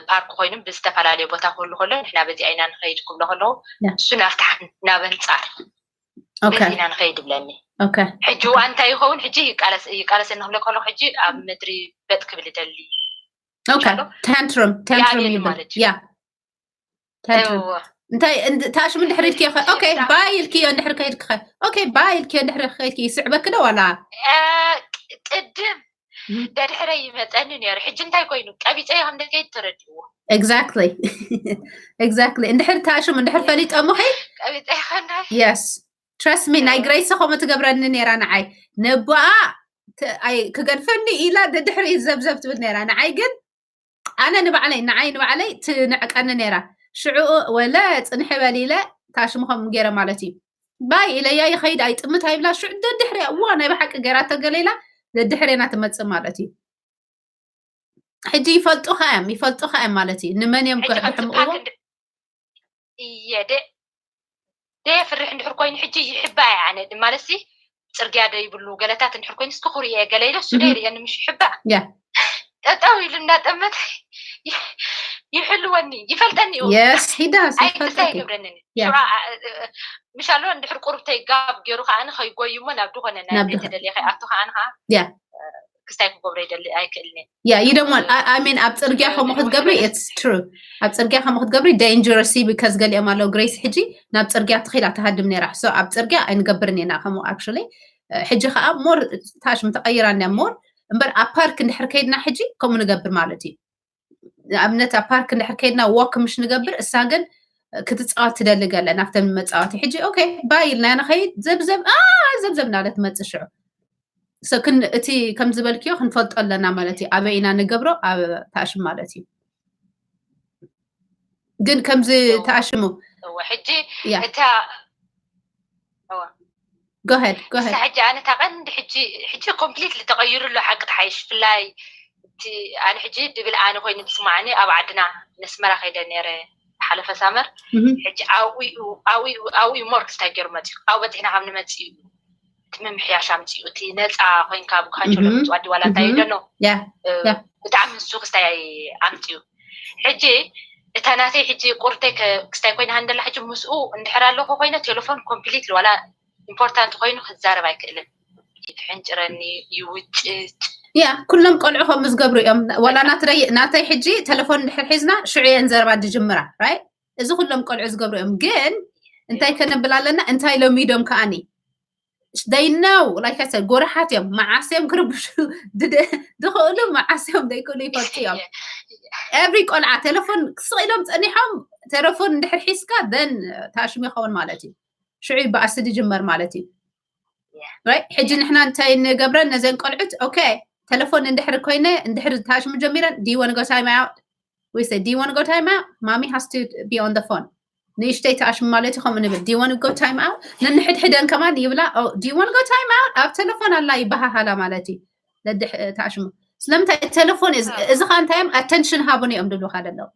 ፓርክ ኮይኑ ብዝተፈላለዩ ቦታ ክህሉ ከሎ ንሕና በዚኣ ኢና ንኸይድ ክብሎ ከለዉ እሱ ናብቲ ናብ ኣንፃር በዚ ኢና ንኸይድ ይብለኒ ሕጂ ዋ እንታይ ይኸውን ሕጂ ይቃለሰኒ ክብለ ከሎ ሕጂ ኣብ ምድሪ በጥ ክብል ይደሊ ታንትሩም ታንትሩም ይብል ያ እንታይ ታሽሙ እንድሕር ኢልክዮ ኦኬ ባይ ኢልክዮ እንድሕር ከይድክኸ ኦኬ ባይ ኢልክዮ እንድሕር ከይድክ ይስዕበክ ዶ ዋላ ቅድም ደድሕረ ይመፀኒ ነይሩ ሕጂ እንታይ ኮይኑ ቀቢፀዮ ከም ደከይድ ተረድዎ exactly exactly እንድሕር ታሽሙ እንድሕር ፈሊጦምኺ ቀቢፀዮ ከና yes trust me ናይ ግሬስ ከምኡ ትገብረኒ ነይራ ንዓይ ነቦኣ ክገድፈኒ ኢላ ደድሕሪ ዘብዘብ ትብል ነይራ ንዓይ ግን ኣነ ንባዕለይ ንዓይ ንባዕለይ ትንዕቀኒ ነይራ ሽዑ ወለ ፅንሒ በል ኢለ ታሽሙ ከም ገይረ ማለት እዩ ባይ ኢለያ ይኸይድ ኣይጥምት ኣይብላ ሽዑ ደድሕሪያ እዋ ናይ ብሓቂ ገይራ ተገለይላ ደድሕሬና ትመፅእ ማለት እዩ ሕጂ ይፈልጡኻ እዮም ይፈልጡኻ እዮም ማለት እዩ ንመን እዮም ክሕምቅዎ እየ ደ ፍርሕ እንድሕር ኮይኑ ሕጂ ይሕባ እየ ኣነ ማለት ፅርግያ ዶ ይብሉ ገለታት እንድሕር ኮይኑ እስኪ ክርእየ ገለ ኢለ እሱ ዶ ይርእየኒ ምሽ ይሕባእ ጠጠው ኢሉ እናጠመተ ይሕልዎ ይፈልጠኒ ይፈልጠኒ እዩ። Yes, he does. ኣይቅርታ ይገብረንን። ሽዑ ምሻሎ እንድሕር ቁርብተይ ጋብ ገይሩ ከዓ ከይጎዩ እሞ ናብ ድኾነ ናብ ተደልየ ከይኣቱ ከዓ ከዓ ክስታይ ክገብሮ ይደሊ ኣይክእልን። Yeah, you don't want, I, I mean, ኣብ ፅርግያ ከምኡ ክትገብሪ it's true። ኣብ ፅርግያ ከምኡ ክትገብሪ dangerous because ገሊኦም ኣለዉ። ግሬስ ሕጂ ናብ ፅርግያ ትኽኢላ ትሃድም ነይራ። So ኣብ ፅርግያ ኣይንገብርን ኢና ከምኡ። Actually ሕጂ ከዓ more ታሽም ተቐይራ እንያ more እምበር ኣብ ፓርክ እንድሕር ከይድና ሕጂ ከምኡ ንገብር ማለት እዩ። ንኣብነት ኣብ ፓርክ እንድሕር ከይድና walk ምሽ ንገብር፣ እሳ ግን ክትፃወት ትደሊ ገለ ናብተን መፃወቲ። ሕጂ okay bye ኢልና ንኸይድ፣ ዘብዘብ ዘብዘብ እናለ ትመፅእ ሽዑ። So እቲ ከም ዝበልክዮ ክንፈልጦ ኣለና ማለት እዩ። ኣበይ ኢና ንገብሮ? ኣብ ታሽም ማለት እዩ። ግን ከምዚ ተኣሽሙ ሕጂ እታ go ahead go ahead። ሕጂ ኣነ እታ ቀንዲ ሕጂ ሕጂ completely ተቐይሩ ኣሎ። ሓቂ ተሓይሽ ፍላይ እቲ ኣነ ሕጂ ድብል ኣነ ኮይኑ ትስማዕኒ ኣብ ዓድና ነስመራ ከይደ ነይረ ሓለፈ ሳመር። ሕጂ ኣብኡ ኣብኡ more ክስታይ ገይሩ መፅኡ። ኣብኡ በፂሕና ካብ ንመፅእ እዩ እቲ ምምሕያሽ ኣምፅኡ። እቲ ነፃ ኮይንካ ብካንቸሎ ምፅዋ ድዋላ እንታይ ደኖ ብጣዕሚ ንሱ ክስታይ ኣምፅኡ። ሕጂ እታ ናተይ ሕጂ ቁርተይ ክስታይ ኮይና ሃንደላ ሕጂ ምስኡ እንድሕር ኣለኹ ኮይነ ቴሌፎን completely ዋላ important ኮይኑ ክዛረብ ኣይክእልን። ይፍሕንጭረኒ፣ ይውጭጭ። ያ ኩሎም ቆልዑ ከምኡ ዝገብሩ እዮም። ዋላ ናትረይ ናተይ ሕጂ ቴሌፎን እንድሕር ሒዝና ሽዑ እየን ዘረባ ዝጅምራ። Right? እዚ ኩሎም ቆልዑ ዝገብሩ እዮም። ግን እንታይ ከነብል ኣለና? እንታይ ለሚዶም ከኣኒ they know like I said ጎረሓት እዮም። መዓስ እዮም ክርብሹ ድደ- ድኽእሉ መዓስ እዮም ዘይክእሉ ይፈልጡ እዮም። Every ቆልዓ ቴሌፎን ክስቕ ኢሎም ፀኒሖም ቴሌፎን እንድሕር ሒዝካ then ታሽሙ ይኸውን ማለት እዩ። ሽዑ ይበኣስ ዝጅመር ማለት እዩ። Right? ሕጂ ንሕና እንታይ ንገብረን ነዘን ቆልዑት okay ቴሌፎን እንድሕር ኮይነ እንድሕር ታሽሙ ጀሚረን do you want to go time out? We say do you want to go time out? Mommy has to be on the phone. ንእሽተይ ተኣሽሙ ማለት እዩ። ከምኡ ንብል do you want to go time out? ነንሕድሕደን ከማን ይብላ oh do you want to go time out? ኣብ ቴሌፎን ኣላ ይበሃሃላ ማለት እዩ። ነድሕ ተኣሽሙ ስለምንታይ ቴሌፎን እዚ ከዓ እንታይ እዮም attention ሃቡን እዮም ድብሉካ ዘለዉ።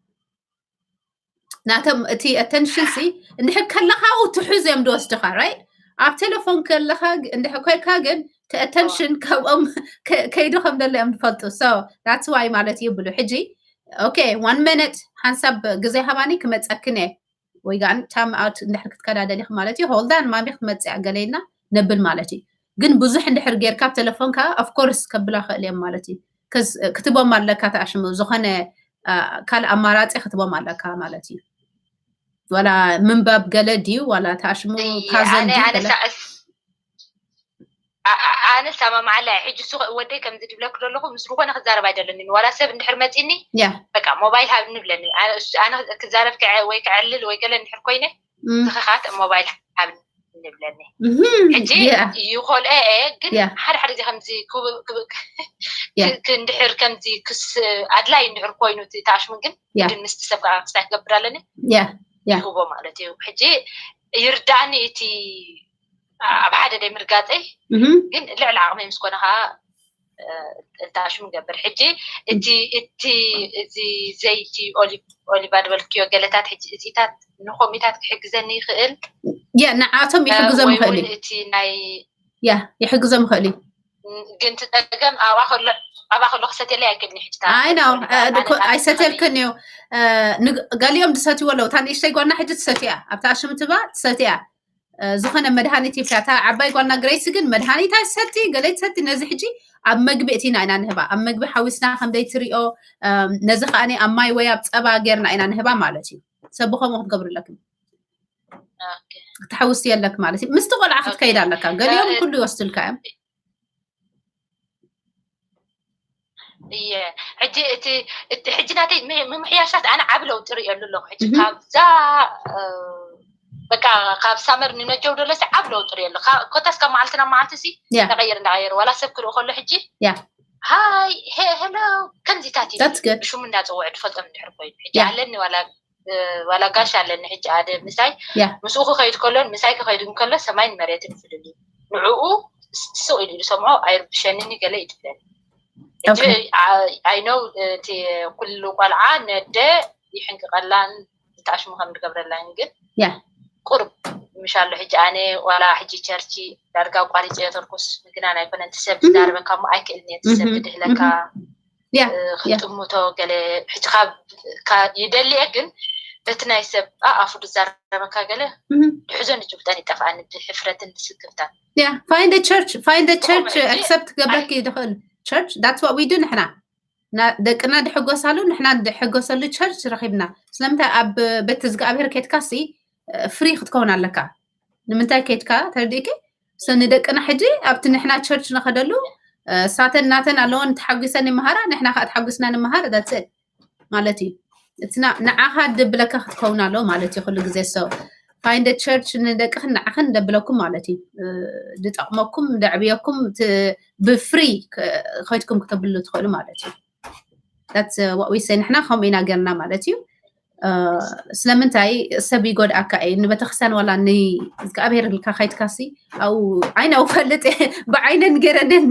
ናቶም እቲ attention ሲ እንድሕር ከለካ ትሕዝ እዮም ድወስድካ። Right? ኣብ ቴሌፎን ከለካ እንድሕር ኮይካ ግን እቲ attention ካብኦም ከይዱ ከም ደሎ እዮም ዝፈልጡ። So that's why ማለት እዩ ብሉ ሕጂ okay one minute ሓንሳብ ግዜ ሃባኒ ክመፀክን እየ ወይ ጋን time out እንድሕር ክትከዳ ደሊክ ማለት እዩ። Hold on ማሚ ክትመፅእ ገለይና ነብል ማለት እዩ። ግን ብዙሕ እንድሕር ጌርካ ኣብ ቴሌፎንካ of course ከብላ ክእል እዮም ማለት እዩ። ክትቦም ኣለካ ተኣሽሙ ዝኾነ ካልእ ኣማራፂ ክትቦም ኣለካ ማለት እዩ። ዋላ ምንባብ ገለ ድዩ ዋላ ተኣሽሙ puzzle ድዩ ገለ ኣነ ሰማማዓላ ሕጂ እሱ ወደይ ከምዚ ድብለክ ዘለኹ ምስ ዝኾነ ክዛረብ ኣይደለኒ። ዋላ ሰብ እንድሕር መፂኒ በቃ ሞባይል ሃብ ንብለኒ። ኣነ ክዛረብ ወይ ክዕልል ወይ ገለ እንድሕር ኮይነ ትኽኻት ሞባይል ሃብ ንብለኒ። ሕጂ ይኮልኦ እየ ግን ሓደ ሓደ ጊዜ ከምዚ እንድሕር ከምዚ ክስ ኣድላይ እንድሕር ኮይኑ ተኣሽሙ ግን ግን ምስቲ ሰብ ከዓ ክስታይ ክገብር ኣለኒ ይህቦ ማለት እዩ። ሕጂ ይርዳእኒ እቲ ኣብ ሓደ ደይ ምርጋጠይ ግን ልዕሊ ዓቕመይ ምስ ኮነ ከዓ እታሽሙ ገብር። ሕጂ እቲ እቲ እዚ ዘይቲ ኦሊቫ ዝበልክዮ ገለታት ሕጂ እዚታት ንኮሚታት ክሕግዘኒ ይኽእል። ያ ንዓቶም ይሕግዞም ይኽእል እዩ። እቲ ናይ ያ ይሕግዞም ይኽእል እዩ። ግን ትፀገም ኣብኣ ከሎ ክሰትየለይ ኣይክእልን። ሕጂ ኣይ ነው ኣይሰትየልክን እዩ። ገሊኦም ዝሰትይዎ ኣለዉ። እታ ንእሽተይ ጓና ሕጂ ትሰትያ ኣብታ ሽምትባ ትሰትያ ዝኾነ መድሃኒት ይብላ። እታ ዓባይ ጓልና ግሬስ ግን መድሃኒት ኣይትሰቲ፣ ገለ ትሰቲ። ነዚ ሕጂ ኣብ መግቢ እቲና ኢና ንህባ። ኣብ መግቢ ሓዊስና ከም ዘይትሪኦ፣ ነዚ ከኣ ኣብ ማይ ወይ ኣብ ጸባ ጌርና ኢና ንህባ ማለት እዩ። ሰብ ብኸምኡ ክትገብሪ ኣለክን። ክትሓውሲ የለክ ማለት እዩ። ምስቲ ቆልዓ ክትከይድ ኣለካ። ገሊኦም ኩሉ ይወስዱልካ እዮም። እየ ሕጂ እቲ እቲ ሕጂ ናተይ ምምሕያሻት ኣነ ዓቢ ለውጢ ርእየሉ ኣለኹ። ሕጂ ካብዛ በቃ ካብ ሳመር ንነጀው ደለሲ ዓቢ ለውጢ ርእየ ኣለኹ። ኮታስ ካብ መዓልቲ ናብ መዓልቲ ሲ እንዳቀየር እንዳቀየር ዋላ ሰብ ክርኢ ከሎ ሕጂ ሃይ ሄሎ ከምዚታት እዩ ሽሙ እንዳፀውዐ ድፈልጦም እንድሕር ኮይኑ ሕጂ ኣለኒ ዋላ ዋላ ጋሽ ኣለኒ ሕጂ ኣደ ምሳይ ምስኡ ክኸይድ ከሎን ምሳይ ክኸይድ ከሎ ሰማይን መሬትን ፍልል እዩ። ንዕኡ ስቕ ኢሉ ዝሰምዖ ኣይርብሸንን ገለ ይድብለኒ። ሕጂ ኣይነው እቲ ኩሉ ቆልዓ ነደ ይሕንቅቐላን ዝተኣሽሙ ከም ዝገብረላን ግን ቁርብ ምሻሎ ሕጂ ኣነ ዋላ ሕጂ ቸርቺ ዳርጋ ኣቋሪፀዮ ተርኩስ ምግናን ኣይኮነን ትሰብ ዝዳርበካ እሞ ኣይክእልን እየ ትሰብ ብድህለካ Yeah, ክጥምቶ ገለ ሕጂ ካብ ይደልየ ግን በቲ ናይ ሰብ ኣፉ ዝዛረበካ ገለ ድሕዞን ጅብጠን ይጠፍኣኒ ብሕፍረትን ብስክፍታን። Yeah, find a church, find a church accept ክገብረኪ ዝኽእል church. That's what we do ንሕና ደቅና ድሕጎሳሉ ንሕና ድሕጎሰሉ church ረኺብና። ስለምንታይ ኣብ ቤት እግዚኣብሔር ኬድካ ሲ free ክትከውን ኣለካ። ንምንታይ ኬድካ ተረዲእኪ? ንደቅና ሕጂ ኣብቲ ንሕና church ንኸደሉ ሳተን ናተን ኣለወን ተሓጒሰን ይመሃራ፣ ንሕና ከዓ ተሓጒስና ንመሃር። That's it ማለት እዩ። እቲ ንዓኻ ደብለካ ክትከውን ኣለዎ ማለት እዩ። ኩሉ ግዜ so find a church ንደቅኽን ንዓኽን ደብለኩም ማለት እዩ። ድጠቕመኩም ደዕብየኩም ብ free ከይድኩም ክተብሉ ትኽእሉ ማለት እዩ። That's what we say። ንሕና ከምኡ ኢና ገርና ማለት እዩ። ስለምንታይ ሰብ ይጎድኣካ እዩ ንቤተክርስትያን ዋላ ንእግዚኣብሔር ልካ ከይድካሲ ኣብኡ ዓይነ ኣውፈልጥ ብዓይነን ገይረንን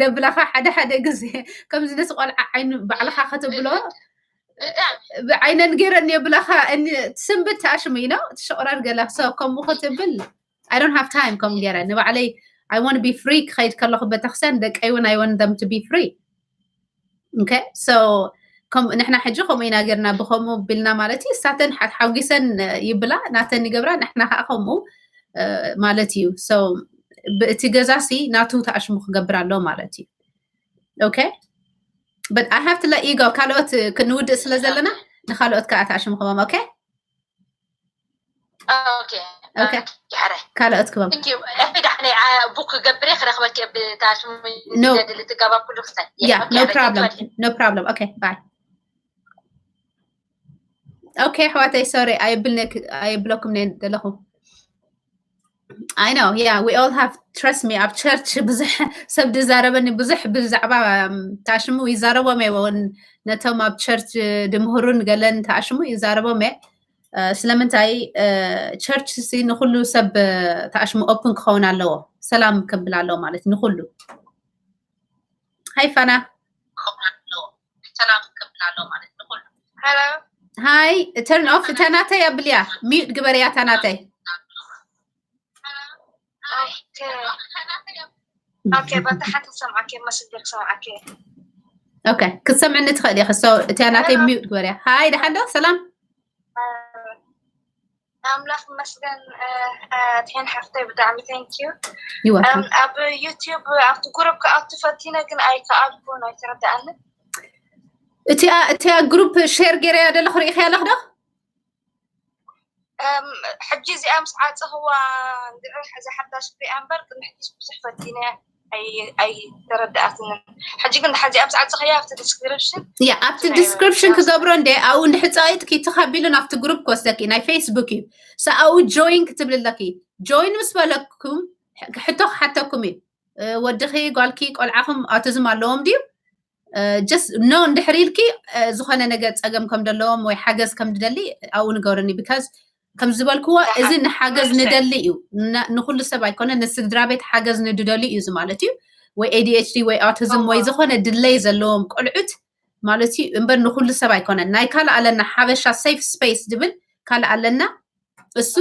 ደብላኻ ሓደ ሓደ ግዜ ከምዚ ነቲ ቆልዓ ዓይኑ ባዕልኻ ከተብሎ ብዓይነን ገይረን የብላኻ። ስንብት ተኣሽሙ ኢኖ ትሸቑረር ገላ ሰብ ከምኡ ክትብል I don't have time ከም ገይረ ንባዕለይ I want be free ክኸይድ ከለኹ ቤተክርስትያን ደቀይ እውን I want them to be free። Okay so ንሕና ሕጂ ከምኡ ኢና ገርና ብከምኡ ቢልና ማለት እዩ። እሳተን ሓሓጒሰን ይብላ ናተን ይገብራ ንሕና ከዓ ከምኡ ማለት እዩ። So ብእቲ ገዛ ሲ ናቱ ተኣሽሙ ክገብር ኣሎ ማለት እዩ። Okay but I have to let you go። ካልኦት ክንውድእ ስለ ዘለና ንካልኦት ከዓ ተኣሽሙ ክቦም። Okay okay ካልኦት ክቦም። ዳሕነይ book ገብሬ ክረክበኪ ብታሽሙ No. ትገባ ኩሉ ክስታይ Yeah, no problem. No problem. Okay, bye. Okay ኣሕዋተይ sorry ኣየብልኩምን ዘለኹ። I know, yeah, we all have, trust me, ኣብ church ብዙሕ ሰብ ድዛረበኒ ብዙሕ ብዛዕባ ታሽሙ ይዛረቦም እየ እውን ነቶም ኣብ church ድምህሩን ገለን ታሽሙ ይዛረቦም እየ። ስለምንታይ church ሲ ንኩሉ ሰብ ታሽሙ open ክኸውን ኣለዎ። ሰላም ክብል ኣለዎ ማለት ንኩሉ። ሃይ ፋና። ሰላም ክብል ኣለዎ ማለት ንኩሉ። Hello. ሃይ turn off እታ ናተይ ኣብልያ mute ግበርያ እታ ናተይ። Okay. Okay በታ ሓንቲ ሰምዓኪ መስል ክሰምዓኪ። Okay ክትሰምዕኒ ትኽእል ኢኺ። So እቲያ ናተይ mute ግበርያ። ሃይ ደሓን ዶ ሰላም? ኣምላኽ ይመስገን። ትሄን ሓፍተይ ብጣዕሚ thank you። You welcome. ኣብ YouTube ኣብቲ group ክኣቱ ፈቲነ ግን ኣይከኣልኩን ኣይተረዳኣንን። እቲኣ እቲኣ group share ገይረያ ዘለኹ ርኢኽያ ኣለኽ ዶ? ሕጂ እዚኣ ምስ ዓፀኽዋ እንድዒ ሕዚ ሓዳሽ ክሪኣ እምበር ቅድሚ ሕጂ ብዙሕ ፈቲነ ኣይተረዳኣትንን። ሕጂ ግን እዚኣ ምስ ዓፀኽያ ኣብቲ description ያ ኣብቲ description ክገብሮ እንደ ኣብኡ እንድሕፃይጥኪ እቲ ካቢሉ ናብቲ group ክወስደኪ ናይ Facebook እዩ። ሰኣኡ join ክትብል ኣለኪ። Join ምስ በለኩም ሕቶ ክሓተኩም እዩ። ወድኺ ጓልኪ ቆልዓኹም autism ኣለዎም ድዩ? Just no እንድሕር ኢልኪ ዝኾነ ነገር ፀገም ከም ዘለዎም ወይ ሓገዝ ከም ድደሊ ኣብኡ ንገሩኒ። Because ከም ዝበልክዎ እዚ ንሓገዝ ንደሊ እዩ። ንኩሉ ሰብ ኣይኮነ ንስድራ ቤት ሓገዝ ንድደሊ እዩ ማለት እዩ። ወይ ADHD ወይ autism ወይ ዝኾነ ድለይ ዘለዎም ቆልዑት ማለት እዩ እምበር ንኩሉ ሰብ ኣይኮነን። ናይ ካልእ ኣለና ሓበሻ safe space ዝብል ካልእ ኣለና። እሱ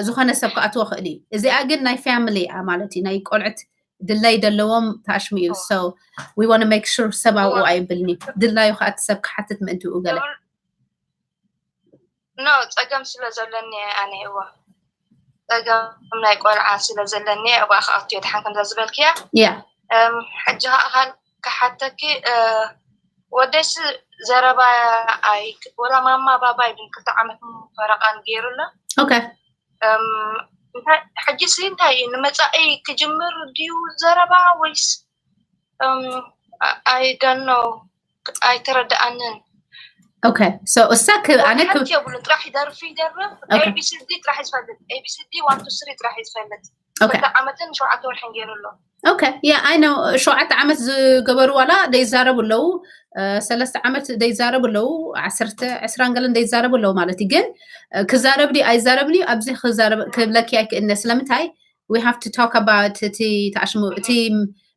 ዝኾነ ሰብ ክኣትዎ ክእል እዩ። እዚኣ ግን ናይ family እያ ማለት እዩ። ናይ ቆልዑት ድላይ ዘለዎም ታሽሙ እዩ። So we want to make sure ሰብ ኣብኡ ኣይብልኒ ድላዩ ከዓ እቲ ሰብ ክሓትት ምእንትኡ ገለ no ፀገም ስለ ዘለኒ ኣነ እዋ ፀገም ናይ ቆልዓ ስለ ዘለኒ እዋ ክኣቱ እየ ድሓን ከምዛ ዝበልክያ Yeah. ሕጂ ከዓ ካል ክሓተኪ ወደስ ዘረባ ኣይ ወላ ማማ ባባ ይብል ክልተ ዓመት ፈረቃን ገይሩ ኣሎ Okay. ሕጂ ሲ እንታይ እዩ ንመፃኢ ክጅምር ድዩ ዘረባ ወይስ I don't know ኣይተረዳኣንን Okay so እሳ ኣነ የብሉን ጥራሕ ይደርፊ ይደርፍ ABCD ጥራሕ ይዝፈልጥ ABCD one two three ጥራሕ ይዝፈልጥ ክልተ ዓመትን ሸውዓተ ወርሕን ገይሩ ኣሎ Okay yeah I know ሸውዓተ ዓመት ዝገበሩ ዋላ ደይዛረቡ ኣለዉ ሰለስተ ዓመት ደይዛረቡ ኣለዉ ዓሰርተ ዕስራን ገለን ደይዛረቡ ኣለዉ ማለት እዩ ግን ክዛረብ ድዩ ኣይዛረብን እዩ ኣብዚ ክብለኪ ኣይክእልነ ስለምንታይ we have to talk about እቲ ታሽሙ እቲ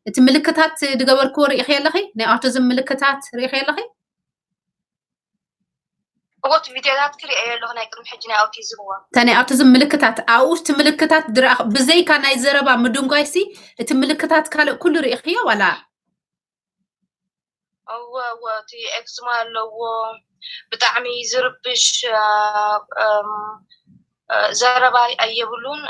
እቲ ምልክታት ድገበርክዎ ርኢኺ ኣለኺ ናይ autism ምልክታት ርኢኺ ኣለኺ እወት ቪድዮታት ክሪኦ ኣለኹ ናይ ቅድሚ ሕጂ ናይ autism እዋ እታ ናይ autism ምልክታት ኣብኡ እቲ ምልክታት ድረኣ ብዘይካ ናይ ዘረባ ምድንጓይሲ እቲ ምልክታት ካልእ ኩሉ ርኢኽዮ ዋላ እወ እወ፣ እቲ ኤክዝማ ኣለዎ፣ ብጣዕሚ ዝርብሽ እ፣ እም፣ እ፣ ዘረባ ኣየብሉን።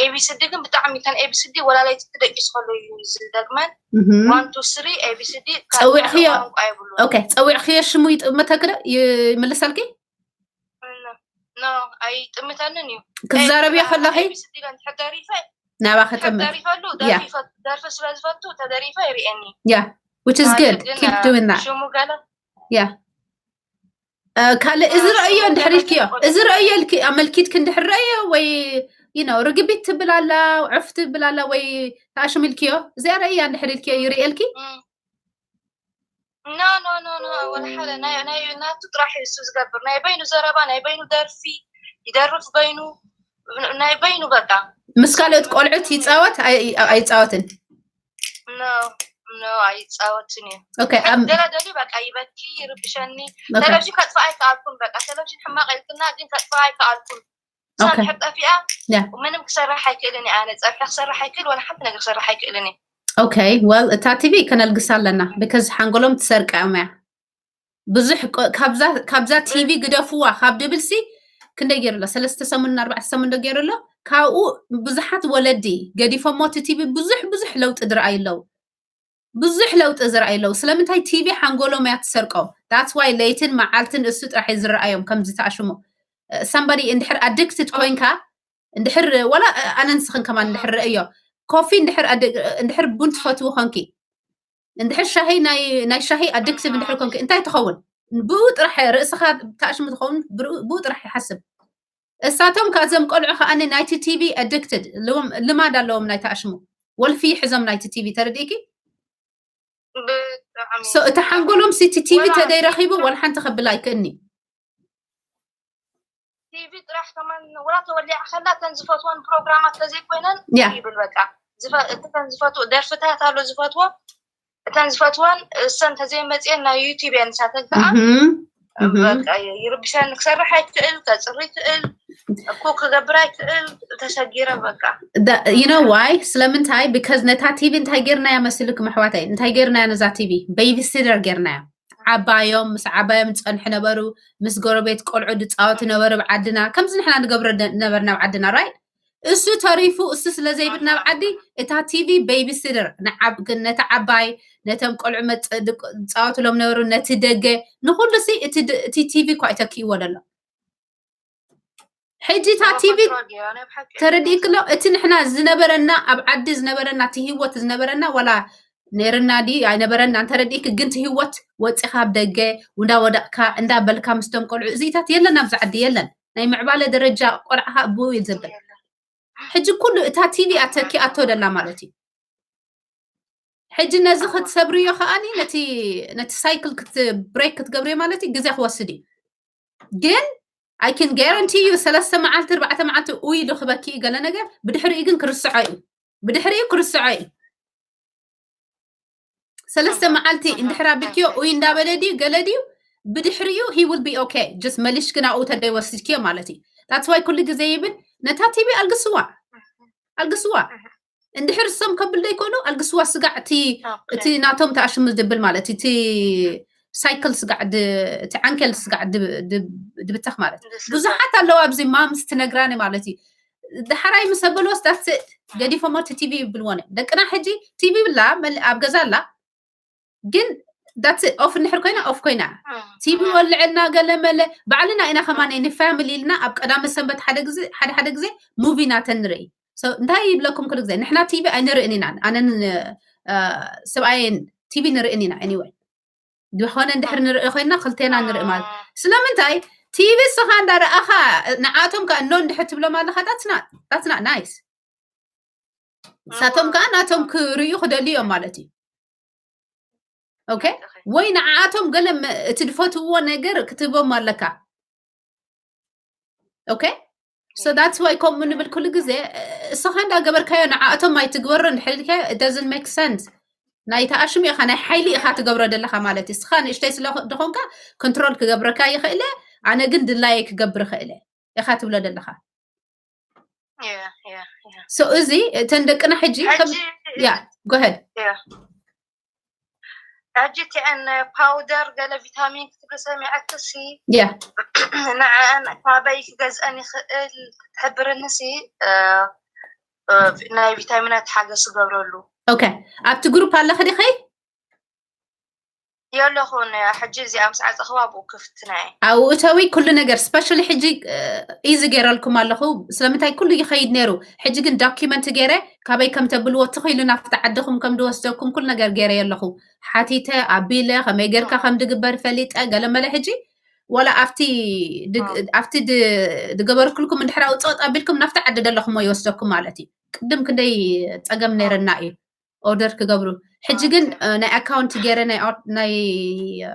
ኤቢሲዲ ግን ብጣዕሚ፣ እተን ኤቢሲዲ ወላ ለይቲ ደቂስ ከሎ እዩ ዝደግመን። እህም። ዋን ቱ ስሪ ኤቢሲዲ ጸዊዕኽዮ? ቋንቋ የብሉን። ኦኬ፣ ጸዊዕኽዮ ሽሙ ይጥ- መተክደ ይምልሰልኪ? ኖ፣ ኣይጥምተንን እዩ። ክትዛረብዮ ከለኺ ኤቢሲዲ ግን ተደሪፈ ናባ ክጥምት። ተደሪፈሉ ያ። ደርፊ ስለ ዝፈቱ ተደሪፈ ይርእየኒ። ያ፣ which is ማለት good, ግን keep doing that. ሽሙ ገለ ያ። እ፣ ካልእ እዚ ያ፣ ረእዮ ሽሙ እንድሕር ገለ ኢልክዮ፣ ግን እዚ ረእዮ ኢልኪ ኣመልኪትክ እንድሕር ረእዮ ወይ you know ርግቢት ትብል ኣላ፣ ዑፍ ትብል ኣላ ወይ ተኣሽም ኢልክዮ፣ እዚኣ ረእያ እንድሕር ኢልክዮ ይርእየልኪ። ኖ ኖ ኖ ኖ፣ ወላ ሓደ ናይ ናይ ናቱ ጥራሕ እዩ እሱ ዝገብር፣ ናይ በይኑ ዘረባ፣ ናይ በይኑ ደርፊ ይደርፍ በይኑ፣ ናይ በይኑ በቃ። ምስ ካልኦት ቆልዑት ይጻወት ኣይ- ኣይጻወትን? ኖ ኖ፣ ኣይጻወትን እዩ። ኦኬ፣ ኣብ- ገለ ደልዩ በቃ ይበኪ፣ ይርብሸኒ። ኦኬ። ቴሌቪዥን ከጥፋ ኣይከኣልኩን፣ በቃ ቴሌቪዥን ሕማቕ ኢልክና ግን ከጥፋ ኣይከኣልኩን። እሳ ኦኬ። እንድሕር ጠፊኣ ያ። ምንም ክሰርሕ ኣይክእልን እየ፣ ኣነ ጸብሒ ክሰርሕ ኣይክእል፣ ወላ ሓንቲ ነገር ክሰርሕ ኣይክእልን እየ። ኦኬ፣ well እታ ቲቪ ከነልግሳ ኣለና፣ because ሓንጎሎም ትሰርቃ እዮም እያ። ብዙሕ ቆ- ካብዛ ካብዛ ቲቪ ግደፍዋ ካብ ድብልሲ ክንደይ ገይሩ ኣሎ? ሰለስተ ሰሙን ኣርባዕተ ሰሙን ዶ ገይሩ ኣሎ? ካብኡ ብዙሓት ወለዲ ገዲፎሞ እቲ ቲቪ ብዙሕ ብዙሕ ለውጢ ዝረኣዩ ኣለዉ። ብዙሕ ለውጢ ዝረኣዩ ኣለዉ። ስለምንታይ? ቲቪ ሓንጎሎም እያ ትሰርቆም። That's why ለይትን መዓልትን እሱ ጥራሕ እዩ ዝረኣዮም ከም ዝተኣሽሙ። Somebody እንድሕር ኣዲክትድ ኮይንካ፣ እንድሕር ወላ ኣነ ንስኽን ከማን እንድሕር ረእዮ፣ ኮፊ እንድሕር ኣዲ- እንድሕር ቡን ትፈትዊ ኮንኪ፣ እንድሕር ሻሂ ናይ ናይ ሻሂ ኣዲክቲቭ እንድሕር ኮንኪ እንታይ ትኸውን? ብኡ ጥራሕ ርእስኻ ተኣሽሙ ትኸውን፣ ብኡ ጥራሕ ይሓስብ። እሳቶም ካብዞም ቆልዑ ከኣ ናይቲ ቲቪ ኣዲክትድ ልማድ ኣለዎም ናይ ተኣሽሙ፣ ወልፊ ይሕዞም ናይቲ ቲቪ። ተረዲእኪ? ብጣዕሚ So እቲ ሓንጎሎም ሲ እቲ ቲቪ ወላ- ተደይረኺቡ ወላ ሓንቲ ከብል ኣይክእልኒ። ቲቪ ጥራሕ ከማን ወላ ተወሊዓ ከላ እተን ዝፈትወን ፕሮግራማት ተዘይኮይነን ያ። ይብል በቃ። ዝፈ- እተን ዝፈትዎ ደርፍታት ኣሎ ዝፈትዎ፣ እተን ዝፈትወን እሰን ተዘይመፅየን ናይ ዩቲብ እየን ንሳተን ከዓ እህም፣ እህም። በቃ ይርብሸኒ፣ ክሰርሕ ኣይክእል፣ ከፅሪ ይክእል፣ እኮ ክገብር ኣይክእል፣ ተሸጊረ በቃ። You know why? ስለምንታይ? Because ነታ ቲቪ እንታይ ጌርናያ መሲልኩም ኣሕዋተይ? እንታይ ጌርናያ ነዛ ቲቪ? ቤይቢሲተር ጌርናያ። ዓባዮም፣ ምስ ዓባዮም ዝጸንሑ ነበሩ፣ ምስ ጎረቤት ቆልዑ ዝጻወቱ ነበሩ ኣብ ዓድና። ከምዚ ንሕና ንገብሮ ደ- ነበርና ኣብ ዓድና፣ right? እሱ ተሪፉ፣ እሱ ስለ ዘይብል ናብ ዓዲ፣ እታ ቲቪ ቤይቢሲተር ንዓብ- ነቲ ዓባይ፣ ነቶም ቆልዑ መጽ- ድቅ- ዝጻወቱሎም ነበሩ፣ ነቲ ደገ፣ ንኹሉ ሲ እቲ ድ- እቲ ቲቪ እኳ ይተክእዎ ዘሎ። ሕጂ እታ ቲቪ ተረዲእክሎ? እቲ ንሕና ዝነበረና፣ ኣብ ዓዲ ዝነበረና፣ እቲ ህይወት ዝነበረና፣ ዋላ ነይርና ድዩ ኣይነበረና እንተረዲእክ፣ ግን እቲ ህይወት ወፂኻ ኣብ ደገ እንዳወደቕካ እንዳበልካ ምስቶም ቆልዑ እዚታት የለን፣ ኣብዚ ዓዲ የለን። ናይ ምዕባለ ደረጃ ቆልዓኻ ብኡ እዩ ዘብል። ሕጂ ኩሉ እታ ቲቪ ኣተኪኣቶ ደላ ማለት እዩ። ሕጂ ነዚ ክትሰብርዮ ከኣኒ ነቲ ነቲ ሳይክል ክት ብሬክ ክትገብርዮ ማለት እዩ፣ ግዜ ክወስድ እዩ። ግን I can guarantee you ሰለስተ መዓልቲ ኣርባዕተ መዓልቲ ኡይ ኢሉ ክበኪ እዩ ገለ ነገር፣ ብድሕሪኡ ግን ክርስዖ እዩ። ብድሕሪኡ ክርስዖ እዩ። ሰለስተ መዓልቲ እንድሕር ኣቢልክዮ ኡይ እንዳበለ ድዩ ገለ ድዩ፣ ብድሕሪኡ he will be okay። Just መሊሽ ግን ኣብኡ ተደይ ወስድክዮ ማለት እዩ። That's why ኩሉ ግዜ ይብል ነታ ቲቪ ኣልግስዋ፣ ኣልግስዋ። እንድሕር እሶም ከብል ዘይኮኑ ኣልግስዋ፣ ስጋዕ እቲ እቲ ናቶም ተኣሽሙ ዝብል ማለት እቲ ሳይክል ስጋዕ ድ- እቲ ዓንኬል ስጋዕ ድ- ድ- ድብተኽ ማለት። ብዙሓት ኣለዋ ኣብዚ ማምስ ትነግራኒ ማለት እዩ። ድሓራይ ምስ ኣበልዎስ that's it፣ ገዲፎሞ እቲ ቲቪ ይብልዎን እዮም ደቅና። ሕጂ ቲቪ ብላ መል- ኣብ ገዛ ኣላ፣ ግን that's it፣ ኦፍ እንድሕር ኮይና ኦፍ ኮይና። ቲቪ ወልዕልና ገለ መለ ባዕልና ኢና ከማን ንፋሚሊ ኢልና ኣብ ቀዳመ ሰንበት ሓደ ግዜ ሓደ ሓደ ግዜ ሙቪ ናተን ንርኢ። So እንታይ ይብለኩም ኩሉ ግዜ ንሕና ቲቪ ኣይንርእን ኢና፣ ኣነን እ፣ ሰብኣየን ቲቪ ንርእን ኢና። Anyway ዝኾነ እንድሕር ንርኢ ኮይና ክልቴና ንርኢ ማለት። ስለምንታይ? ቲቪ እስኻ እንዳረኣኻ ንዓቶም ከኣ እኖ እንድሕር ትብሎም ኣለኻ፣ that's not that's not nice። ንሳቶም ከኣ ናቶም ክርእዩ ክደልዩ እዮም ማለት እዩ። ኦኬ፣ ወይ ንዓኣቶም ገለ መ- እቲ ዝፈትውዎ ነገር ክትህቦም ኣለካ። ኦኬ፣ so that's why ከምኡ ንብል ኩሉ ግዜ። እስኻ እንዳገበርካዮ ንዓኣቶም ኣይትግበሮ እንድሕር ኢልካዮ it doesn't make sense። ናይ ተኣሽሙ ኢኻ፣ ናይ ሓይሊ ኢኻ ትገብሮ ዘለኻ ማለት እዩ። እስኻ ንእሽተይ ስለ ዝኾንካ ኮንትሮል ክገብረካ ይኽእለ፣ ኣነ ግን ድላየ ክገብር ይኽእለ ኢኻ ትብሎ ዘለኻ። Yeah, yeah, yeah. So እዚ እተን ደቅና ሕጂ ከም ሕጂ ያ go ahead። Yeah. ሕጂ እቲአን ፓውደር ገለ ቪታሚን ክትብል ሰሚዐክሲ yeah ንዐአን ካበይ ክገዝአን ይኽእል ትሕብርንሲ ናይ ቪታሚናት ሓገዝ ክገብረሉ okay ኣብቲ ግሩፕ ኣለኺ ዲኺ የለኹን። ሕጂ እዚኣ ምስ ዓፀኽዋ ብኡ ክፍትና እየ። ኣብኡ እተዊ ኩሉ ነገር specially ሕጂ easy ገይረልኩም ኣለኹ። ስለምንታይ ኩሉ ይኸይድ ነይሩ። ሕጂ ግን ዶኪመንት ገይረ ካበይ ከም ተብልዎ ትኽኢሉ ናብቲ ዓድኹም ከም ድወስደኩም ኩሉ ነገር ገይረ ኣለኹ። ሓቲተ ኣቢለ ከመይ ጌርካ ከም ድግበር ፈሊጠ ገለመለ ሕጂ ዋላ ኣብቲ ድግ- ኣብቲ ድ- ድገበርኩልኩም እንድሕር ኣውፅኦት ኣቢልኩም ናብቲ ዓዲ ደለኹሞ ይወስደኩም ማለት እዩ። ቅድም ክንደይ ፀገም ነይረና እዩ ኦርደር ክገብሩ። ሕጂ ግን እ፣ ናይ ኣካውንት ገይረ ናይ ኦር- ናይ እ፣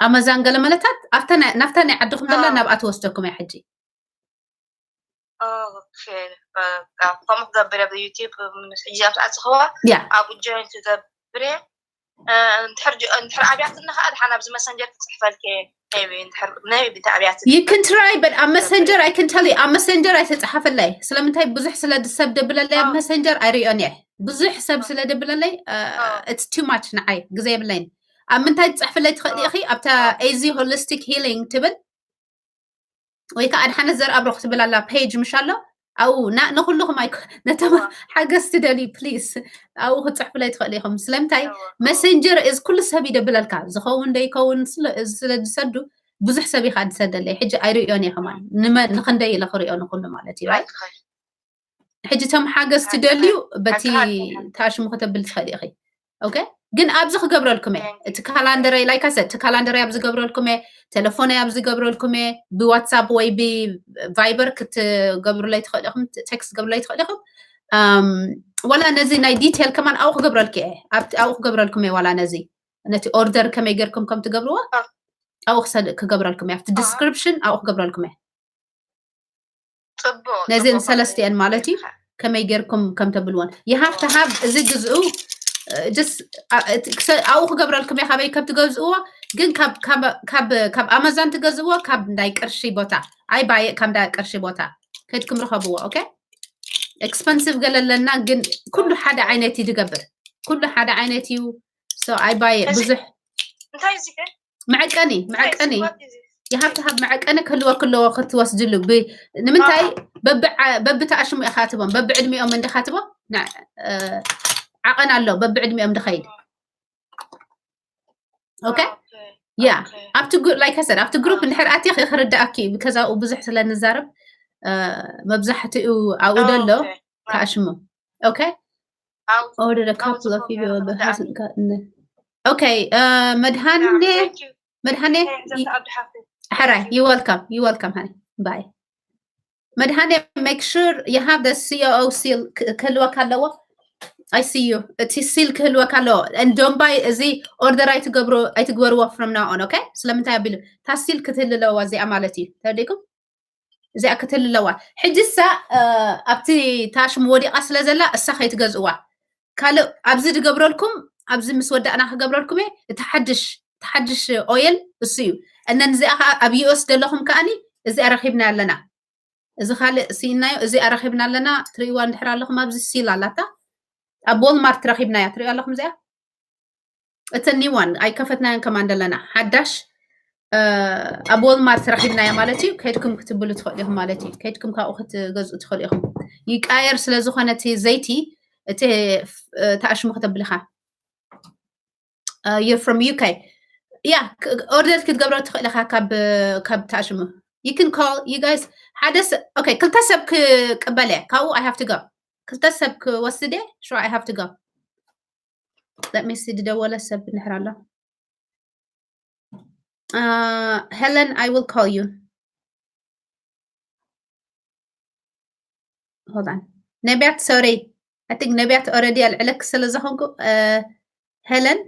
ኣመዛን ገለ መለታት ኣብታ ናይ- ናብታ ናይ ዓድኹም ደላ ናብኣ ትወስደኩም እያ ሕጂ። ኦኬ፣ በቃ ከምኡ ክገብር ኣብ ዩቲብ ሕጂ ኣብ ሰዓት ዝኸዋ ያ ኣብኡ ጆይን ክገብር እየ። እ፣ እንድሕር ጆ- እንድሕር ኣብያትኒ ከዓ ድሓን ኣብዚ መሰንጀር ክፅሕፈልክ እየ። maybe እንድሕር maybe እንተ ኣብያትኒ you can try but ኣብ መሰንጀር I can tell you ኣብ መሰንጀር ኣይተፅሓፈላይ። ስለምንታይ ብዙሕ ስለ ሰብ ደብለለይ ኣብ ኣዎ። መሰንጀር ኣይርእዮን እየ። ብዙሕ ሰብ ስለ ደብለለይ it's too much ንዓይ ግዜ የብለይን። ኣብ ምንታይ ትፅሕፍለይ ትኽእሊ ኢኺ ኣብታ ኤዚ ሆሊስቲክ ሂሊንግ ትብል ወይ ከዓ ኣድሓነት ዘርኣብሮ ክትብል ኣላ ፔጅ ምሽ ኣሎ ኣብኡ ና- ንኩልኹም ኣይኮ ነቶም ሓገዝ ትደልዩ ፕሊስ ኣብኡ ክትፅሕፍለይ ትኽእሉ ኢኹም። ስለምንታይ መሰንጀር is ኩሉ ሰብ ይደብለልካ ዝኸውን ደይከውን ስለ- ስለ ዝሰዱ ብዙሕ ሰብ ኢኻ ዝሰደለይ ሕጂ ኣይርእዮን እየ ከማን ንመ- ንክንደይ ኢለ ክርእዮ ንኩሉ ማለት እዩ right? ሕጂ እቶም ሓገዝ ትደልዩ በቲ ተኣሽሙ ከተብል ትኽእል ኢኺ okay ግን ኣብዚ ክገብረልኩም እየ እቲ ካላንደረይ like I said እቲ ካላንደረይ ኣብዚ ገብረልኩም እየ ተለፎነይ ኣብዚ ገብረልኩም እየ ብዋትሳፕ ወይ ብቫይበር ክትገብሩለይ ትኽእል ኢኹም ቴክስት ገብሩለይ ትኽእል ኢኹም ዋላ ነዚ ናይ ዲቴል ከማን ኣብኡ ክገብረልኩ እየ ኣብኡ ክገብረልኩም እየ ዋላ ነዚ ነቲ ኦርደር ከመይ ጌርኩም ከም ትገብርዎ ኣብኡ ክገብረልኩም እየ ኣብቲ ዲስክሪፕሽን ኣብኡ ክገብረልኩም እየ ነዚን ሰለስቲአን ማለት እዩ ከመይ ጌርኩም ከም ተብልዎን you have to have እዚ ግዝኡ ኣብኡ ክገብረልኩም እየ ካበይ ከም ትገዝእዎ ግን ካብ ኣማዛን ትገዝእዎ ካብ ናይ ቅርሺ ቦታ I buy it ካብ ናይ ቅርሺ ቦታ ከድኩም ርኸብዎ okay expensive ገለ ኣለና ግን ኩሉ ሓደ ዓይነት እዩ ዝገብር ኩሉ ሓደ ዓይነት እዩ I buy it ብዙሕ እንታይ እዚ ከ መዐቀኒ መዐቀኒ you have to have መዐቀኒ ክህልወኪ ኣለዎ ክትወስድሉ ንምንታይ በብተኣሽሙ ኢኻ ትቦም በብዕድሚኦም እንዲኻ ትቦም ዓቐን ኣሎ በብዕድሚኦም ድኸይድ okay yeah ኣብቲ like I said ኣብቲ ግሩፕ እንድሕር ኣትየ ክርዳኣኪ ከዛኡ ብዙሕ ስለ ንዛረብ መብዛሕትኡ ኣብኡ ደሎ ተኣሽሙ okay ordered a couple of people but hasn't gotten the okay መድሃኔ መድሃኔ ሕራይ you welcome you welcome honey bye መድሃኔ make sure you have the COO seal ክህልወካ ኣለዎ I see you እቲ ሲል ክህልወካ ኣለዎ and don't buy እዚ ኦርደር ኣይትገብሩ ኣይትግበርዎ from now on okay ስለምንታይ ኣቢሉ እታ ሲል ክትህልለዋ እዚኣ ማለት እዩ ተረዲእኩም እዚኣ ክትህልለዋ ሕጂ እሳ ኣብቲ ታሽም ወዲቓ ስለ ዘላ እሳ ከይትገዝእዋ ካልእ ኣብዚ ዝገብረልኩም ኣብዚ ምስ ወዳእና ክገብረልኩም እየ እቲ ሓድሽ እቲ ሓድሽ ኦይል እሱ እዩ እነን እዚኣ ከዓ ኣብ ዩኤስ ዘለኹም ከዓኒ እዚኣ ረኪብና ኣለና እዚ ካልእ ስኢናዮ እዚኣ ረኪብና ኣለና ትርእይዋ እንድሕር ኣለኹም ኣብዚ ሲል ኣላታ ኣብ ዎልማርት ረኪብናያ ትርእዩ ኣለኹም እዚኣ እቲ ኒዋን ኣይከፈትናዮን ከማን ዘለና ሓዳሽ ኣብ ዎልማርት ረኪብናያ ማለት እዩ ከድኩም ክትብሉ ትኽእሉ ኢኹም ማለት እዩ ከድኩም ካብኡ ክትገዝኡ ትኽእሉ ኢኹም ይቃየር ስለ ዝኾነ እቲ ዘይቲ እቲ ተኣሽሙ ክተብልኻ you're from UK yeah order ክትገብሮ ትኽእል ኢኻ ካብ ካብ ተኣሽሙ you can call you guys ሓደ okay ክልተ ሰብ ክቅበል እየ ካብኡ I have to go ክልተ ሰብ ክወስድ እየ sure I have to go let me see ዝደወለ ሰብ እንድሕር ኣሎ Helen I will call you hold on ነቢያት sorry I think ነቢያት already ኣልዕለክ ስለ ዝኾንኩ Helen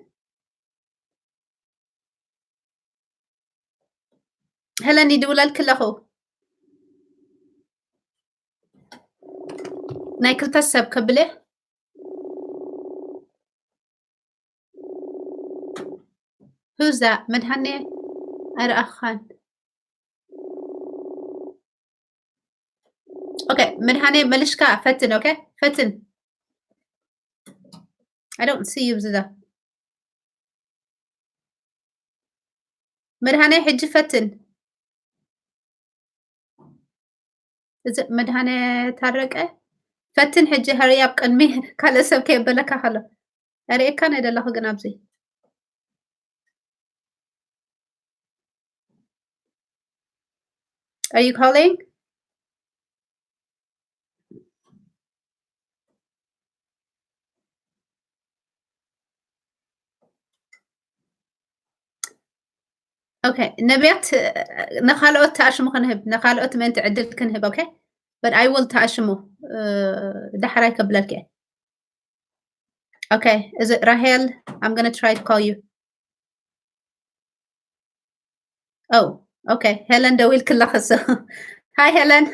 Helen ይድውለልክ ኣለኹ ናይ ክልተ ሰብ ከብለ Who's that? መድሃኔ ኣይረኣኻን okay መድሃኔ መልሽካ ፈትን okay ፈትን I don't see you ብዝዛ መድሃኔ ሕጂ ፈትን። እዚ መድሃኔ ታረቀ፣ ፈትን ሕጂ፣ hurry up፣ ቅድሚ ካልእ ሰብ ከየበለካ ከሎ። ኣርእየካ ናይ ደለኹ ግን ኣብዚ። Are you calling? Okay፣ ነቢያት፣ ንኻልኦት ተኣሽሙ ክንህብ፣ ንኻልኦት ምእንቲ ዕድል ክንህብ። Okay፣ but I will ተኣሽሙ፣ ዳሕራይ ከብለልክ እየ። Okay፣ is it Rahel? I'm gonna try to call you. Oh, okay, ሄለን ደዊልክላ ከሶ። Hi ሄለን።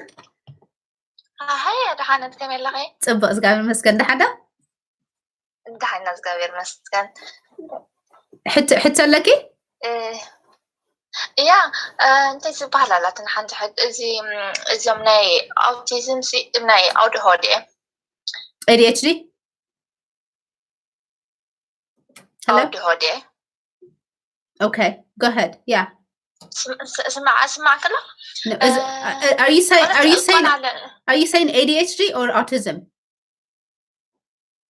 ሃይ፣ ደሓነት ከመይ ኣለኺ? ጽቡቕ፣ እግዚኣብሔር ይመስገን። ደሓን ዶ? ደሓና፣ እግዚኣብሔር ይመስገን። ሕቶ፣ ሕቶ ኣለኪ? ያ፣ እንታይ ዝበሃል ኣላትን ሓንቲ ሕግ፣ እዚ፣ እዚኦም ናይ ኣውቲዝም ሲ፣ ናይ ኣውድሆድ እዮም። ADHD? Hello? ኣውድሆድ እዮም። Okay, go ahead. Yeah. ስማዕ፣ ስማዕ ከሎ No, is, uh, are you saying, are you saying, are you saying ADHD or autism?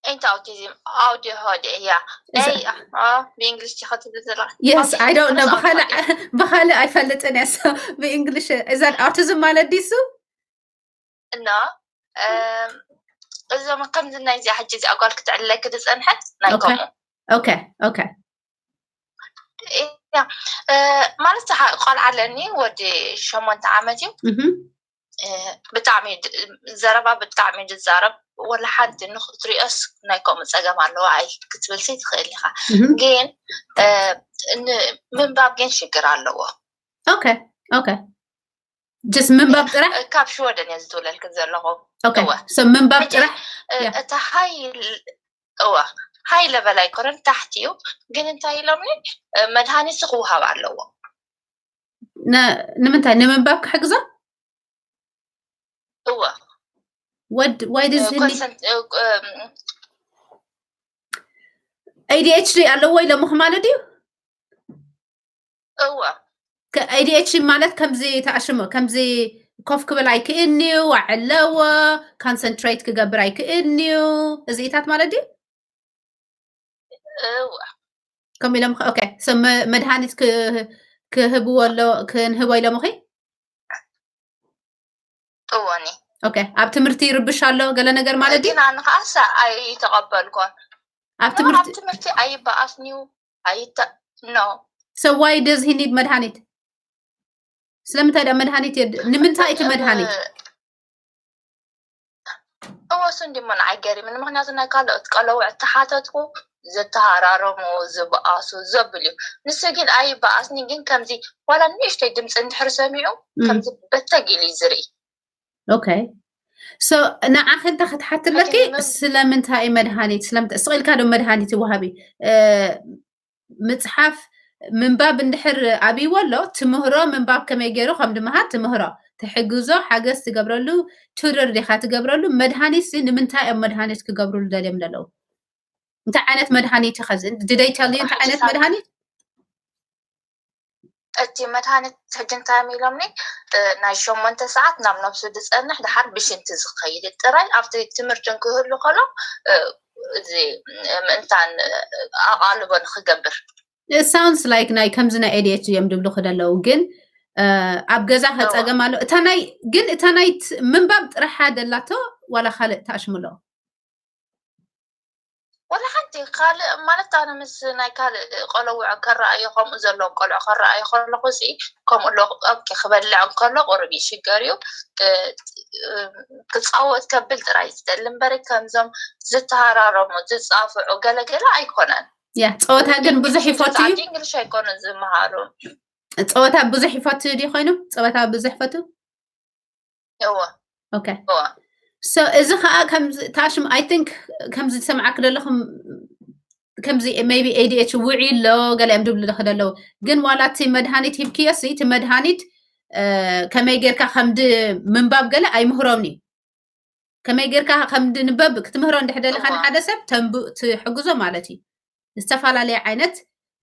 Ain't autism, ኣውድሆድ፣ yeah. Hey, ብእንግሊሽ ዲኻ ትብል ዘለኻ? Yes, I don't know. ብኻልእ፣ ብኻልእ ኣይፈልጥን እየ። So ብእንግሊሽ፣ is that autism ማለት ዲሱ? እና እዞም ከምዚ ናይ እዚኣ ሕጂ እዚኣ ጓል ክትዕለኪ ዝጸንሐት ናይ ከምኡ። Okay, okay. ያ፣ ማለት፣ ቆልዓ ኣለኒ፣ ወዲ ሸሞንተ ዓመት እዩ። ብጣዕሚ፣ ዘረባ ብጣዕሚ ዝዛረብ፣ ወላ ሓንቲ ንኽትሪኦስ ናይ ከምኡ ጸገም ኣለዎ ኣይ ክትብልሲ ትኽእል ኢኻ። ግን ምንባብ ግን ሽግር ኣለዎ። Okay, okay. Just ምንባብ ጥራሕ? ካብ ሽወደን እየ ዝትውለልክ ዘለኹ። Okay, so ምንባብ ጥራሕ? እታ ሃይ፣ እዋ፣ ሃይ ለቨል ኣይኮነን፣ ታሕቲ እዩ። ግን እንታይ ኢሎምኒ፣ መድሃኒት ክውሃብ ኣለዎ። ንምንታይ? ንምንባብ ክሕግዞ? እዋ። What, why does he need? ADHD ኣለዎ ኢሎምኹ ማለት እዩ? እዋ። ADHD ማለት ከምዚ ተኣሽሞ፣ ከምዚ ኮፍ ክብል ኣይክእልንዩ፣ ዋዕለዎ፣ ኮንሰንትሬት ክገብር ኣይክእልንዩ፣ እዚኢታት ማለት ድዩ? እዋ። ከምኡ ኢሎም፣ okay፣ so መድሃኒት ክህብዎ ኣሎ፣ ክንህቦ ኢሎምኺ? እወኒ። Okay፣ ኣብ ትምህርቲ ይርብሽ ኣሎ ገለ ነገር ማለት ድዩ? ግን ኣነ ከኣ ኣይተቐበልኮን። ኣብ ትምህርቲ ኣይበኣስንዩ፣ ኣይተ-፣ no። So why does he need መድሃኒት? ስለምንታይ ዳ መድሃኒት የድ-፣ ንምንታይ እቲ መድሃኒት? እወ፣ እሱ እንዲሞ ንዓይ ገሪምኒ። ምኽንያቱ ናይ ካልኦት ቆለውዕ ተሓተትኩ፣ ዝተሃራረሙ፣ ዝበኣሱ፣ ዘብል እዩ። ንሱ ግን ኣይበኣስኒ፣ ግን ከምዚ ዋላ ንእሽተይ ድምፂ እንድሕር ሰሚዑ፣ ከምዚ በተግ ኢሉ እዩ ዝርኢ። Okay። So ንዓኺ እንተ ክትሓትለኪ፣ ስለምንታይ እዩ መድሃኒት? ስለምንታይ ስቕ ኢልካ ዶ መድሃኒት ይወሃብ እዩ? ምጽሓፍ፣ ምንባብ እንድሕር ኣብይዎ ኣሎ፣ ትምህሮ፣ ምንባብ ከመይ ገይሩ ከም ድመሃር ትምህሮ፣ ትሕግዞ፣ ሓገዝ ትገብረሉ፣ ቱተር ዲኻ ትገብረሉ? መድሃኒትሲ ንምንታይ እዮም መድሃኒት ክገብሩሉ ደልዮም ዘለዉ? እንታይ ዓይነት መድሃኒት እዩ ኸዚ? Did they tell you እንታይ ዓይነት መድሃኒት? እቲ መድሃኒት ሕጂ እንታይ እዮም ኢሎምኒ? እ፣ ናይ ሸሞንተ ሰዓት ናብ ነብሱ ዝጸንሕ፣ ድሓር ብሽንቲ ዝኸይድ ጥራይ፣ ኣብቲ ትምህርቲ ክህሉ ከሎ፣ እ፣ እዚ ምእንታን ኣቓልቦ ንኽገብር። It sounds like ናይ ከምዚ ናይ ADHD እዮም ድብሉኺ ደለዉ፣ ግን፣ እ፣ ኣብ ገዛ ከ ጸገም ኣሎ? እታ ናይ፣ ግን እታ ናይ ት-፣ ምንባብ ጥራሕ ደላቶ ዋላ ካልእ ተኣሽሙ ኣለዎ? ወላ ሓንቲ ካልእ ማለት፣ ኣነ ምስ ናይ ካልእ ቆለውዕ ከረኣዮ፣ ከምኡ ዘለዎም ቆልዑ ከረኣዮ ከለኹ ሲ፣ ከምኡ ኣሎ፣ ኦኬ፣ ክበልዕ እንከሎ ቁሩብ ይሽገር እዩ። እ፣ እ፣ ክጻወት ከብል ጥራይ ዝደሊ እምበር፣ ከምዞም ዝተሃራረሙ፣ ዝጻፍዑ ገለ ገለ ኣይኮነን። ያ፣ ጸወታ ግን ብዙሕ ይፈቱ እዩ። እንግሊሽ ኣይኮኑን ዝመሃሩ። ጸወታ ብዙሕ ይፈቱ ድዩ ኮይኑ? ጸወታ ብዙሕ ይፈቱ? እወ። Okay። እወ። So እዚ ኸኣ ከምዚ ታሽም፣ I think ከምዚ ዝሰምዓክ ዘለኹም ከምዚ maybe ADHD ውዒ ኣሎ ገለ እዮም ድብሉ ደለዉ። ግን ዋላ እቲ መድሃኒት ሂብክዮ ሲ፣ እቲ መድሃኒት፣ እ፣ ከመይ ጌርካ ከም ድ-፣ ምንባብ ገለ ኣይምህሮምኒ። ከመይ ጌርካ ከም ድንበብ ክትምህሮ እንድሕር ደለኻ እወ። ንሓደ ሰብ ተንብ-፣ ትሕግዞ ማለት እዩ። ዝተፈላለየ ዓይነት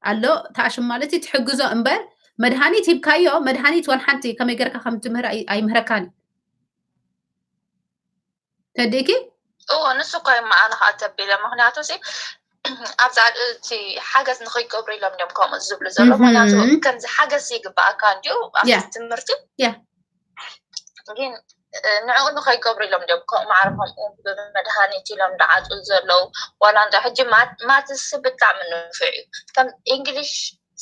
ኣሎ፣ ታሽም ማለት እዩ፣ ትሕግዞ እምበር መድሃኒት ሂብካዮ፣ መድሃኒት ዋን ሓንቲ ከመይ ገርካ ከም ትምህር ኣይምህረካን። ተዲኪ እዎ ንሱ እኮ ይመኣነ ከዓ ተቢለ። ምክንያቱ ሲ ኣብዛ እቲ ሓገዝ ንክይገብሩ ኢሎም ድም ከምኡ ዝብሉ ዘሎ። ምክንያቱ ከምዚ ሓገዝ ይግበኣካ እንዲዩ ኣብ ትምህርቲ ግን ንዕኡ ንከይገብሩ ኢሎም ድም ከምኡ ማዕረ ከምኡ ብመድሃኒት ኢሎም ደዓፁ ዘለዉ። ዋላ እንዳ ሕጂ ማትስ ብጣዕሚ ንፍዕ እዩ። ከም እንግሊሽ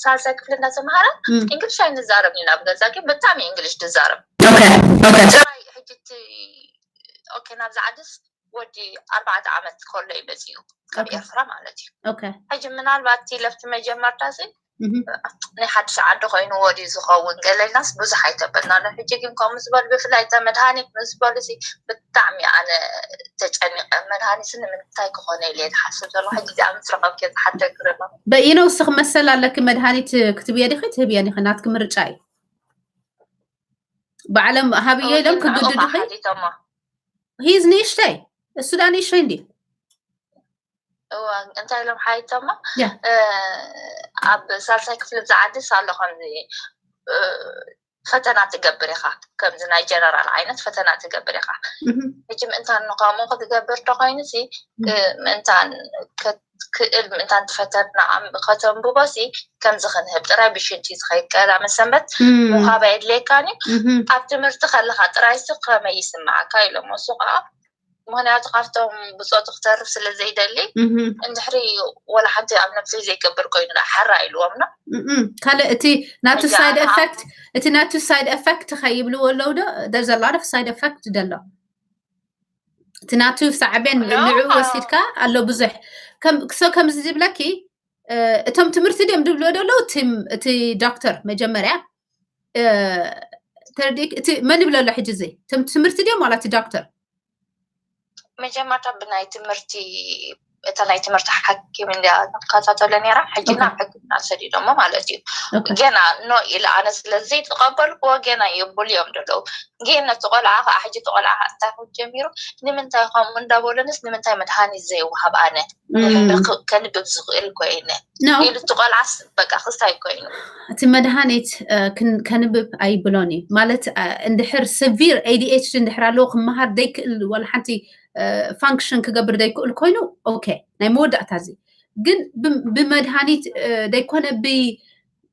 ሳልሳይ ክፍሊ እንዳተምሃረ እንግሊሽ ኣይንዛረብ ኢና ኣብ ገዛ፣ ግን ብጣዕሚ እንግሊሽ ትዛረብ። ጥራይ ሕጂ እቲ ኦኬ ናብዚ ዓድስ ወዲ ኣርባዕተ ዓመት ከሎ እዩ መፂኡ ካብ ኤርትራ ማለት እዩ። ሕጂ ምናልባት እቲ ለፍቲ መጀመርታ ሲ ናይ ሓድሽ ዓዲ ኮይኑ ወዲ ዝኸውን ገለልናስ ብዙሕ ኣይተበልናሎ። ሕጂ ግን ከምኡ ዝበሉ ብፍላይ እተ መድሃኒት ምስ በሉ ሲ ብጣዕሚ ኣነ ተጨኒቀ። መድሃኒት ሲ ንምንታይ ክኾነ ኢለ እየ ዝሓስብ ዘሎ። ሕጂ እዚኣ ምስ ረኸብኪ ዝሓተኪ ዘሎ በኢነ ውስኽ መሰል ኣለኪ። መድሃኒት ክትብየ ዲኺ ትህብየ ዲኺ ናትኪ ምርጫ እዩ። ባዕሎም ሃብዮ ኢሎም ክግድዱኺ። ሂዝ ንእሽተይ እሱ ዳ ንእሽተይ እንዲ እዋ እንታይ ኢሎም ሓይቶሞ ኣብ ሳልሳይ ክፍሊ ዝዓድስ ኣሎ ከምዚ ፈተና ትገብር ኢኻ። ከምዚ ናይ ጀነራል ዓይነት ፈተና ትገብር ኢኻ። ሕጂ ምእንታን ንኸምኡ ክትገብር ተኮይኑ ሲ ምእንታን ክእል ምእንታን ትፈተና ከተንብቦ ሲ ከምዚ ክንህብ ጥራይ ብሽንቲ ዝኸይድ ቀዳመ ሰንበት ምዃብ ኣየድልየካን እዩ። ኣብ ትምህርቲ ከለኻ ጥራይ ሲ ከመይ ይስምዓካ ኢሎም እሱ ከዓ ምክንያቱ ካብቶም ብፆቱ ክተርፍ ስለ ዘይደሊ እንድሕሪ ወላ ሓንቲ ኣብ ነብሰይ ዘይገብር ኮይኑ ዳ ሓራ ኢልዎም ና ካልእ እቲ ናቱ ሳይድ ኤፈክት እቲ ናቱ ሳይድ ኤፈክት ከይብልዎ ኣለዉ ዶ? There's a lot of side effect ደሎ እቲ ናቱ ሳዕቤን ንዑ ወሲድካ ኣሎ ብዙሕ ክሶ ከምዚ ዝብለኪ እቶም ትምህርቲ ድዮም ድብልዎ ደለዉ እቲ ዶክተር መጀመርያ ተረዲእኪ እቲ መን ይብለሎ ሕጂ እዚ ትምህርቲ ድዮም ዋላ እቲ ዶክተር መጀመርታ ብናይ ትምህርቲ እታ ናይ ትምህርቲ ሓኪም እንዲያ ትከታተሎ ነራ ሕጂ ናብ ሕክምና ሰዲዶሞ ማለት እዩ። ገና ኖ ኢለ ኣነ ስለዘይተቐበልክዎ ገና ይብሉ እዮም ደለዉ። ግን ነቲ ቆልዓ ከዓ ሕጂ እቲ ቆልዓ እንታይ ክብል ጀሚሩ ንምንታይ ከምኡ እንዳበሉንስ ንምንታይ መድሃኒት ዘይወሃብ ኣነ ከንብብ ዝኽእል ኮይነ ኢሉ እቲ ቆልዓስ በቃ ክስታይ ኮይኑ እቲ መድሃኒት ከንብብ ኣይብሎን እዩ ማለት እንድሕር severe A D H D እንድሕር ኣለዎ ክመሃር ዘይክእል ዋላ ሓንቲ function ክገብር ዘይክእል ኮይኑ ኦኬ ናይ መወዳእታ እዚ ግን ብመድሃኒት ዘይኮነ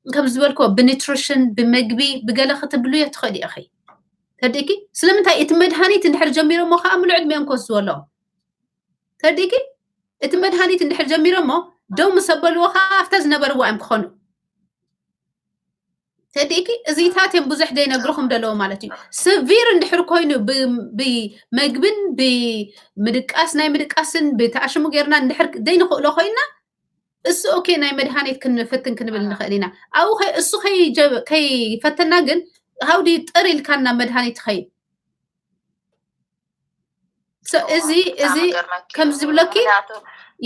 ከም ዝበልኮ ብኒትሪሽን ብመግቢ ብገለ ክትብልዮ ትኽእል ኢኺ ተዲእኪ ስለምንታይ እቲ መድሃኒት እንድሕር ጀሚሮሞ ከዓ ምሉዕ ዕድሚኦም ክወስድዎ ኣለዎም ተዲእኪ እቲ መድሃኒት እንድሕር ጀሚሮሞ ደው ምስ ኣበልዎ ከዓ ኣብታ ዝነበርዎ እዮም ክኾኑ ተዲእኪ እዚታት እዮም ብዙሕ ዘይነግርኹም ደለዎ ማለት እዩ severe እንድሕር ኮይኑ ብመግብን ብምድቃስ ናይ ምድቃስን ብተኣሽሙ ጌርና እንድሕር ዘይንኽእሎ ኮይና እሱ ኦኬ ናይ መድሃኒት ክንፍትን ክንብል ንኽእል ኢና ኣብኡ እሱ ከይፈተና ግን ሃውዲ ጥር ኢልካና መድሃኒት ትኸይድ እዚ እዚ ከም ዝብለኪ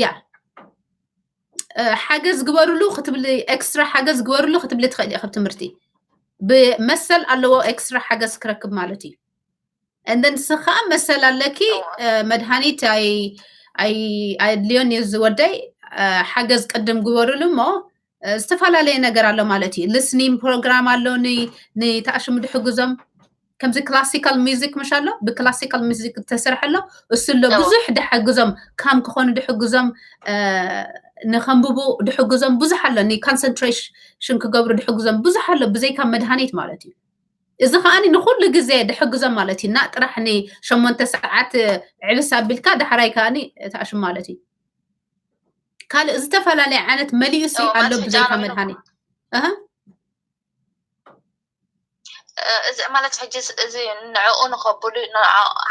ያ ሓገዝ ግበሩሉ ክትብሊ ኤክስትራ ሓገዝ ግበሩሉ ክትብሊ ትኽእል ካብ ትምህርቲ ብመሰል ኣለዎ ኤክስትራ ሓገዝ ክረክብ ማለት እዩ እንደን ንስኻ መሰል ኣለኪ መድሃኒት ኣድልዮን እዩ ዝወደይ ሓገዝ ቅድም ግበሩሉ እሞ ዝተፈላለየ ነገር ኣሎ ማለት እዩ listening program ኣሎ ንተኣሽሙ ድሕግዞም ከምዚ classical music ምሽ ኣሎ ብ classical music ዝተሰርሐ ኣሎ እሱ ኣሎ ብዙሕ ድሕግዞም calm ክኾኑ ድሕግዞም ንከንብቡ ድሕግዞም ብዙሕ ኣሎ ን concentration ክገብሩ ድሕግዞም ብዙሕ ኣሎ ብዘይካ መድሃኒት ማለት እዩ እዚ ከዓኒ ንኩሉ ግዜ ድሕግዞም ማለት እዩ እና ጥራሕ ንሸሞንተ ሰዓት ዕብስ ኣቢልካ ዳሕራይ ከዓኒ ተኣሽሙ ማለት እዩ ካልእ ዝተፈላለየ ዓይነት መሊኡ ሲ ኣሎ ብዘይካ መድሃኒት እዚ ማለት ሕጂ እዚ ንዕኡ ንኸብሉ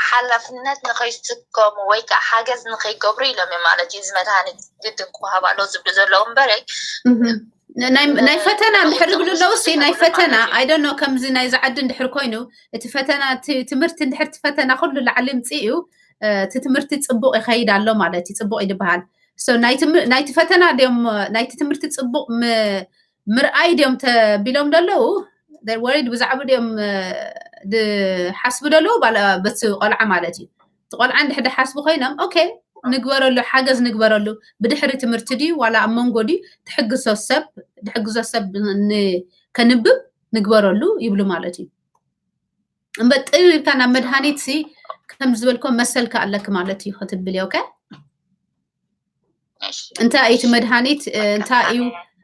ሓላፍነት ንኸይስከሙ ወይ ከዓ ሓገዝ ንኸይገብሩ ኢሎም እዩ ማለት እዩ እዚ መድሃኒት ግድን ክወሃብ ኣለዎ ዝብሉ ዘለዉ እምበረይ ናይ ፈተና እንድሕር ዝብሉ ኣለዉ ሲ ናይ ፈተና ኣይደኖ ከምዚ ናይዚ ዓዲ እንድሕር ኮይኑ እቲ ፈተና ትምህርቲ እንድሕር እቲ ፈተና ኩሉ ላዕሊ ምፅ እዩ እቲ ትምህርቲ ፅቡቅ ይኸይድ ኣሎ ማለት እዩ ፅቡቅ ይድበሃል ናይቲ ፈተና ድዮም ናይቲ ትምህርቲ ፅቡቅ ምርኣይ ድዮም ተቢሎም ደለዉ ወሪድ ብዛዕባ ድዮም ዝሓስቡ ደለዉ በቲ ቆልዓ ማለት እዩ እቲ ቆልዓ እንድሕር ዝሓስቡ ኮይኖም ኦኬ ንግበረሉ ሓገዝ ንግበረሉ ብድሕሪ ትምህርቲ ድዩ ዋላ ኣብ መንጎ ድዩ ትሕግዞ ሰብ ድሕግዞ ሰብ ከንብብ ንግበረሉ ይብሉ ማለት እዩ። እምበር ጥብብካ ናብ መድሃኒት ሲ ከም ዝበልኮ መሰልካ ኣለክ ማለት እዩ ክትብል እዩ። ኦኬ እንታይ እዩ እቲ መድሃኒት እንታይ እዩ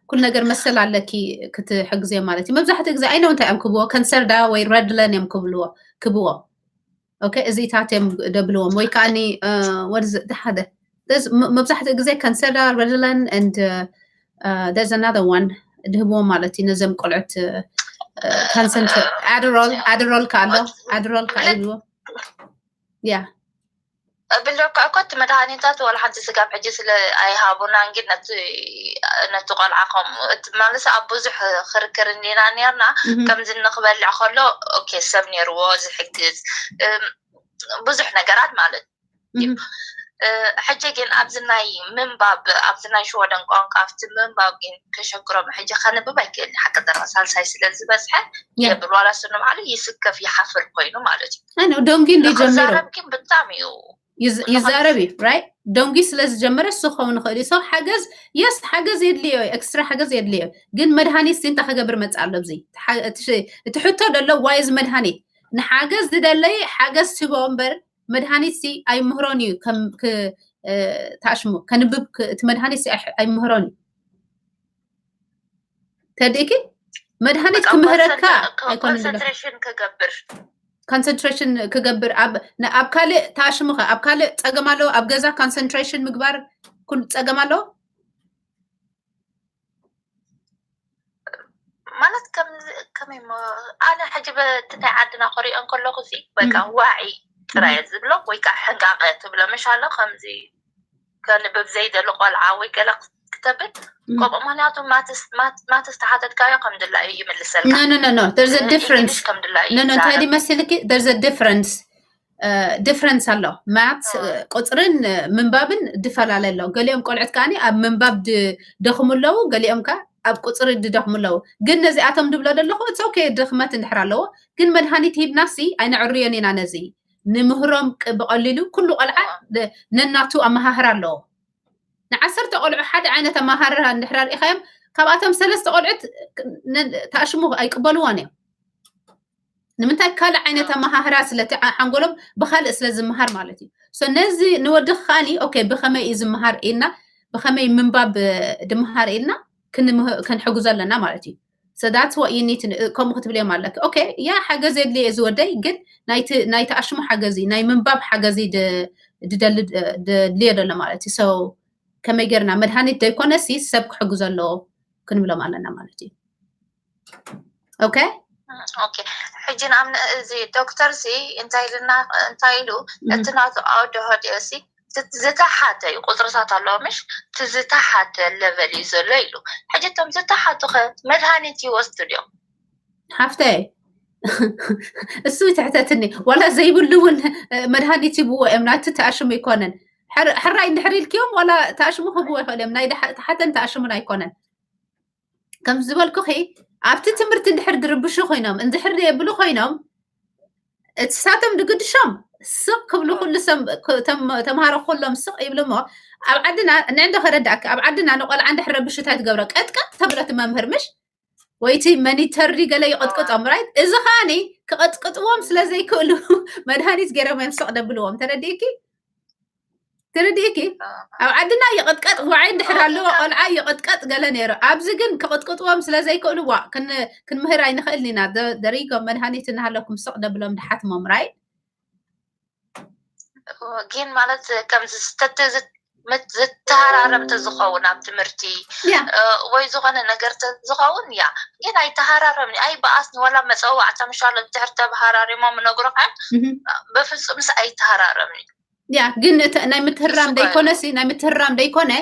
ኩሉ ነገር መሰል ኣለኪ ክትሕግዝዮ ማለት እዩ። መብዛሕትኡ ግዜ ኣይነው እንታይ እዮም ክብዎ ከንሰርዳ ወይ ረድለን እዮም ክብልዎ ክብዎ ኦኬ እዚታት እዮም ደብልዎም ወይ ከዓኒ ወርዝ ሓደ መብዛሕትኡ ግዜ ከንሰርዳ ረድለን and there's another one ድህብዎም ማለት እዩ ነዞም ቆልዑት ካንሰንት ኣድሮል ኣድሮል ከኣሎ ኣድሮል ከኣ ይብልዎ ያ ብለካ እኮ እቲ መድሃኒታት ዋላ ሓንቲ ስጋብ ሕጂ ስለ ኣይሃቡና እንግድ ነቲ ነቲ ቆልዓ ከምኡ ማለት ኣብ ብዙሕ ክርክር እንዲና ነርና ከምዚ ንክበልዕ ከሎ ኦኬ ሰብ ነርዎ ዝሕግዝ ብዙሕ ነገራት ማለት እዩ ሕጂ ግን ኣብዚ ናይ ምንባብ ኣብዚ ናይ ሽወደን ቋንቋ ኣብቲ ምንባብ ግን ከሸግሮም ሕጂ ከንብብ ኣይክእል ሓቂ ጠረቕ ሳልሳይ ስለ ዝበዝሐ የብል ዋላ ስኑ ባዕሉ ይስከፍ ይሓፍር ኮይኑ ማለት እዩ ዶንጊ እንዲጀምሩ ግን ብጣዕሚ እዩ ይዛረብ እዩ right ዶንጊ ስለ ዝጀመረ እሱ ክኸውን ይኽእል እዩ ሰብ ሓገዝ የስ ሓገዝ የድልዮ ኤክስትራ ሓገዝ የድልዮ ግን መድሃኒት እንታይ ክገብር መፅእ ኣሎ እዚ እቲ ሕቶ ደሎ ዋይዝ መድሃኒት ንሓገዝ ዝደለይ ሓገዝ ትቦ እምበር መድሃኒት ሲ ኣይምህሮን እዩ ተኣሽሙ ከንብብ እቲ መድሃኒት ሲ ኣይምህሮን እዩ ተዲእኪ መድሃኒት ክምህረካ ኣይኮነ ኮንሰንትሬሽን ክገብር ኮንሰንትሬሽን ክገብር ኣብ ካልእ ተኣሽሙ ከ ኣብ ካልእ ፀገም ኣለዎ ኣብ ገዛ ኮንሰንትሬሽን ምግባር ኩሉ ፀገም ኣለዎ ማለት ከመይ ኣነ ሕጂ በቲ ናይ ዓድና ክሪኦ እንከለኩ ሲ በቃ ዋዒ ጥራየ ዝብሎ ወይ ከዓ ሕንቃቀ ትብሎ ምሽ ኣሎ ከምዚ ከንብብ ዘይደሊ ቆልዓ ወይ ገለ ክተብል ከምኡ ምክንያቱ ማትስ ተሓተትካዮ ከም ድላ እዩ ይምልሰልካ no no no no there's a difference ከም ድላ እዩ no no እንታይ መሲልኪ there's a difference difference ኣሎ maths ቁፅርን ምንባብን ድፈላለ ኣሎ ገሊኦም ቆልዑት ከዓኒ ኣብ ምንባብ ድደኽሙ ኣለዉ ገሊኦም ከ ኣብ ቁፅሪ ድደኽሙ ኣለዉ ግን ነዚኣቶም ድብሎ ዘለኹ it's okay ድኽመት እንድሕር ኣለዎ ግን መድሃኒት ሂብናሲ ኣይነዕርዮን ኢና ነዚ ንምህሮም ብቐሊሉ ኩሉ ቆልዓ ነናቱ ኣመሃህራ ኣለዎ ንዓሰርተ ቆልዑ ሓደ ዓይነት ኣመሃህራ እንድሕር ርኢኻዮም ካብኣቶም ሰለስተ ቆልዑት ተኣሽሙ ኣይቅበልዎን እዮም ንምንታይ ካልእ ዓይነት ኣመሃህራ ስለቲ ሓንጎሎም ብካልእ ስለ ዝመሃር ማለት እዩ ነዚ ንወዲ ከዓኒ ኦኬ ብከመይ እዩ ዝመሃር ኢልና ብከመይ ምንባብ ድመሃር ኢልና ክንሕግዞ ኣለና ማለት እዩ so that's what you need to ከምኡ ክትብልዮም ኣለክ okay ያ ሓገዝ የድልየ እዚ ወደይ ግን ናይ ተኣሽሙ ሓገዚ ናይ ምንባብ ሓገዚ ድድልዮ ደሎ ማለት እዩ so ከመይ ጌርና መድሃኒት ዘይኮነሲ ሰብ ክሕግዞ ኣለዎ ክንብሎም ኣለና ማለት እዩ okay okay ሕጂ ንኣብነ እዚ ዶክተር ሲ እንታይ ኢልና እንታይ ኢሉ እቲ ናቱ ኣወደሆ ዲኦሲ ዝተሓተ እዩ ቁፅርታት ኣለዎ ምሽ እቲ ዝተሓተ ለቨል እዩ ዘሎ ኢሉ ሕጂ እቶም ዝተሓቱ ከ መድሃኒት ይወስዱ ድዮም ሓፍተይ እሱ ትሕተትኒ ዋላ ዘይብሉ እውን መድሃኒት ይብዎ እዮም ናቲ ተኣሽሙ ይኮነን ሕራይ እንድሕር ኢልክዮም ዋላ ተኣሽሙ ክብዎ ይኽእል እዮም ናይ ተሓተን ተኣሽሙን ኣይኮነን ከም ዝበልኩኺ ኣብቲ ትምህርቲ እንድሕር ድርብሹ ኮይኖም እንድሕር የብሉ ኮይኖም እቲ ሳቶም ድግድሾም ስቕ ክብሉ ኩሉ ተምሃሮ ኩሎም ስቕ ይብሉ እሞ ኣብ ዓድና ንዕንዶ ከረዳእኪ ኣብ ዓድና ንቆልዓ እንድሕር ረብሹ እንታይ ትገብሮ ቀጥቀጥ ተብሎ እቲ መምህር ምሽ ወይ እቲ መኒተሪ ገለ ይቐጥቅጦም right እዚ ከዓኒ ክቐጥቅጥዎም ስለ ዘይክእሉ መድሃኒት ገይሮም እዮም ስቕ ደብልዎም ተረዲእኪ ተረዲእኪ ኣብ ዓድና ይቕጥቀጥ ዋዓይ እንድሕር ኣለዎ ቆልዓ ይቕጥቀጥ ገለ ነይሩ ኣብዚ ግን ክቕጥቅጥዎም ስለ ዘይክእሉ ዋ ክንምህር ኣይንኽእልን ኢና ደሪጎም መድሃኒት እናሃለኩም ስቕ ደብሎም ድሓትሞም right ግን ማለት ከምዚ ዝተተ ዝተሃራረም ተዝኸውን ኣብ ትምህርቲ ወይ ዝኾነ ነገር ተዝኸውን ያ ግን ኣይተሃራረም ኣይ በኣስ ንወላ መፀዋዕታ ምሻሎ ድሕር ተባሃራሪሞም ነግሮካ በፍፁምስ ኣይተሃራረምን ያ ግን ናይ ምትህራም ደይኮነ ናይ ምትህራም ደይኮነ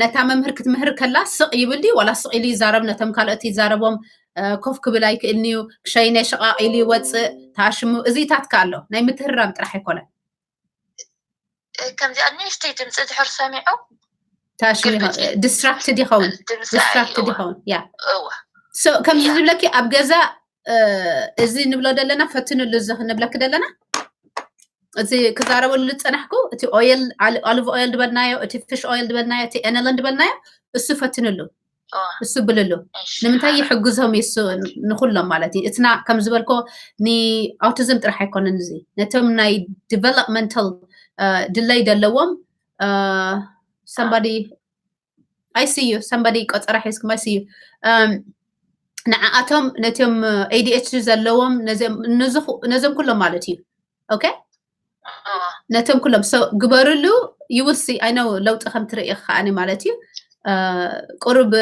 ነታ መምህር ክትምህር ከላ ስቕ ይብል ድዩ ዋላ ስቕ ኢሉ ይዛረብ ነቶም ካልኦት ይዛረቦም ኮፍ ክብል ኣይክእልን እዩ ክሸይነ ሽቓቕ ኢሉ ይወፅእ ተኣሽሙ እዚታት ከ ኣሎ ናይ ምትህራም ጥራሕ ኣይኮነን ከምዚኣ ንእሽተይ ድምፂ ድሕር ሰሚዑ ተኣሽሙ distracted ይኸውን distracted ይኸውን ያ ከምዚ ዝብለኪ ኣብ ገዛ እዚ ንብሎ ዘለና ፈትንሉ እዚ ክንብለኪ ዘለና እዚ ክዛረበሉ ዝፀናሕኩ እቲ ኦይል olive oil ዝበልናዮ እቲ fish oil ዝበልናዮ እቲ ኤነለን ዝበልናዮ እሱ ፈትንሉ እሱ ብልሉ ንምንታይ ይሕግዞም እዩ እሱ ንኩሎም ማለት እዩ። እትና ከም ዝበልኮ ንኣውቲዝም ጥራሕ ኣይኮነን፣ እዚ ነቶም ናይ ዲቨሎፕመንታል ድለይ ዘለዎም። Somebody I see you, somebody ቆፀራ ሒዝኩም I see you። ንዓኣቶም ነቶም ADHD ዘለዎም ነዞም ኩሎም ማለት እዩ። Okay? ነቶም ኩሎም so ግበርሉ። You will see, I know ለውጢ ከም ትርኢ ከዓኒ ማለት እዩ። ቁሩብ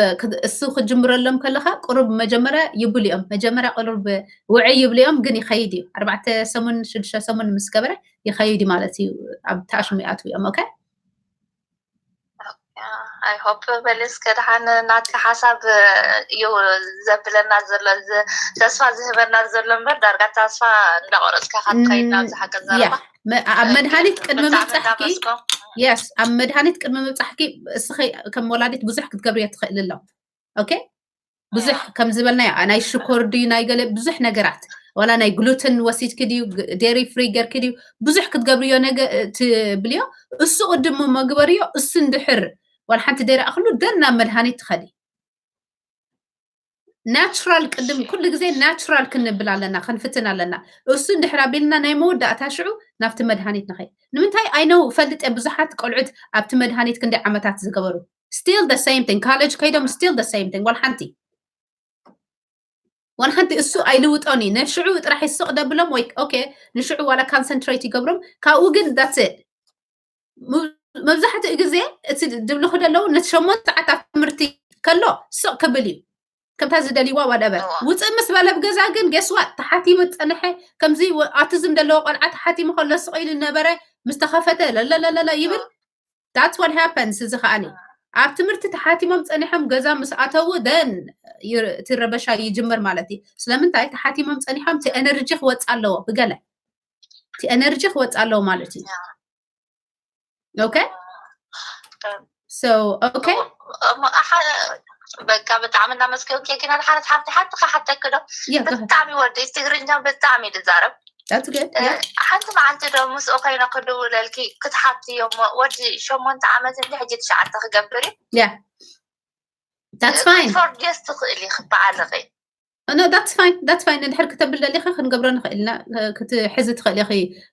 እሱ ክጅምረሎም ከለካ ቁሩብ መጀመርያ ይብሉ እዮም። መጀመርያ ቁሩብ ውዕይ ይብሉ እዮም፣ ግን ይኸይድ እዩ። ኣርባዕተ ሰሙን ሽዱሽተ ሰሙን ምስ ገበረ ይኸይድ እዩ ማለት እዩ። ኣብ ተኣሽሙ ይኣትዉ እዮም። Okay? I hope በል እስከ ደሓን ናትካ ሓሳብ እዩ ዘብለና ዘሎ፣ ተስፋ ዝህበና ዘሎ እምበር ዳርጋ ተስፋ እንዳቆረፅካ ካብ ትኸይድ ናብ ዝሓቀ ዘረባ ኣብ መድሃኒት ቅድሚ ምብፃሕኪ። Yes፣ ኣብ መድሃኒት ቅድሚ ምብፃሕኪ እስኺ ከም ወላዲት ብዙሕ ክትገብርዮ ትኽእል ኣሎ። Okay? ብዙሕ ከም ዝበልናዮ ናይ ሽኮር ድዩ ናይ ገለ ብዙሕ ነገራት፣ ዋላ ናይ ግሉተን ወሲድኪ ድዩ፣ dairy free ገርኪ ድዩ፣ ብዙሕ ክትገብርዮ ትብልዮ። እሱ ቅድም እሞ ግበርዮ። እሱ እንድሕር ዋላ ሓንቲ ደይረኣኽሉ ደን ናብ መድሃኒት ትኸዲ። ናቹራል ቅድም ኩሉ ግዜ ናቹራል ክንብል ኣለና፣ ክንፍትን ኣለና። እሱ እንድሕር ኣቢልና ናይ መወዳእታ ሽዑ ናብቲ መድሃኒት ንኸይድ። ንምንታይ I know ፈልጥ እየ ብዙሓት ቆልዑት ኣብቲ መድሃኒት ክንደይ ዓመታት ዝገበሩ still the same thing፣ college ከይዶም still the same thing። ዋላ ሓንቲ ዋላ ሓንቲ እሱ ኣይልውጦን እዩ። ንሽዑ ጥራሕ ይስቕ ደብሎም ወይ okay ንሽዑ ዋላ concentrate ይገብሮም። ካብኡ ግን that's it። መብዛሕትኡ ግዜ እቲ ድብልኹ ደለዉ ነቲ ሸሞንተ ሰዓት ኣብ ትምህርቲ ከሎ ስቕ ክብል እዩ። ከምታ ዝደልይዋ whatever ውፅእ ምስ በለ ኣብ ገዛ ግን guess what ተሓቲሙ ዝፀንሐ ከምዚ ኣውቲዝም ዘለዎ ቆልዓ ተሓቲሙ ከሎ ስቕ ኢሉ ነበረ ምስ ተኸፈተ ለለለለለ ይብል። That's what happens። እዚ ከዓኒ ኣብ ትምህርቲ ተሓቲሞም ፀኒሖም ገዛ ምስ ኣተዉ then እቲ ረበሻ ይጅምር ማለት እዩ። ስለምንታይ ተሓቲሞም ፀኒሖም እቲ energy ክወፅእ ኣለዎ ብገለ እቲ energy ክወፅእ ኣለዎ ማለት እዩ። Okay? So okay? በቃ ብጣዕሚ እናመስገንኩ ግን ሓደ ሓንቲ ሓንቲ ክሓተኪ ዶ? ብጣዕሚ ወዲ ትግርኛ ብጣዕሚ ዝዛረብ። ሓንቲ መዓልቲ ዶ ምስኡ ኮይነ ክድውለልኪ ክትሓትዮ እሞ ወዲ ሸሞንተ ዓመት እንዲ ሕጂ ትሽዓተ ክገብር እዩ። That's fine። ትኽእሊ ክበዓልኺ No, that's fine, that's fine። እንድሕር ክተብል ደሊኺ ክንገብሮ ንኽእል ኢና። ክትሕዚ ትኽእል ኢኺ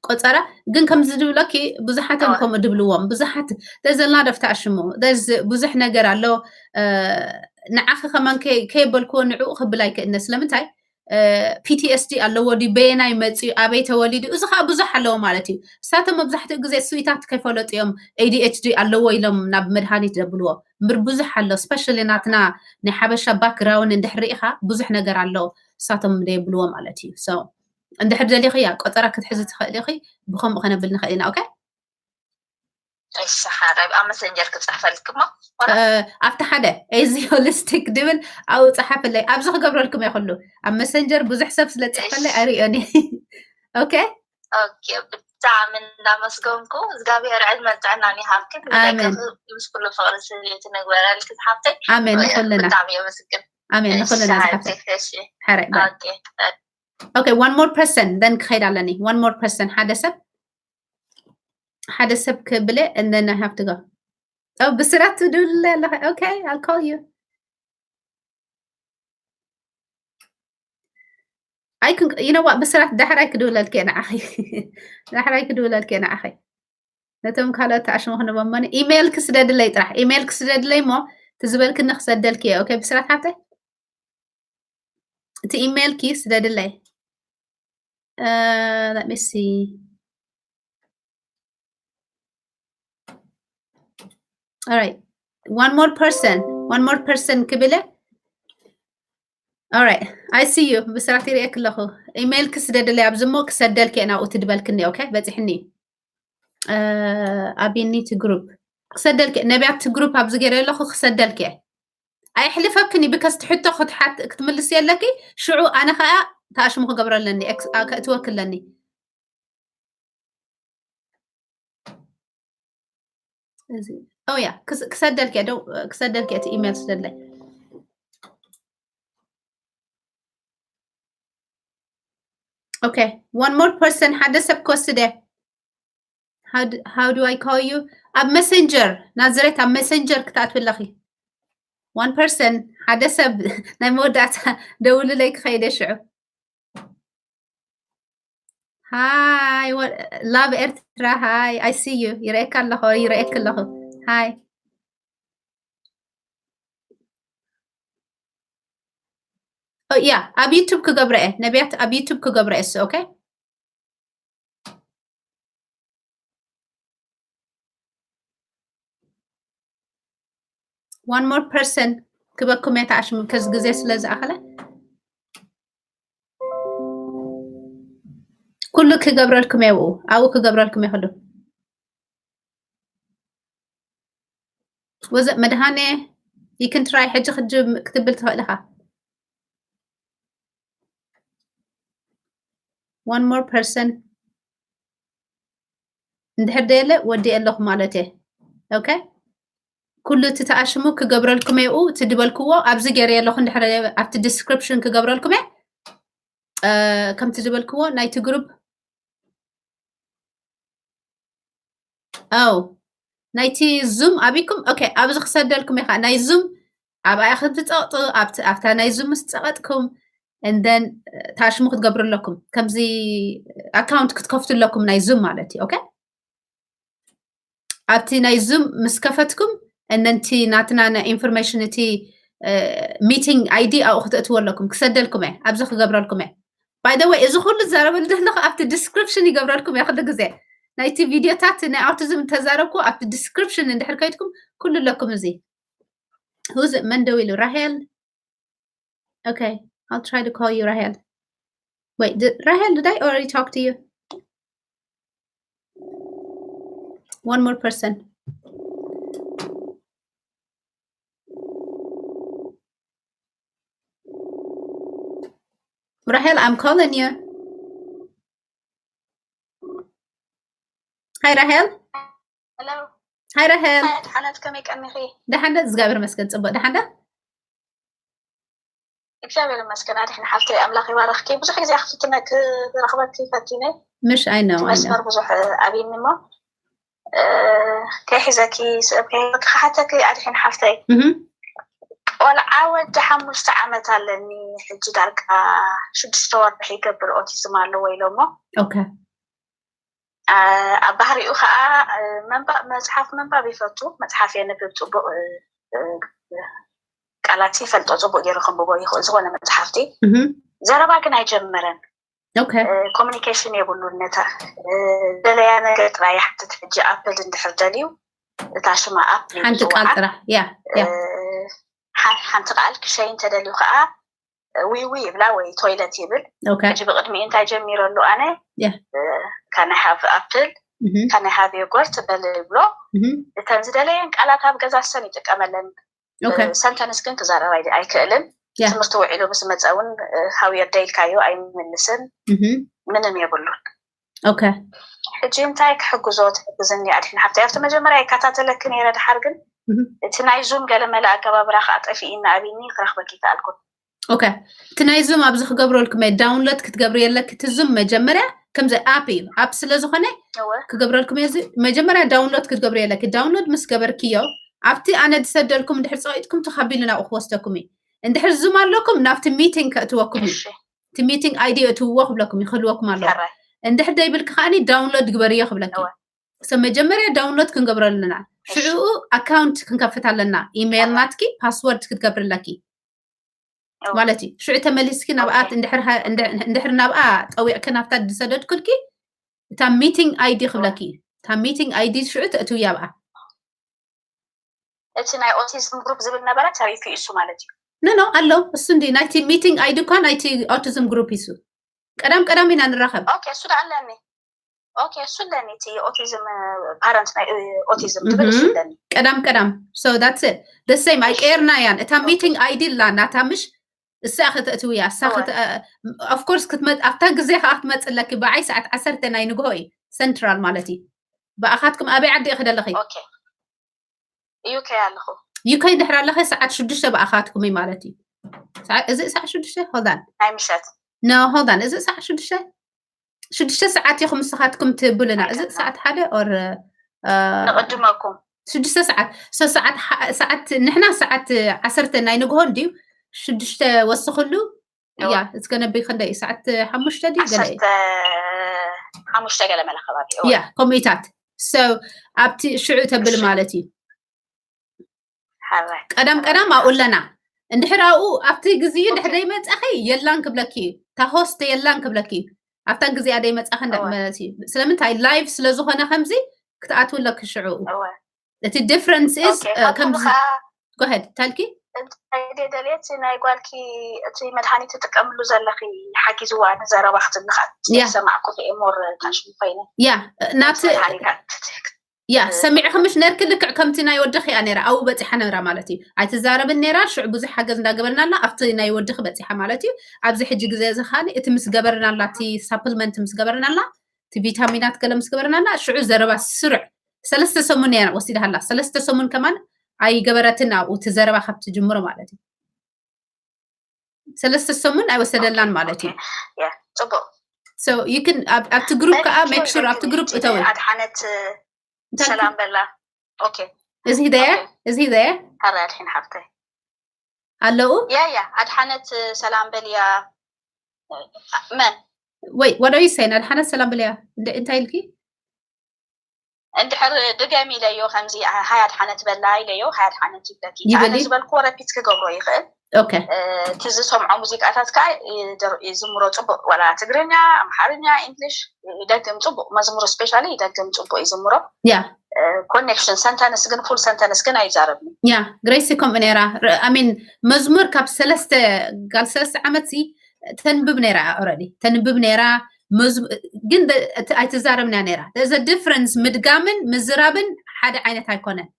ቆፀራ። ግን ከምዚ ዝብለኪ ብዙሓቶም ከምኡ ድብልዎም ብዙሓት there's a lot of ተኣሽሙ። There's ብዙሕ ነገር ኣሎ። ንዓኺ ከማን ከየበልክዎ ንዕኡ ክብል ኣይክእልነ። ስለምንታይ PTSD ኣለዎ ድዩ፣ በየናይ መፅዩ፣ ኣበይ ተወሊዱ፣ እዚ ከዓ ብዙሕ ኣለዎ ማለት እዩ። እሳቶም መብዛሕትኡ ግዜ ስዊታት ከይፈለጡ እዮም ADHD ኣለዎ ኢሎም ናብ መድሃኒት ዘብልዎ። እምበር ብዙሕ ኣሎ። Especially ናትና ናይ ሓበሻ background እንድሕር ርኢኻ ብዙሕ ነገር ኣሎ እሳቶም ደየብልዎ ማለት እዩ። So እንድሕር ደሊኺ ያ ቆፀራ ክትሕዚ ትኽእል ኢኺ። ብከምኡ ከነብል ንኽእል ኢና። Okay? እሺ ሓራይ ኣብ መሰንጀር ክፅሕፈልክ እሞ ኣብቲ ሓደ እዚ ሆሊስቲክ ድብል ኣብኡ ፀሓፍለይ። ኣብዚ ክገብረልኩም እየ ኩሉ ኣብ መሰንጀር ብዙሕ ሰብ ስለ ፅሕፈለይ ኣርእዮኒ። Okay? ብጣዕሚ እንዳመስገንኩ እግዚኣብሔር ዕድመን ጥዕናን ይሃብክን። ምስ ኩሉ ፍቅሪ ስብት ንግበረልክ ዝሓፍተይ። ኣሜን። ንኩልና ብጣዕሚ የመስግን። ኣሜን። ንኩልና ዝሓፍተይ። ሓራይ ባይ። Okay, one more person then ክኸይድ ኣለኒ። One more person ሓደ ሰብ ሓደ ሰብ ክብለ and then I have to go. ብስራት ትድውልለ ኣለኸ? Okay, I'll call you. I can, you know what? ብስራት ዳሕራይ ክድውለልክ እየ ንዓኺ። ዳሕራይ ክድውለልክ እየ ንዓኺ። ነቶም ካልኦት ተኣሽሙ ክንቦም መን ኢሜይል ክስደድለይ ጥራሕ ኢሜይል ክስደድለይ እሞ ትዝበልክኒ ክሰደልክ እየ። Okay ብስራት ሓብተይ እቲ ኢሜይልኪ ስደድለይ። Let me see. All right, one more person, one more person ክብለ። All right, I see you። ብስራት ይርእየክ ኣለኹ። ኢሜይል ክስደድለይ ኣብዚ እሞ ክሰደልክ እየ ናብኡ ትድበልክኒ። Okay በፂሕኒ። ኣቢኒ እቲ ግሩፕ ክሰደልክ ነቢያት እቲ ግሩፕ ኣብዚ ገይረ ኣለኹ ክሰደልክ እየ። ኣይሕልፈክን እዩ። ብከስቲ ሕቶ ክትሓት ክትምልስ የለኪ። ሽዑ ኣነ ከዓ ተኣሽሙ ክገብረ ኣለኒ። ከእትወክ ኣለኒ። እዚ ኦያ ክሰደልክ እየ። ክሰደልክ እየ። እቲ ኢሜል ስደለይ። Okay, one more person ሓደ ሰብ ክወስደ። How do I call you? ኣብ መሰንጀር ናዝሬት ኣብ መሰንጀር ክትኣትዊ ኣለኺ። One person ሓደ ሰብ ናይ መወዳእታ ደውልለይ ክኸይደ ሽዑ። Hi, what love ኤርትራ። Hi, I see you. ይረኤካ ኣለኹ፣ ይረኤክ ኣለኹ። Hi. ያ ኣብ ዩቱብ ክገብረ እየ ነቢያት፣ ኣብ ዩቱብ ክገብረ እየ። ኦኬ። One more person ክበኩም እየ ተኣሽሙ ከዚ ግዜ ስለ ዝኣኸለ ኩሉ ክገብረልኩም እየ ብኡ ኣብኡ ክገብረልኩም እየ ኩሉ ወዘ መድሃኔ ይክን ትራይ ሕጂ ክትብል ትኽእል ኢኻ። One more person እንድሕር ደየለ ወዲ ኣለኹ ማለት እየ። ኦኬ ኩሉ እቲ ተኣሽሙ ክገብረልኩም እየ እቲ ድበልክዎ ኣብዚ ገይረ ኣለኹ እንድሕር ኣብቲ ዲስክሪፕሽን ክገብረልኩም እየ ከምቲ ዝበልክዎ ናይቲ ግሩፕ ኣው ናይቲ ዙም ኣቢኩም ኦኬ ኣብዚ ክሰደልኩም ኢኻ ናይ ዙም ኣብኣ ኢኹም ትፀቕጡ ኣብታ ናይ ዙም ምስ ፀቐጥኩም እንደን ታሽሙ ክትገብሩ ኣለኩም ከምዚ ኣካውንት ክትከፍቱ ኣለኩም ናይ ዙም ማለት እዩ ኦኬ ኣብቲ ናይ ዙም ምስ ከፈትኩም እነንቲ ናትና ናይ ኢንፎርሜሽን እቲ ሚቲንግ ኣይዲ ኣብኡ ክተእትዎ ኣለኩም ክሰደልኩም እየ ኣብዚ ክገብረልኩም እየ ባይ ወይ እዚ ኩሉ ዝዛረበሉ ዘለኹ ኣብቲ ዲስክሪፕሽን ይገብረልኩም እየ ኩሉ ግዜ ናይቲ ቪዲዮታት ናይ ኣውቲዝም ተዛረብኩ ኣብቲ ዲስክሪፕሽን እንድሕር ከይድኩም ኩሉ ኣለኩም እዚ ሁዝ መን ደው ኢሉ ራሄል Okay, I'll try to call you Rahel. Wait, did, Rahel, did I already talk to you? One more person. Rahel, I'm calling you. Hi, Rahel. Hello. Hi, Rahel. Hi, ሓላት ከመይ ቀኒኺ? ደሓን ዶ? እግዚኣብሔር ይመስገን ጽቡቅ። ደሓን ዶ? እግዚኣብሔር ይመስገን። ኣድሕን ሓፍተይ ኣምላኽ ይባርኽኪ። ብዙሕ ግዜ ክፍትነ ክረኽበኪ ፈቲነ። ምሽ ኣይ ነው ኣይ ነው። መስመር ብዙሕ ኣብይኒ እሞ ከይሒዘኪ ስእብ ከይበኪ ክሓተኪ ኣድሕን ሓፍተይ። ቆልዓ ወዲ ሓሙሽተ ዓመት ኣለኒ ሕጂ ዳርጋ ሽዱሽተ ወርሒ ይገብር ኦቲዝም ኣለዎ ኢሎሞ። ኦኬ። ኣብ ባህሪኡ ከዓ መንባብ መፅሓፍ መንባብ ይፈቱ። መፅሓፍ የንብብ፣ ፅቡቅ ቃላት ይፈልጦ፣ ፅቡቅ ገይሩ ከንብቦ ይኽእል ዝኾነ መፅሓፍቲ። ዘረባ ግን ኣይጀመረን። ኮሚኒኬሽን የብሉን። ነታ ደለያ ነገር ጥራይ ይሓትት። ሕጂ ኣፕል እንድሕር ደልዩ እታ ሽማ ኣፕል ሓንቲ ቃል ጥራሕ ሓንቲ ቃል ክሸይ እንተደልዩ ከዓ ዊዊ ይብላ ወይ ቶይለት ይብል። ሕጂ ብቅድሚኡ እንታይ ጀሚረሉ ኣነ ካናይ ሃቭ ኣፕል ካናይ ሃቭ ዮጎርት በል ይብሎ። እተን ዝደለየን ቃላት ኣብ ገዛ ሰን ይጥቀመለን። ሰንተንስ ግን ክዛረብ ኣይክእልን። ትምህርቲ ውዒሉ ምስ መፀ እውን ሃው የርደ ኢልካዮ ኣይምልስን። ምንም የብሉን። ኦኬ። ሕጂ እንታይ ክሕግዞ ትሕግዝኒ ኣድሕን ሓፍተይ? ኣብቲ መጀመርያ ይከታተለኪ ነይረ፣ ድሓር ግን እቲ ናይ ዙም ገለመለ ኣገባብራ ከዓ ጠፊእኒ፣ ኣብይኒ ክረኽበኪ ይከኣልኩን። ኦኬ። እቲ ናይ ዙም ኣብዚ ክገብረልኩም እየ፣ ዳውንሎድ ክትገብሪ የለኪ። እቲ ዙም መጀመርያ ከምዚ ኣፕ እዩ፣ ኣፕ ስለ ዝኾነ ክገብረልኩም እየ። እዚ መጀመርያ ዳውንሎድ ክትገብሪ የለኪ። ዳውንሎድ ምስ ገበርክዮ ኣብቲ ኣነ ዝሰደልኩም እንድሕር ፀቂጥኩም ተኻቢሉ ናብኡ ክወስደኩም እዩ። እንድሕር ዙም ኣለኩም ናብቲ ሚቲንግ ከእትወኩም እዩ። እቲ ሚቲንግ ኣይዲ እትውዎ ክብለኩም ይኽልወኩም ኣለዎ። እንድሕር ደይብልኪ ከዓኒ ዳውንሎድ ግበርዮ ክብለኪ። ሰብ መጀመርያ ዳውንሎድ ክንገብረሉ ኣለና። ሽዕኡ ኣካውንት ክንከፍት ኣለና። ኢሜይል ናትኪ ፓስወርድ ክትገብርለኪ ማለት እዩ። ሽዑ ተመሊስኪ ናብኣ እንድሕር ናብኣ ጠዊዕኪ ናብታ ዝሰደድኩልኪ እታ ሚቲንግ ኣይዲ ክብለኪ እዩ። እታ ሚቲንግ ኣይዲ ሽዑ ተእትውያ ኣብኣ። እቲ ናይ ኦቲዝም ግሩፕ ዝብል ነበረ ተሪፉ እሱ ማለት እዩ። ኖ ኖ ኣሎ እሱ እንዲ ናይቲ ሚቲንግ ኣይዲ እኳ ናይቲ ኦቲዝም ግሩፕ ይሱ ቀዳም ቀዳም ኢና ንራኸብ። ኦኬ እሱ ደኣ ኣለኒ። ኦኬ እሱ ኣለኒ እቲ ኦቲዝም ፓረንት ናይ ኦቲዝም ትብል እሱ ኣለኒ። ቀዳም ቀዳም so that's it the same ኣይቀየርናያን። እታ ሚቲንግ ኣይዲ ኣላ ናታ ምሽ እሳ ከተእትውያ እሳ of course ክትመጥ ኣብታ ግዜ ከዓ ክትመፅለኪ ብዓይ ሰዓት ዓሰርተ ናይ ንግሆ እዩ ሰንትራል ማለት እዩ። ብኣኻትኩም ኣበይ ዓዲ ኢኺ ደለኺ? ዩኬ ኣለኹ። ዩኬ ድሕር ኣለኸ ሰዓት ሽዱሽተ ብኣኻትኩም እዩ ማለት እዩ። እዚ ሰዓት ሽዱሽተ hold on ናይ ምሸት no hold on እዚ ሰዓት ሽዱሽተ ሽዱሽተ ሰዓት ኢኹም ንስኻትኩም ትብሉና። እዚ ሰዓት ሓደ or ንቕድመኩም ሽዱሽተ ሰዓት። So ሰዓት ሓ-፣ ሰዓት ንሕና ሰዓት ዓሰርተ ናይ ንግሆ እንድዩ። ሽዱሽተ ወስኽሉ። እወ። ያ፣ it's gonna be ክንደይ ሰዓት ሓሙሽተ ድዩ ገለ እዩ? ዓሰርተ ሓሙሽተ ገለ መለ ከባቢ። እወ። ያ፣ ከምኡታት። So ኣብቲ ሽዑ ተብል እሺ። ማለት እዩ። ሓራይ። ቀዳም ቀዳም ኣብኡ ኣለና። እንድሕር ኣብኡ ኣብቲ ግዜ እዩ ድሕር እወ። ደይመጻኺ የላን ክብለኪ እዩ። እታ ሆስት የላን ክብለኪ እዩ። ኣብታ ግዜኣ ደይመጻኺ እንዳ-፣ እወ። ማለት እዩ። ስለምንታይ? ላይቭ ስለ ዝኾነ ከምዚ ክትኣትዊ ኣለኪ ሽዑ። እወ። እቲ ዲፍረንስ ኢዝ፣ ኦኬ፣ እ፣ ካብኡ ከምዚ ከኣ ጎ ኣሄድ፣ ታልኪ? እንታይ ደልየ፣ እቲ ናይ ጓልኪ፣ እቲ መድሃኒት ትጥቀምሉ ዘለኺ ሓጊዝዋ ንዘረባ ክትብሊ ከኣ ያ። ሰማዕኩ እየ፣ ሞር ታሽሙ ኮይነ። ያ፣ ናቲ መድሃኒታት ያ፣ እ፣ ሰሚዕኺ ምሽ ነርኪ ልክዕ ከምቲ ናይ ወድኺ እያ ነይራ፣ ኣብኡ በጺሓ ነይራ ማለት እዩ። ኣይትዛረብን ነይራ፣ ሽዑ ብዙሕ ሓገዝ እንዳገበርናላ ኣብቲ ናይ ወድኺ በጺሓ ማለት እዩ። ኣብዚ ሕጂ ግዜ እዚ ከኣ እቲ ምስ ገበርናላ፣ እቲ ሳፕልመንት ምስ ገበርናላ፣ እቲ ቪታሚናት ገለ ምስ ገበርናላ፣ ሽዑ ዘረባ ስሩዕ ሰለስተ ሰሙን ነይራ ወሲዳሃላ። ሰለስተ ሰሙን ከማን ኣይገበረትን ኣብኡ እቲ ዘረባ ካብ ትጅምሮ ማለት እዩ። ሰለስተ ሰሙን ኣይወሰደላን ማለት እዩ። ኦኬ፣ ያ፣ ጽቡቕ። So you can ኣብ-፣ ኣብቲ ግሩፕ ከኣ make sure ኣብቲ ግሩፕ እተዊ። ኣድሓነት እንታይ ሰላም በላ። ኦኬ፣ እዚ there? ኦኬ። እዚ there? ሓራይ ኣድሒን ሓፍተይ። ኣለዉ? ያ፣ ያ፣ ኣድሓነት ሰላም በልያ። መን? ወይ፣ what are you saying? ኣድሓነት ሰላም በልያ። እንደ-፣ እንታይ ኢልኪ? እንድሕር ድገም ኢለዮ ከምዚ፣ ሃይ ኣድሓነት በላ ኢለዮ፣ ሃይ ኣድሓነት ይብለኪ። ይበል ኣነ እዩ። ዝበልክዎ ረፒት ክገብሮ ይኽእል። ኦኬ። እ፣ እቲ ዝሰምዖ ሙዚቃታት ከኣ ይደር-፣ ይዝምሮ ጽቡቕ፣ ዋላ ትግርኛ፣ ኣምሓርኛ፣ ኢንግሊሽ ይደግም ጽቡቕ፣ መዝሙር ስፔሻሊ ይደግም ጽቡቕ ይዝምሮ። ያ። እ፣ ኮኔክሽን ሰንተንስ ግን፣ ፉል ሰንተንስ ግን ኣይዛረብን። ያ፣ ግሬሲ ከምኡ ነይራ። ር-፣ I mean፣ መዝሙር ካብ ሰለስተ፣ ጋል ሰለስተ ዓመት ሲ ተንብብ ነይራ፣ ኦልሬዲ ተንብብ ነይራ። መዝ-፣ ግን ደ-፣ እቲ ኣይትዛረብን እያ ነይራ። There's a difference፣ ምድጋምን ምዝራብን ሓደ ዓይነት ኣይኮነን።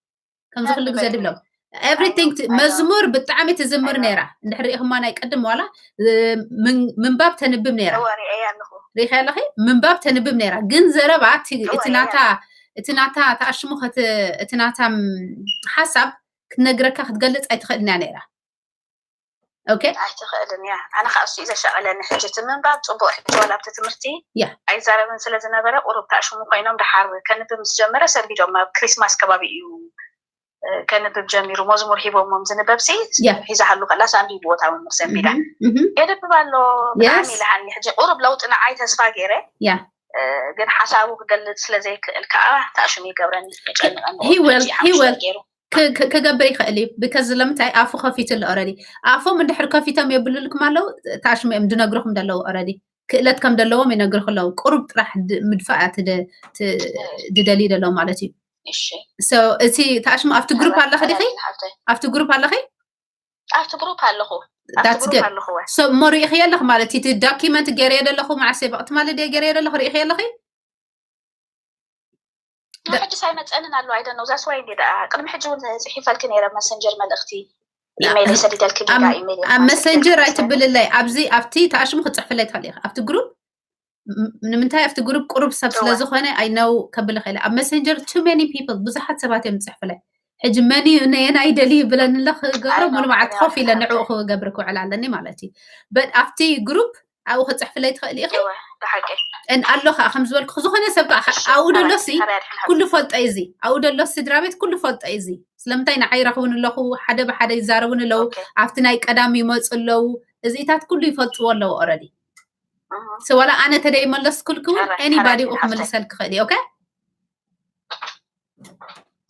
ከምዚ ኩሉ ግዜ ድብሎም። Everything ት-፣ መዝሙር ብጣዕሚ ትዝምር ነይራ። እንድሕር ርኢኽማ ናይ ቅድም ዋላ፣ እ፣ ምን-፣ ምንባብ ተንብብ ነይራ። እወ፣ ሪኤያ ኣለኹ። ሪኢኻ ኣለኺ? ምንባብ ተንብብ ነይራ። ግን ዘረባ እቲ፣ እወ፣ እቲ ሪኤያ ናታ፣ ኣለኹ። እቲ ናታ ተኣሽሙ ከት-፣ እቲ ናታ፣ ም፣ ሓሳብ ክትነግረካ ክትገልጽ ኣይትኽእልን እያ ነይራ። ኦኬ? ኣይትኽእልን እያ። ኣነ ከዓ እሱ እዩ ዘሻቐለኒ። ሕጂ እቲ ምንባብ ጽቡቕ፣ ሕጂ ዋላ ኣብቲ ትምህርቲ ያ። ኣይዛረብን ስለ ዝነበረ፣ ቁሩብ ተኣሽሙ ኮይኖም፣ ደሓር ከንብብ ምስ ጀመረ ሰንቢዶም፣ ኣብ ክሪስማስ ከባቢ እዩ፣ እ፣ ከንብብ ጀሚሩ። መዝሙር ሂቦሞም ዝንበብ ሲ፣ ያ። ሒዛሃሉ ከላስ ኣንቢብዎ እታ መምህር ሰንቢዳ። እህ፣ እህ። የንብብ ኣሎ፣ ብጣዕሚ የስ። ኢላሃኒ። ሕጂ ቁሩብ ለውጢ ንዓይ ተስፋ ገይረ። ያ። እ፣ ግን ሓሳቡ ክገልጽ ስለ ዘይክእል ከዓ ተኣሽሙ ይገብረኒ፣ የጨንቐኒ። He will, ሕጂ he ሓሙሽተ will. ገይሩ። ክ-፣ ክ-፣ ክገብር ይኽእል እዩ። ቢካዝ ስለምንታይ ኣፉ ከፊቱ ኣሎ ኦልሬዲ። ኣፎም እንድሕር ከፊቶም የብልልኩም ኣለዉ፣ ተኣሽሙ እዮም ዝነግሩኹም ዘለዉ ኦልሬዲ። ክእለት ከም ዘለዎም ይነግሩኹ ኣለዉ። ቁሩብ ጥራሕ ድ-፣ ምድፋእ እያ ትደ-፣ ት-፣ ድደልዩ ዘለዉ ማለት እዩ። እሺ። So እቲ ተኣሽሙ ኣብቲ ግሩፕ ኣለኺ ዲኺ? ሓራይ ሓፍተይ። ኣብቲ ግሩፕ ኣለኺ? ኣብቲ ግሩፕ ኣለኹ። ኣብቲ That's ግሩፕ good. ኣለኹ ወ። So እሞ ርኢኽዮ ኣለኺ ማለት እዩ። እቲ ዳኪመንት ገይረዮ ዘለኹ መዓስ እየ፣ ብቕትማሊ ድየ ገይረዮ ዘለኹ፣ ርኢኽዮ ኣለኺ? ዳ- ሕጂ ሳይመፀንን ኣሎ፣ I don't know። That's why እንዴ ደኣ ቅድሚ ሕጂ እውን ፅሒፈልኪ ነይረ፣ መሰንጀር መልእኽቲ፣ ያ፣ ኢሜይል ሰዲደልኪ፣ ኣብ፣ ጌጋ ኢሜይል ኣብ መሰንጀር ኣይትብልለይ። ኣብዚ፣ ኣብቲ ተኣሽሙ ክትፅሕፍለይ ትኽእሊ ኢኺ። ኣብቲ ግሩፕ፣ ም-፣ ንምንታይ ኣብቲ ግሩፕ ቁሩብ ሰብ ስለ እወ። ዝኾነ፣ I know ከብል ይኽእል። ኣብ መሰንጀር too many people፣ ብዙሓት ሰባት እዮም ዝፅሕፍለይ። ሕጂ መን እዩ ነየናይ ደልዩ ይብለኒ ኣሎ፣ ክገብሮ እይ፣ ሙሉ መዓልቲ ኮፍ ኢለ ንዕኡ ክገብር ክውዕል ኣለኒ ማለት እዩ። But ኣብቲ ግሩፕ ኣብኡ ክፅሕፍለይ ትኽእሊ ኢኺ? እወ፣ ብሓቂ። እን ኣሎ ከዓ ከም ዝበልኩ፣ ዝኾነ ሰብ ከዓ እሺ፣ ኣብኡ ደሎ ሲ፣ ሓራይ፣ ሓራይ፣ ሓራይ። ኩሉ ፈልጦ እዩ እዚ። ኣብኡ ደሎ ስድራ ቤት ኩሉ ፈልጦ እዩ እዚ። ስለምንታይ ንዓይ ይረኽቡን ኣለኹ፣ ሓደ ብሓደ ይዛረቡን ኣለዉ፣ ኦኬ። ኣብቲ ናይ ቀዳም ይመፁ ኣለዉ፣ እዚታት ኩሉ ይፈልጥዎ ኣለዉ ኦልሬዲ። እህ። So ዋላ ኣነ ተደይመለስኩልኪ እውን ሓራይ፣ ኤኒባዲ ሓራይ፣ ሓፍተይ። ክምልሰልኪ ክኽእል እዩ፣ ኦኬ?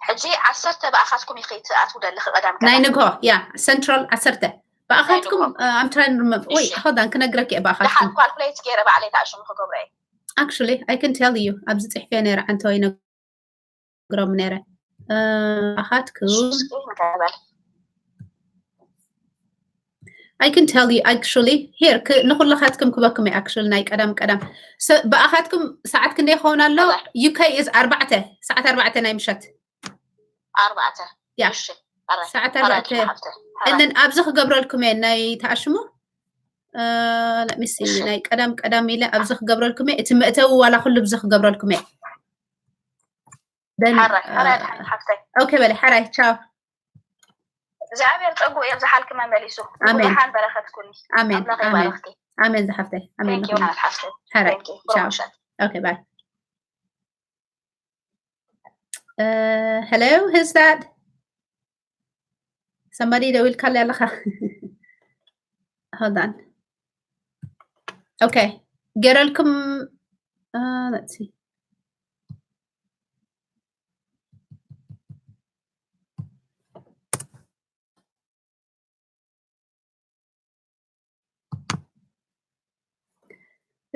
ሕጂ ዓሰርተ ብኣኻትኩም ኢኺ ትኣትዉ ዘለኺ ቀዳም ናይ ቀዳም። ንግሆ፣ ያ፣ ሰንትራል ዓሰርተ። ብኣኻትኩም፣ ናይ ንግሆ። Uh, I'm trying to remember. ወይ፣ እሺ። hold on፣ ክነግረኪ እየ ብኣኻትኩም። ደሓር ካልኩሌት ገይረ ባዕለይ ተኣሽሙ ክገብሮ እየ። Actually, I can tell you፣ ኣብዚ ጽሕፈ ነይረ፣ ዓንተወይ ነግሮም ነይረ። Uh, ብኣኻትኩም። እሺ፣ እስኪ ንገበል። I can tell you actually here፣ ክ-፣ ንኹልኻትኩም ክበኩም እየ actually ናይ ቀዳም ቀዳም። So፣ ብኣኻትኩም ሰዓት ክንደይ ይኸውን ኣሎ? ኣርባዕተ። ዩ ኬ is ኣርባዕተ፣ ሰዓት ኣርባዕተ ናይ ምሸት። ኣርባዕተ። ያ። እሺ፣ ኣርባዕተ። ሰዓት ኣርባዕተ። ኣርባዕተ ሓፍተ። And then ኣብዚ ክገብረልኩም እየ ናይ ተኣሽሙ። Uh, let me see፣ እሺ። ናይ ቀዳም ቀዳም ኢለ ኣብዚ ክገብረልኩም እየ። እቲ መእተዊ ዋላ ኩሉ ብዚ ክገብረልኩም እየ። Then፣ ሓራይ፣ ሓራይ፣ uh፣ ሓፍተይ። ኦኬ በሊ፣ ሓራይ፣ ቻው። እግዚኣብሔር ጸጉኡ የብዝሓልኪ መመሊሱ። ኣሜን። ብዙሓን በረኸት ኩኒ። ኣሜን፣ ኣምላኽ ኣሜን። ይባርኽኪ። ኣሜን ዝሓፍተይ፣ ኣሜን Thank you፣ ንኹሉ። ሓፍተይ። ሓራይ፣ Thank you። ቻው። ብሩኽ ምሸት። ኦኬ፣ ባይ። Hello, who's that? Somebody ደዊልካለይ ኣለኻ? Hold on. Okay. ገረልኩም. Uh, let's see.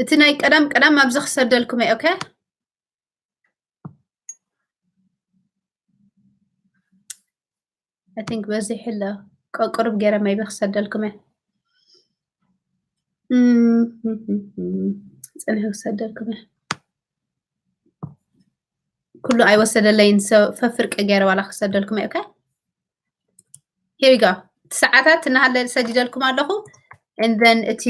እቲ ናይ ቀዳም ቀዳም ኣብዚ ክሰደልኩም እየ። Okay? I think በዚሕ ኣሎ። ቁሩብ ገይረ maybe ክሰደልኩም እየ። ጽንሒ ክሰደልኩም እየ። ኩሉ ኣይወሰደለይን። So ፈፍርቂ ገይረ ዋላ ክሰደልኩም እየ። Okay? Here we go. እቲ ሰዓታት እናሃለ ሰዲደልኩም ኣለኹ። And then እቲ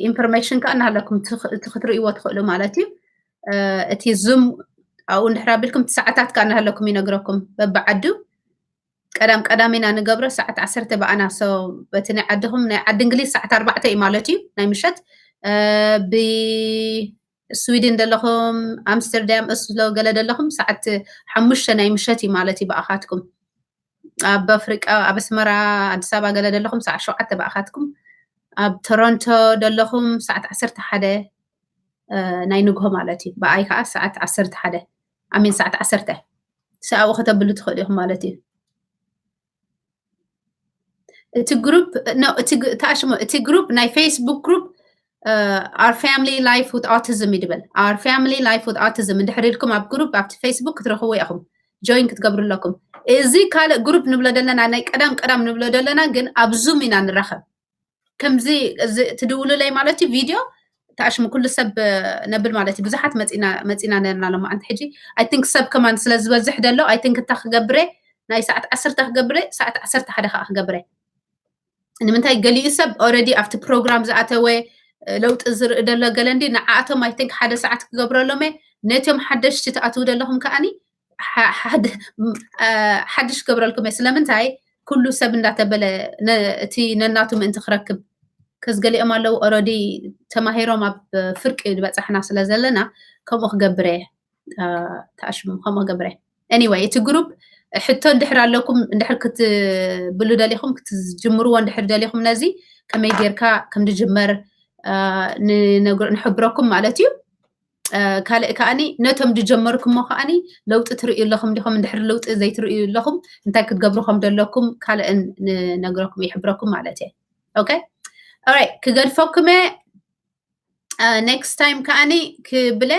information ከዓ እናሃለኩም እቲ ክትርእይዎ ትኽእሉ ማለት እዩ። እቲ ዙም ኣብኡ እንድሕር ኣቢልኩም እቲ ሰዓታት ከዓ እናሃለኩም ይነግረኩም በብዓዱ። ቀዳም ቀዳም ኢና ንገብሮ ሰዓት ዓሰርተ ብኣና። So በቲ ናይ ዓድኹም፣ ናይ ዓዲ እንግሊዝ ሰዓት ኣርባዕተ እዩ ማለት እዩ ናይ ምሸት። ብስዊድን ዘለኹም፣ ኣምስተርዳም፣ ኦስሎ ገለ ዘለኹም ሰዓት ሓሙሽተ ናይ ምሸት እዩ ማለት እዩ ብኣኻትኩም። ኣብ ኣፍሪቃ፣ ኣብ ኣስመራ፣ ኣዲስ ኣበባ ገለ ዘለኹም ሰዓት ሸውዓተ ብኣኻትኩም። ኣብ ቶሮንቶ ዘለኹም ሰዓት ዓሰርተ ሓደ ናይ ንግሆ ማለት እዩ። ብኣይ ከዓ ሰዓት ዓሰርተ ሓደ፣ I mean ሰዓት ዓሰርተ። ሰብኣዊ ከተብሉ ትኽእሉ ኢኹም ማለት እዩ። እቲ ግሩፕ፣ no፣ እቲ ግ-፣ ተኣሽሙ፣ እቲ ግሩፕ ናይ ፌስቡክ ግሩፕ፣ Our Family Life with Autism ይድበል። Our Family Life with Autism እንድሕር ኢልኩም ኣብ ግሩፕ ኣብቲ ፌስቡክ ክትረኽቡ ኢኹም። ጆይን ክትገብሩ ኣለኩም። እዚ ካልእ ግሩፕ ንብሎ ዘለና፣ ናይ ቀዳም ቀዳም ንብሎ ዘለና ግን ኣብ ዙም ኢና ንራኸብ። ከምዚ እዚ ትድውሉለይ ማለት እዩ፣ ቪድዮ ተኣሽሙ ኩሉ ሰብ ነብል ማለት እዩ። ብዙሓት መጺና፣ መጺና ነርና ሎማዓንቲ። ሕጂ I think ሰብ ከማን ስለ ዝበዝሕ ደሎ፣ I think እታ ክገብረ ናይ ሰዓት ዓሰርተ ክገብረ፣ ሰዓት ዓሰርተ ሓደ ከዓ ክገብረ። ንምንታይ ገሊኡ ሰብ already ኣብቲ ፕሮግራም ዝኣተወ ለውጢ ዝርኢ ደሎ ገለ እንዲ ንዓኣቶም I think ሓደ ሰዓት ክገብረሎም እየ። ነቶም ሓደሽቲ ትኣትዉ ደለኹም ከኣኒ ሓድሽ ክገብረልኩም እየ። ስለምንታይ ኩሉ ሰብ እንዳተበለ እቲ ነናቱ ምእንቲ ክረክብ ከዝገሊኦም ኣለዉ። Already ተማሂሮም ኣብ ፍርቂ ዝበጻሕና ስለ ዘለና ከምኡ ክገብር እየ። ተኣሽሙ ከምኡ ክገብር እየ። Anyway፣ እቲ ግሩፕ ሕቶ እንድሕር ኣለኩም፣ እንድሕር ክትብሉ ደሊኹም፣ ክትጅምርዎ እንድሕር ደሊኹም፣ ነዚ ከመይ ጌርካ ከም ዝጅመር ንሕብረኩም ማለት እዩ። ካልእ ከኣኒ ነቶም ዝጀመርኩሞ ከኣኒ ለውጢ ትርእዩ ኣለኹም ዲኹም? እንድሕር ለውጢ ዘይትርእዩ ኣለኹም እንታይ ክትገብሩ ከም ዘለኩም ካልእን ንነግረኩም ይሕብረኩም ማለት እየ። Okay? Alright፣ ክገድፈኩም እየ። Next time ከኣኒ ክብለ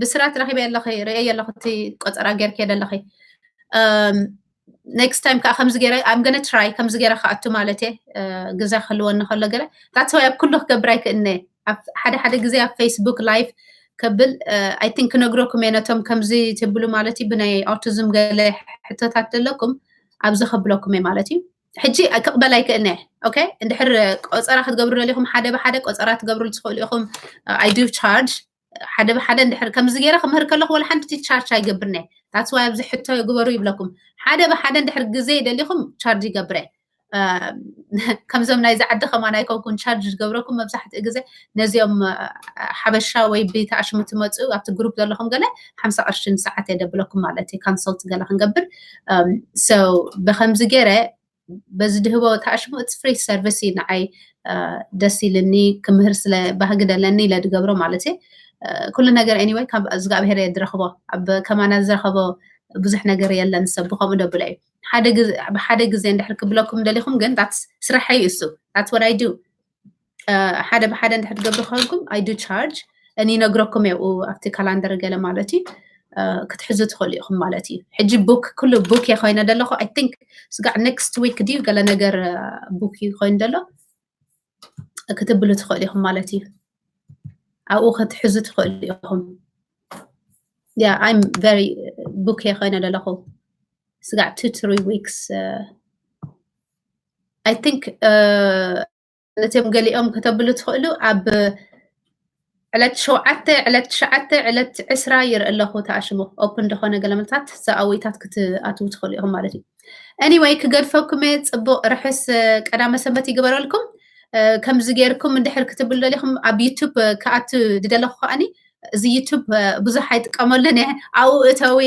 ብስራት ረኺበ ኣለኺ፣ ርእየ ኣለኹ እቲ ቆጸራ ጌርክዮ ደለኺ። Next time ከዓ ከምዚ ገይረ I'm gonna try ከምዚ ገይረ ክኣቱ ማለት እየ። ግዜ ክህልወኒ ከሎ ገለ that's why ኣብ ኩሉ ክገብር ኣይክእልነ። ሓደ ሓደ ግዜ ኣብ ፌስቡክ ላይቭ ከብል I think ክነግረኩም እየ ነቶም ከምዚ ትብሉ ማለት እዩ። ብናይ ኣውቲዝም ገለ ሕቶታት ዘለኩም ኣብዚ ከብለኩም እየ ማለት እዩ። ሕጂ ክቕበል ኣይክእልነ። Okay፣ እንድሕር ቆጸራ ክትገብሩ ደሊኹም ሓደ ብሓደ ቆጸራ ትገብሩ ትኽእሉ ኢኹም። I do charge ሓደ ብሓደ እንድሕር ከምዚ ገይረ ክምህር ከለኹ ወላ ሓንቲ ቻርጅ ኣይገብርነ። That's why ኣብዚ ሕቶ ግበሩ ይብለኩም። ሓደ ብሓደ እንድሕር ግዜ ደሊኹም ቻርጅ ይገብረ። ከምዞም ናይዚ ዓዲ ከማን ኣይኮንኩን ቻርጅ ዝገብረኩም መብዛሕትኡ ግዜ ነዚኦም ሓበሻ ወይ ብተኣሽሙ ትመፁ ኣብቲ ግሩፕ ዘለኹም ገለ ሓምሳ ቅርሺ ንሰዓት የደብለኩም ማለት እዩ። ካንሶልት ገለ ክንገብር so ብከምዚ ገይረ በዚ ድህቦ ተኣሽሙ it's free service እዩ። ንዓይ ደስ ኢልኒ ክምህር ስለ ባህጊ ደለኒ ኢለ ድገብሮ ማለት እየ። ኩሉ ነገር anyway ካብ እግዚኣብሔር እየ ድረኽቦ። ኣብ ከማና ዝረኸቦ ብዙሕ ነገር የለን። ሰብ ብከምኡ ደብሎ እዩ። ሓደ ግዜ ብሓደ ግዜ እንድሕር ክብለኩም ደሊኹም ግን that's ስራሐይ እሱ that's what I do። ሓደ ብሓደ እንድሕር ትገብሩ ከንኩም I do charge እኒ ነግረኩም እየ ኣብቲ ካላንደር ገለ ማለት እዩ። ክትሕዙ ትኽእሉ ኢኹም ማለት እዩ። ሕጂ ቡክ ኩሉ ቡክ እየ ኮይነ ደለኹ I think ስጋዕ next week ድዩ ገለ ነገር ቡክ እዩ ኮይኑ ደሎ ክትብሉ ትኽእሉ ኢኹም ማለት እዩ። ኣብኡ ክትሕዙ ትኽእሉ ኢኹም። Yeah, I'm very ቡክ እየ ኮይነ ደለኹ ስጋዕ two three weeks I think ነቶም ገሊኦም ከተብሉ ትኽእሉ ኣብ ዕለት ሸውዓተ ዕለት ትሽዓተ ዕለት ዕስራ ይርኢ ኣለኹ ተኣሽሙ ኦፕን ዝኾነ ገለመልታት ሰኣዊታት ክትኣትዉ ትኽእሉ ኢኹም ማለት እዩ። Anyway ክገድፈኩም እየ። ፅቡቕ ርሕስ ቀዳመ ሰንበት ይግበረልኩም። ከምዚ ጌርኩም እንድሕር ክትብሉ ደሊኹም ኣብ ዩቱብ ክኣቱ ድደለኹ ከኣኒ እዚ ዩቱብ ብዙሕ ኣይጥቀመሉን እየ። ኣብኡ እተዊ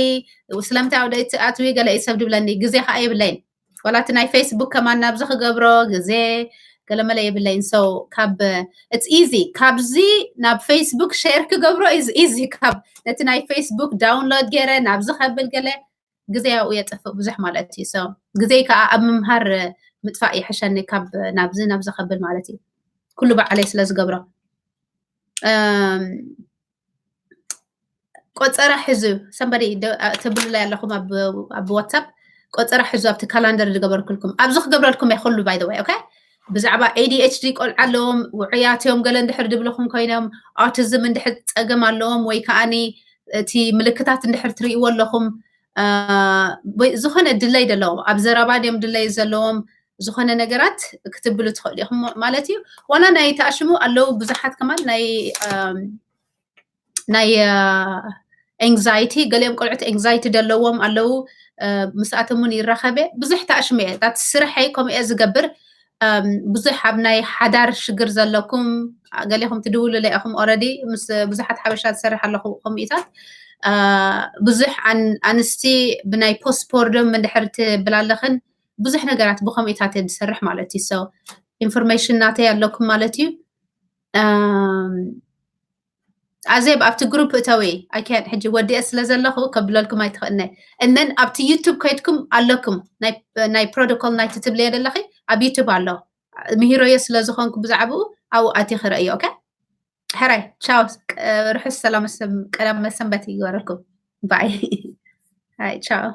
ስለምንታይ ኣብኡ ትኣትዊ ገለ እዩ ሰብ ድብለኒ፣ ግዜ ከዓ የብለይን። ዋላ እቲ ናይ ፌስቡክ ከማን ናብዚ ክገብሮ ግዜ ገለመለ የብለይን። So ካብ it's easy፣ ካብዚ ናብ ፌስቡክ ሼር ክገብሮ is easy። ካብ ነቲ ናይ ፌስቡክ ዳውንሎድ ገይረ ናብዚ ከብል ገለ ግዜ ኣብኡ የጥፍእ ብዙሕ ማለት እዩ። So ግዜይ ከዓ ኣብ ምምሃር ምጥፋእ ይሕሸኒ ካብ ናብዚ ናብዚ ከብል ማለት እዩ። ኩሉ ባዕለይ ስለ ዝገብሮ ቆፀራ ሕዙ ሰንበዲ ተብሉላይ ኣለኹም ኣብ ዋትሳፕ ቆፀራ ሕዙ ኣብቲ ካላንደር ዝገበርኩልኩም ኣብዚ ክገብረልኩም እየ ኩሉ by the way okay። ብዛዕባ ADHD ቆልዓ ኣለዎም ውዑያት እዮም ገለ እንድሕር ድብልኹም ኮይኖም autism እንድሕር ፀገም ኣለዎም ወይ ከዓኒ እቲ ምልክታት እንድሕር ትርእይዎ ኣለኹም ዝኾነ ድለይ ዘለዎም ኣብ ዘረባ ድዮም ድለይ ዘለዎም ዝኾነ ነገራት ክትብሉ ትኽእሉ ኢኹም ማለት እዩ። ዋላ ናይ ተኣሽሙ ኣለዉ ብዙሓት ከማን ናይ ናይ anxiety ገሊኦም ቆልዑት anxiety ደለዎም ኣለዉ። ምስኣቶም እውን ይራኸበ ብዙሕ ተኣሽሙ እየ ት ስርሐይ ከምኡ እየ ዝገብር። ብዙሕ ኣብ ናይ ሓዳር ሽግር ዘለኩም ገሊኹም ትድውሉለ ኢኹም already ምስ ብዙሓት ሓበሻ ዝሰርሕ ኣለኹ ከምኡታት ብዙሕ ኣንስቲ ብናይ ፖስፖርዶም እንድሕር ትብል ኣለኽን ብዙሕ ነገራት ብከምኡታት እየ ዝሰርሕ ማለት እዩ። So ኢንፎርሜሽን ናተይ ኣለኩም ማለት እዩ። ኣዜብ ኣብቲ ግሩፕ እተዊ ኣይከን ሕጂ ወዲአ ስለ ዘለኹ ከብለልኩም ኣይትኽእልነ እነን ኣብቲ ዩቱብ ከይድኩም ኣለኩም ናይ ፕሮቶኮል ናይቲ ትብልየ ዘለኺ ኣብ ዩቱብ ኣሎ ምሂሮዮ ስለ ዝኾንኩ ብዛዕባኡ ኣብኡ ኣቲ ክርእዮ ኦኬ። ሕራይ ቻው። ርሑስ ሰላም ቀዳመ ሰንበት ይግበረልኩም። ባይ ቻው።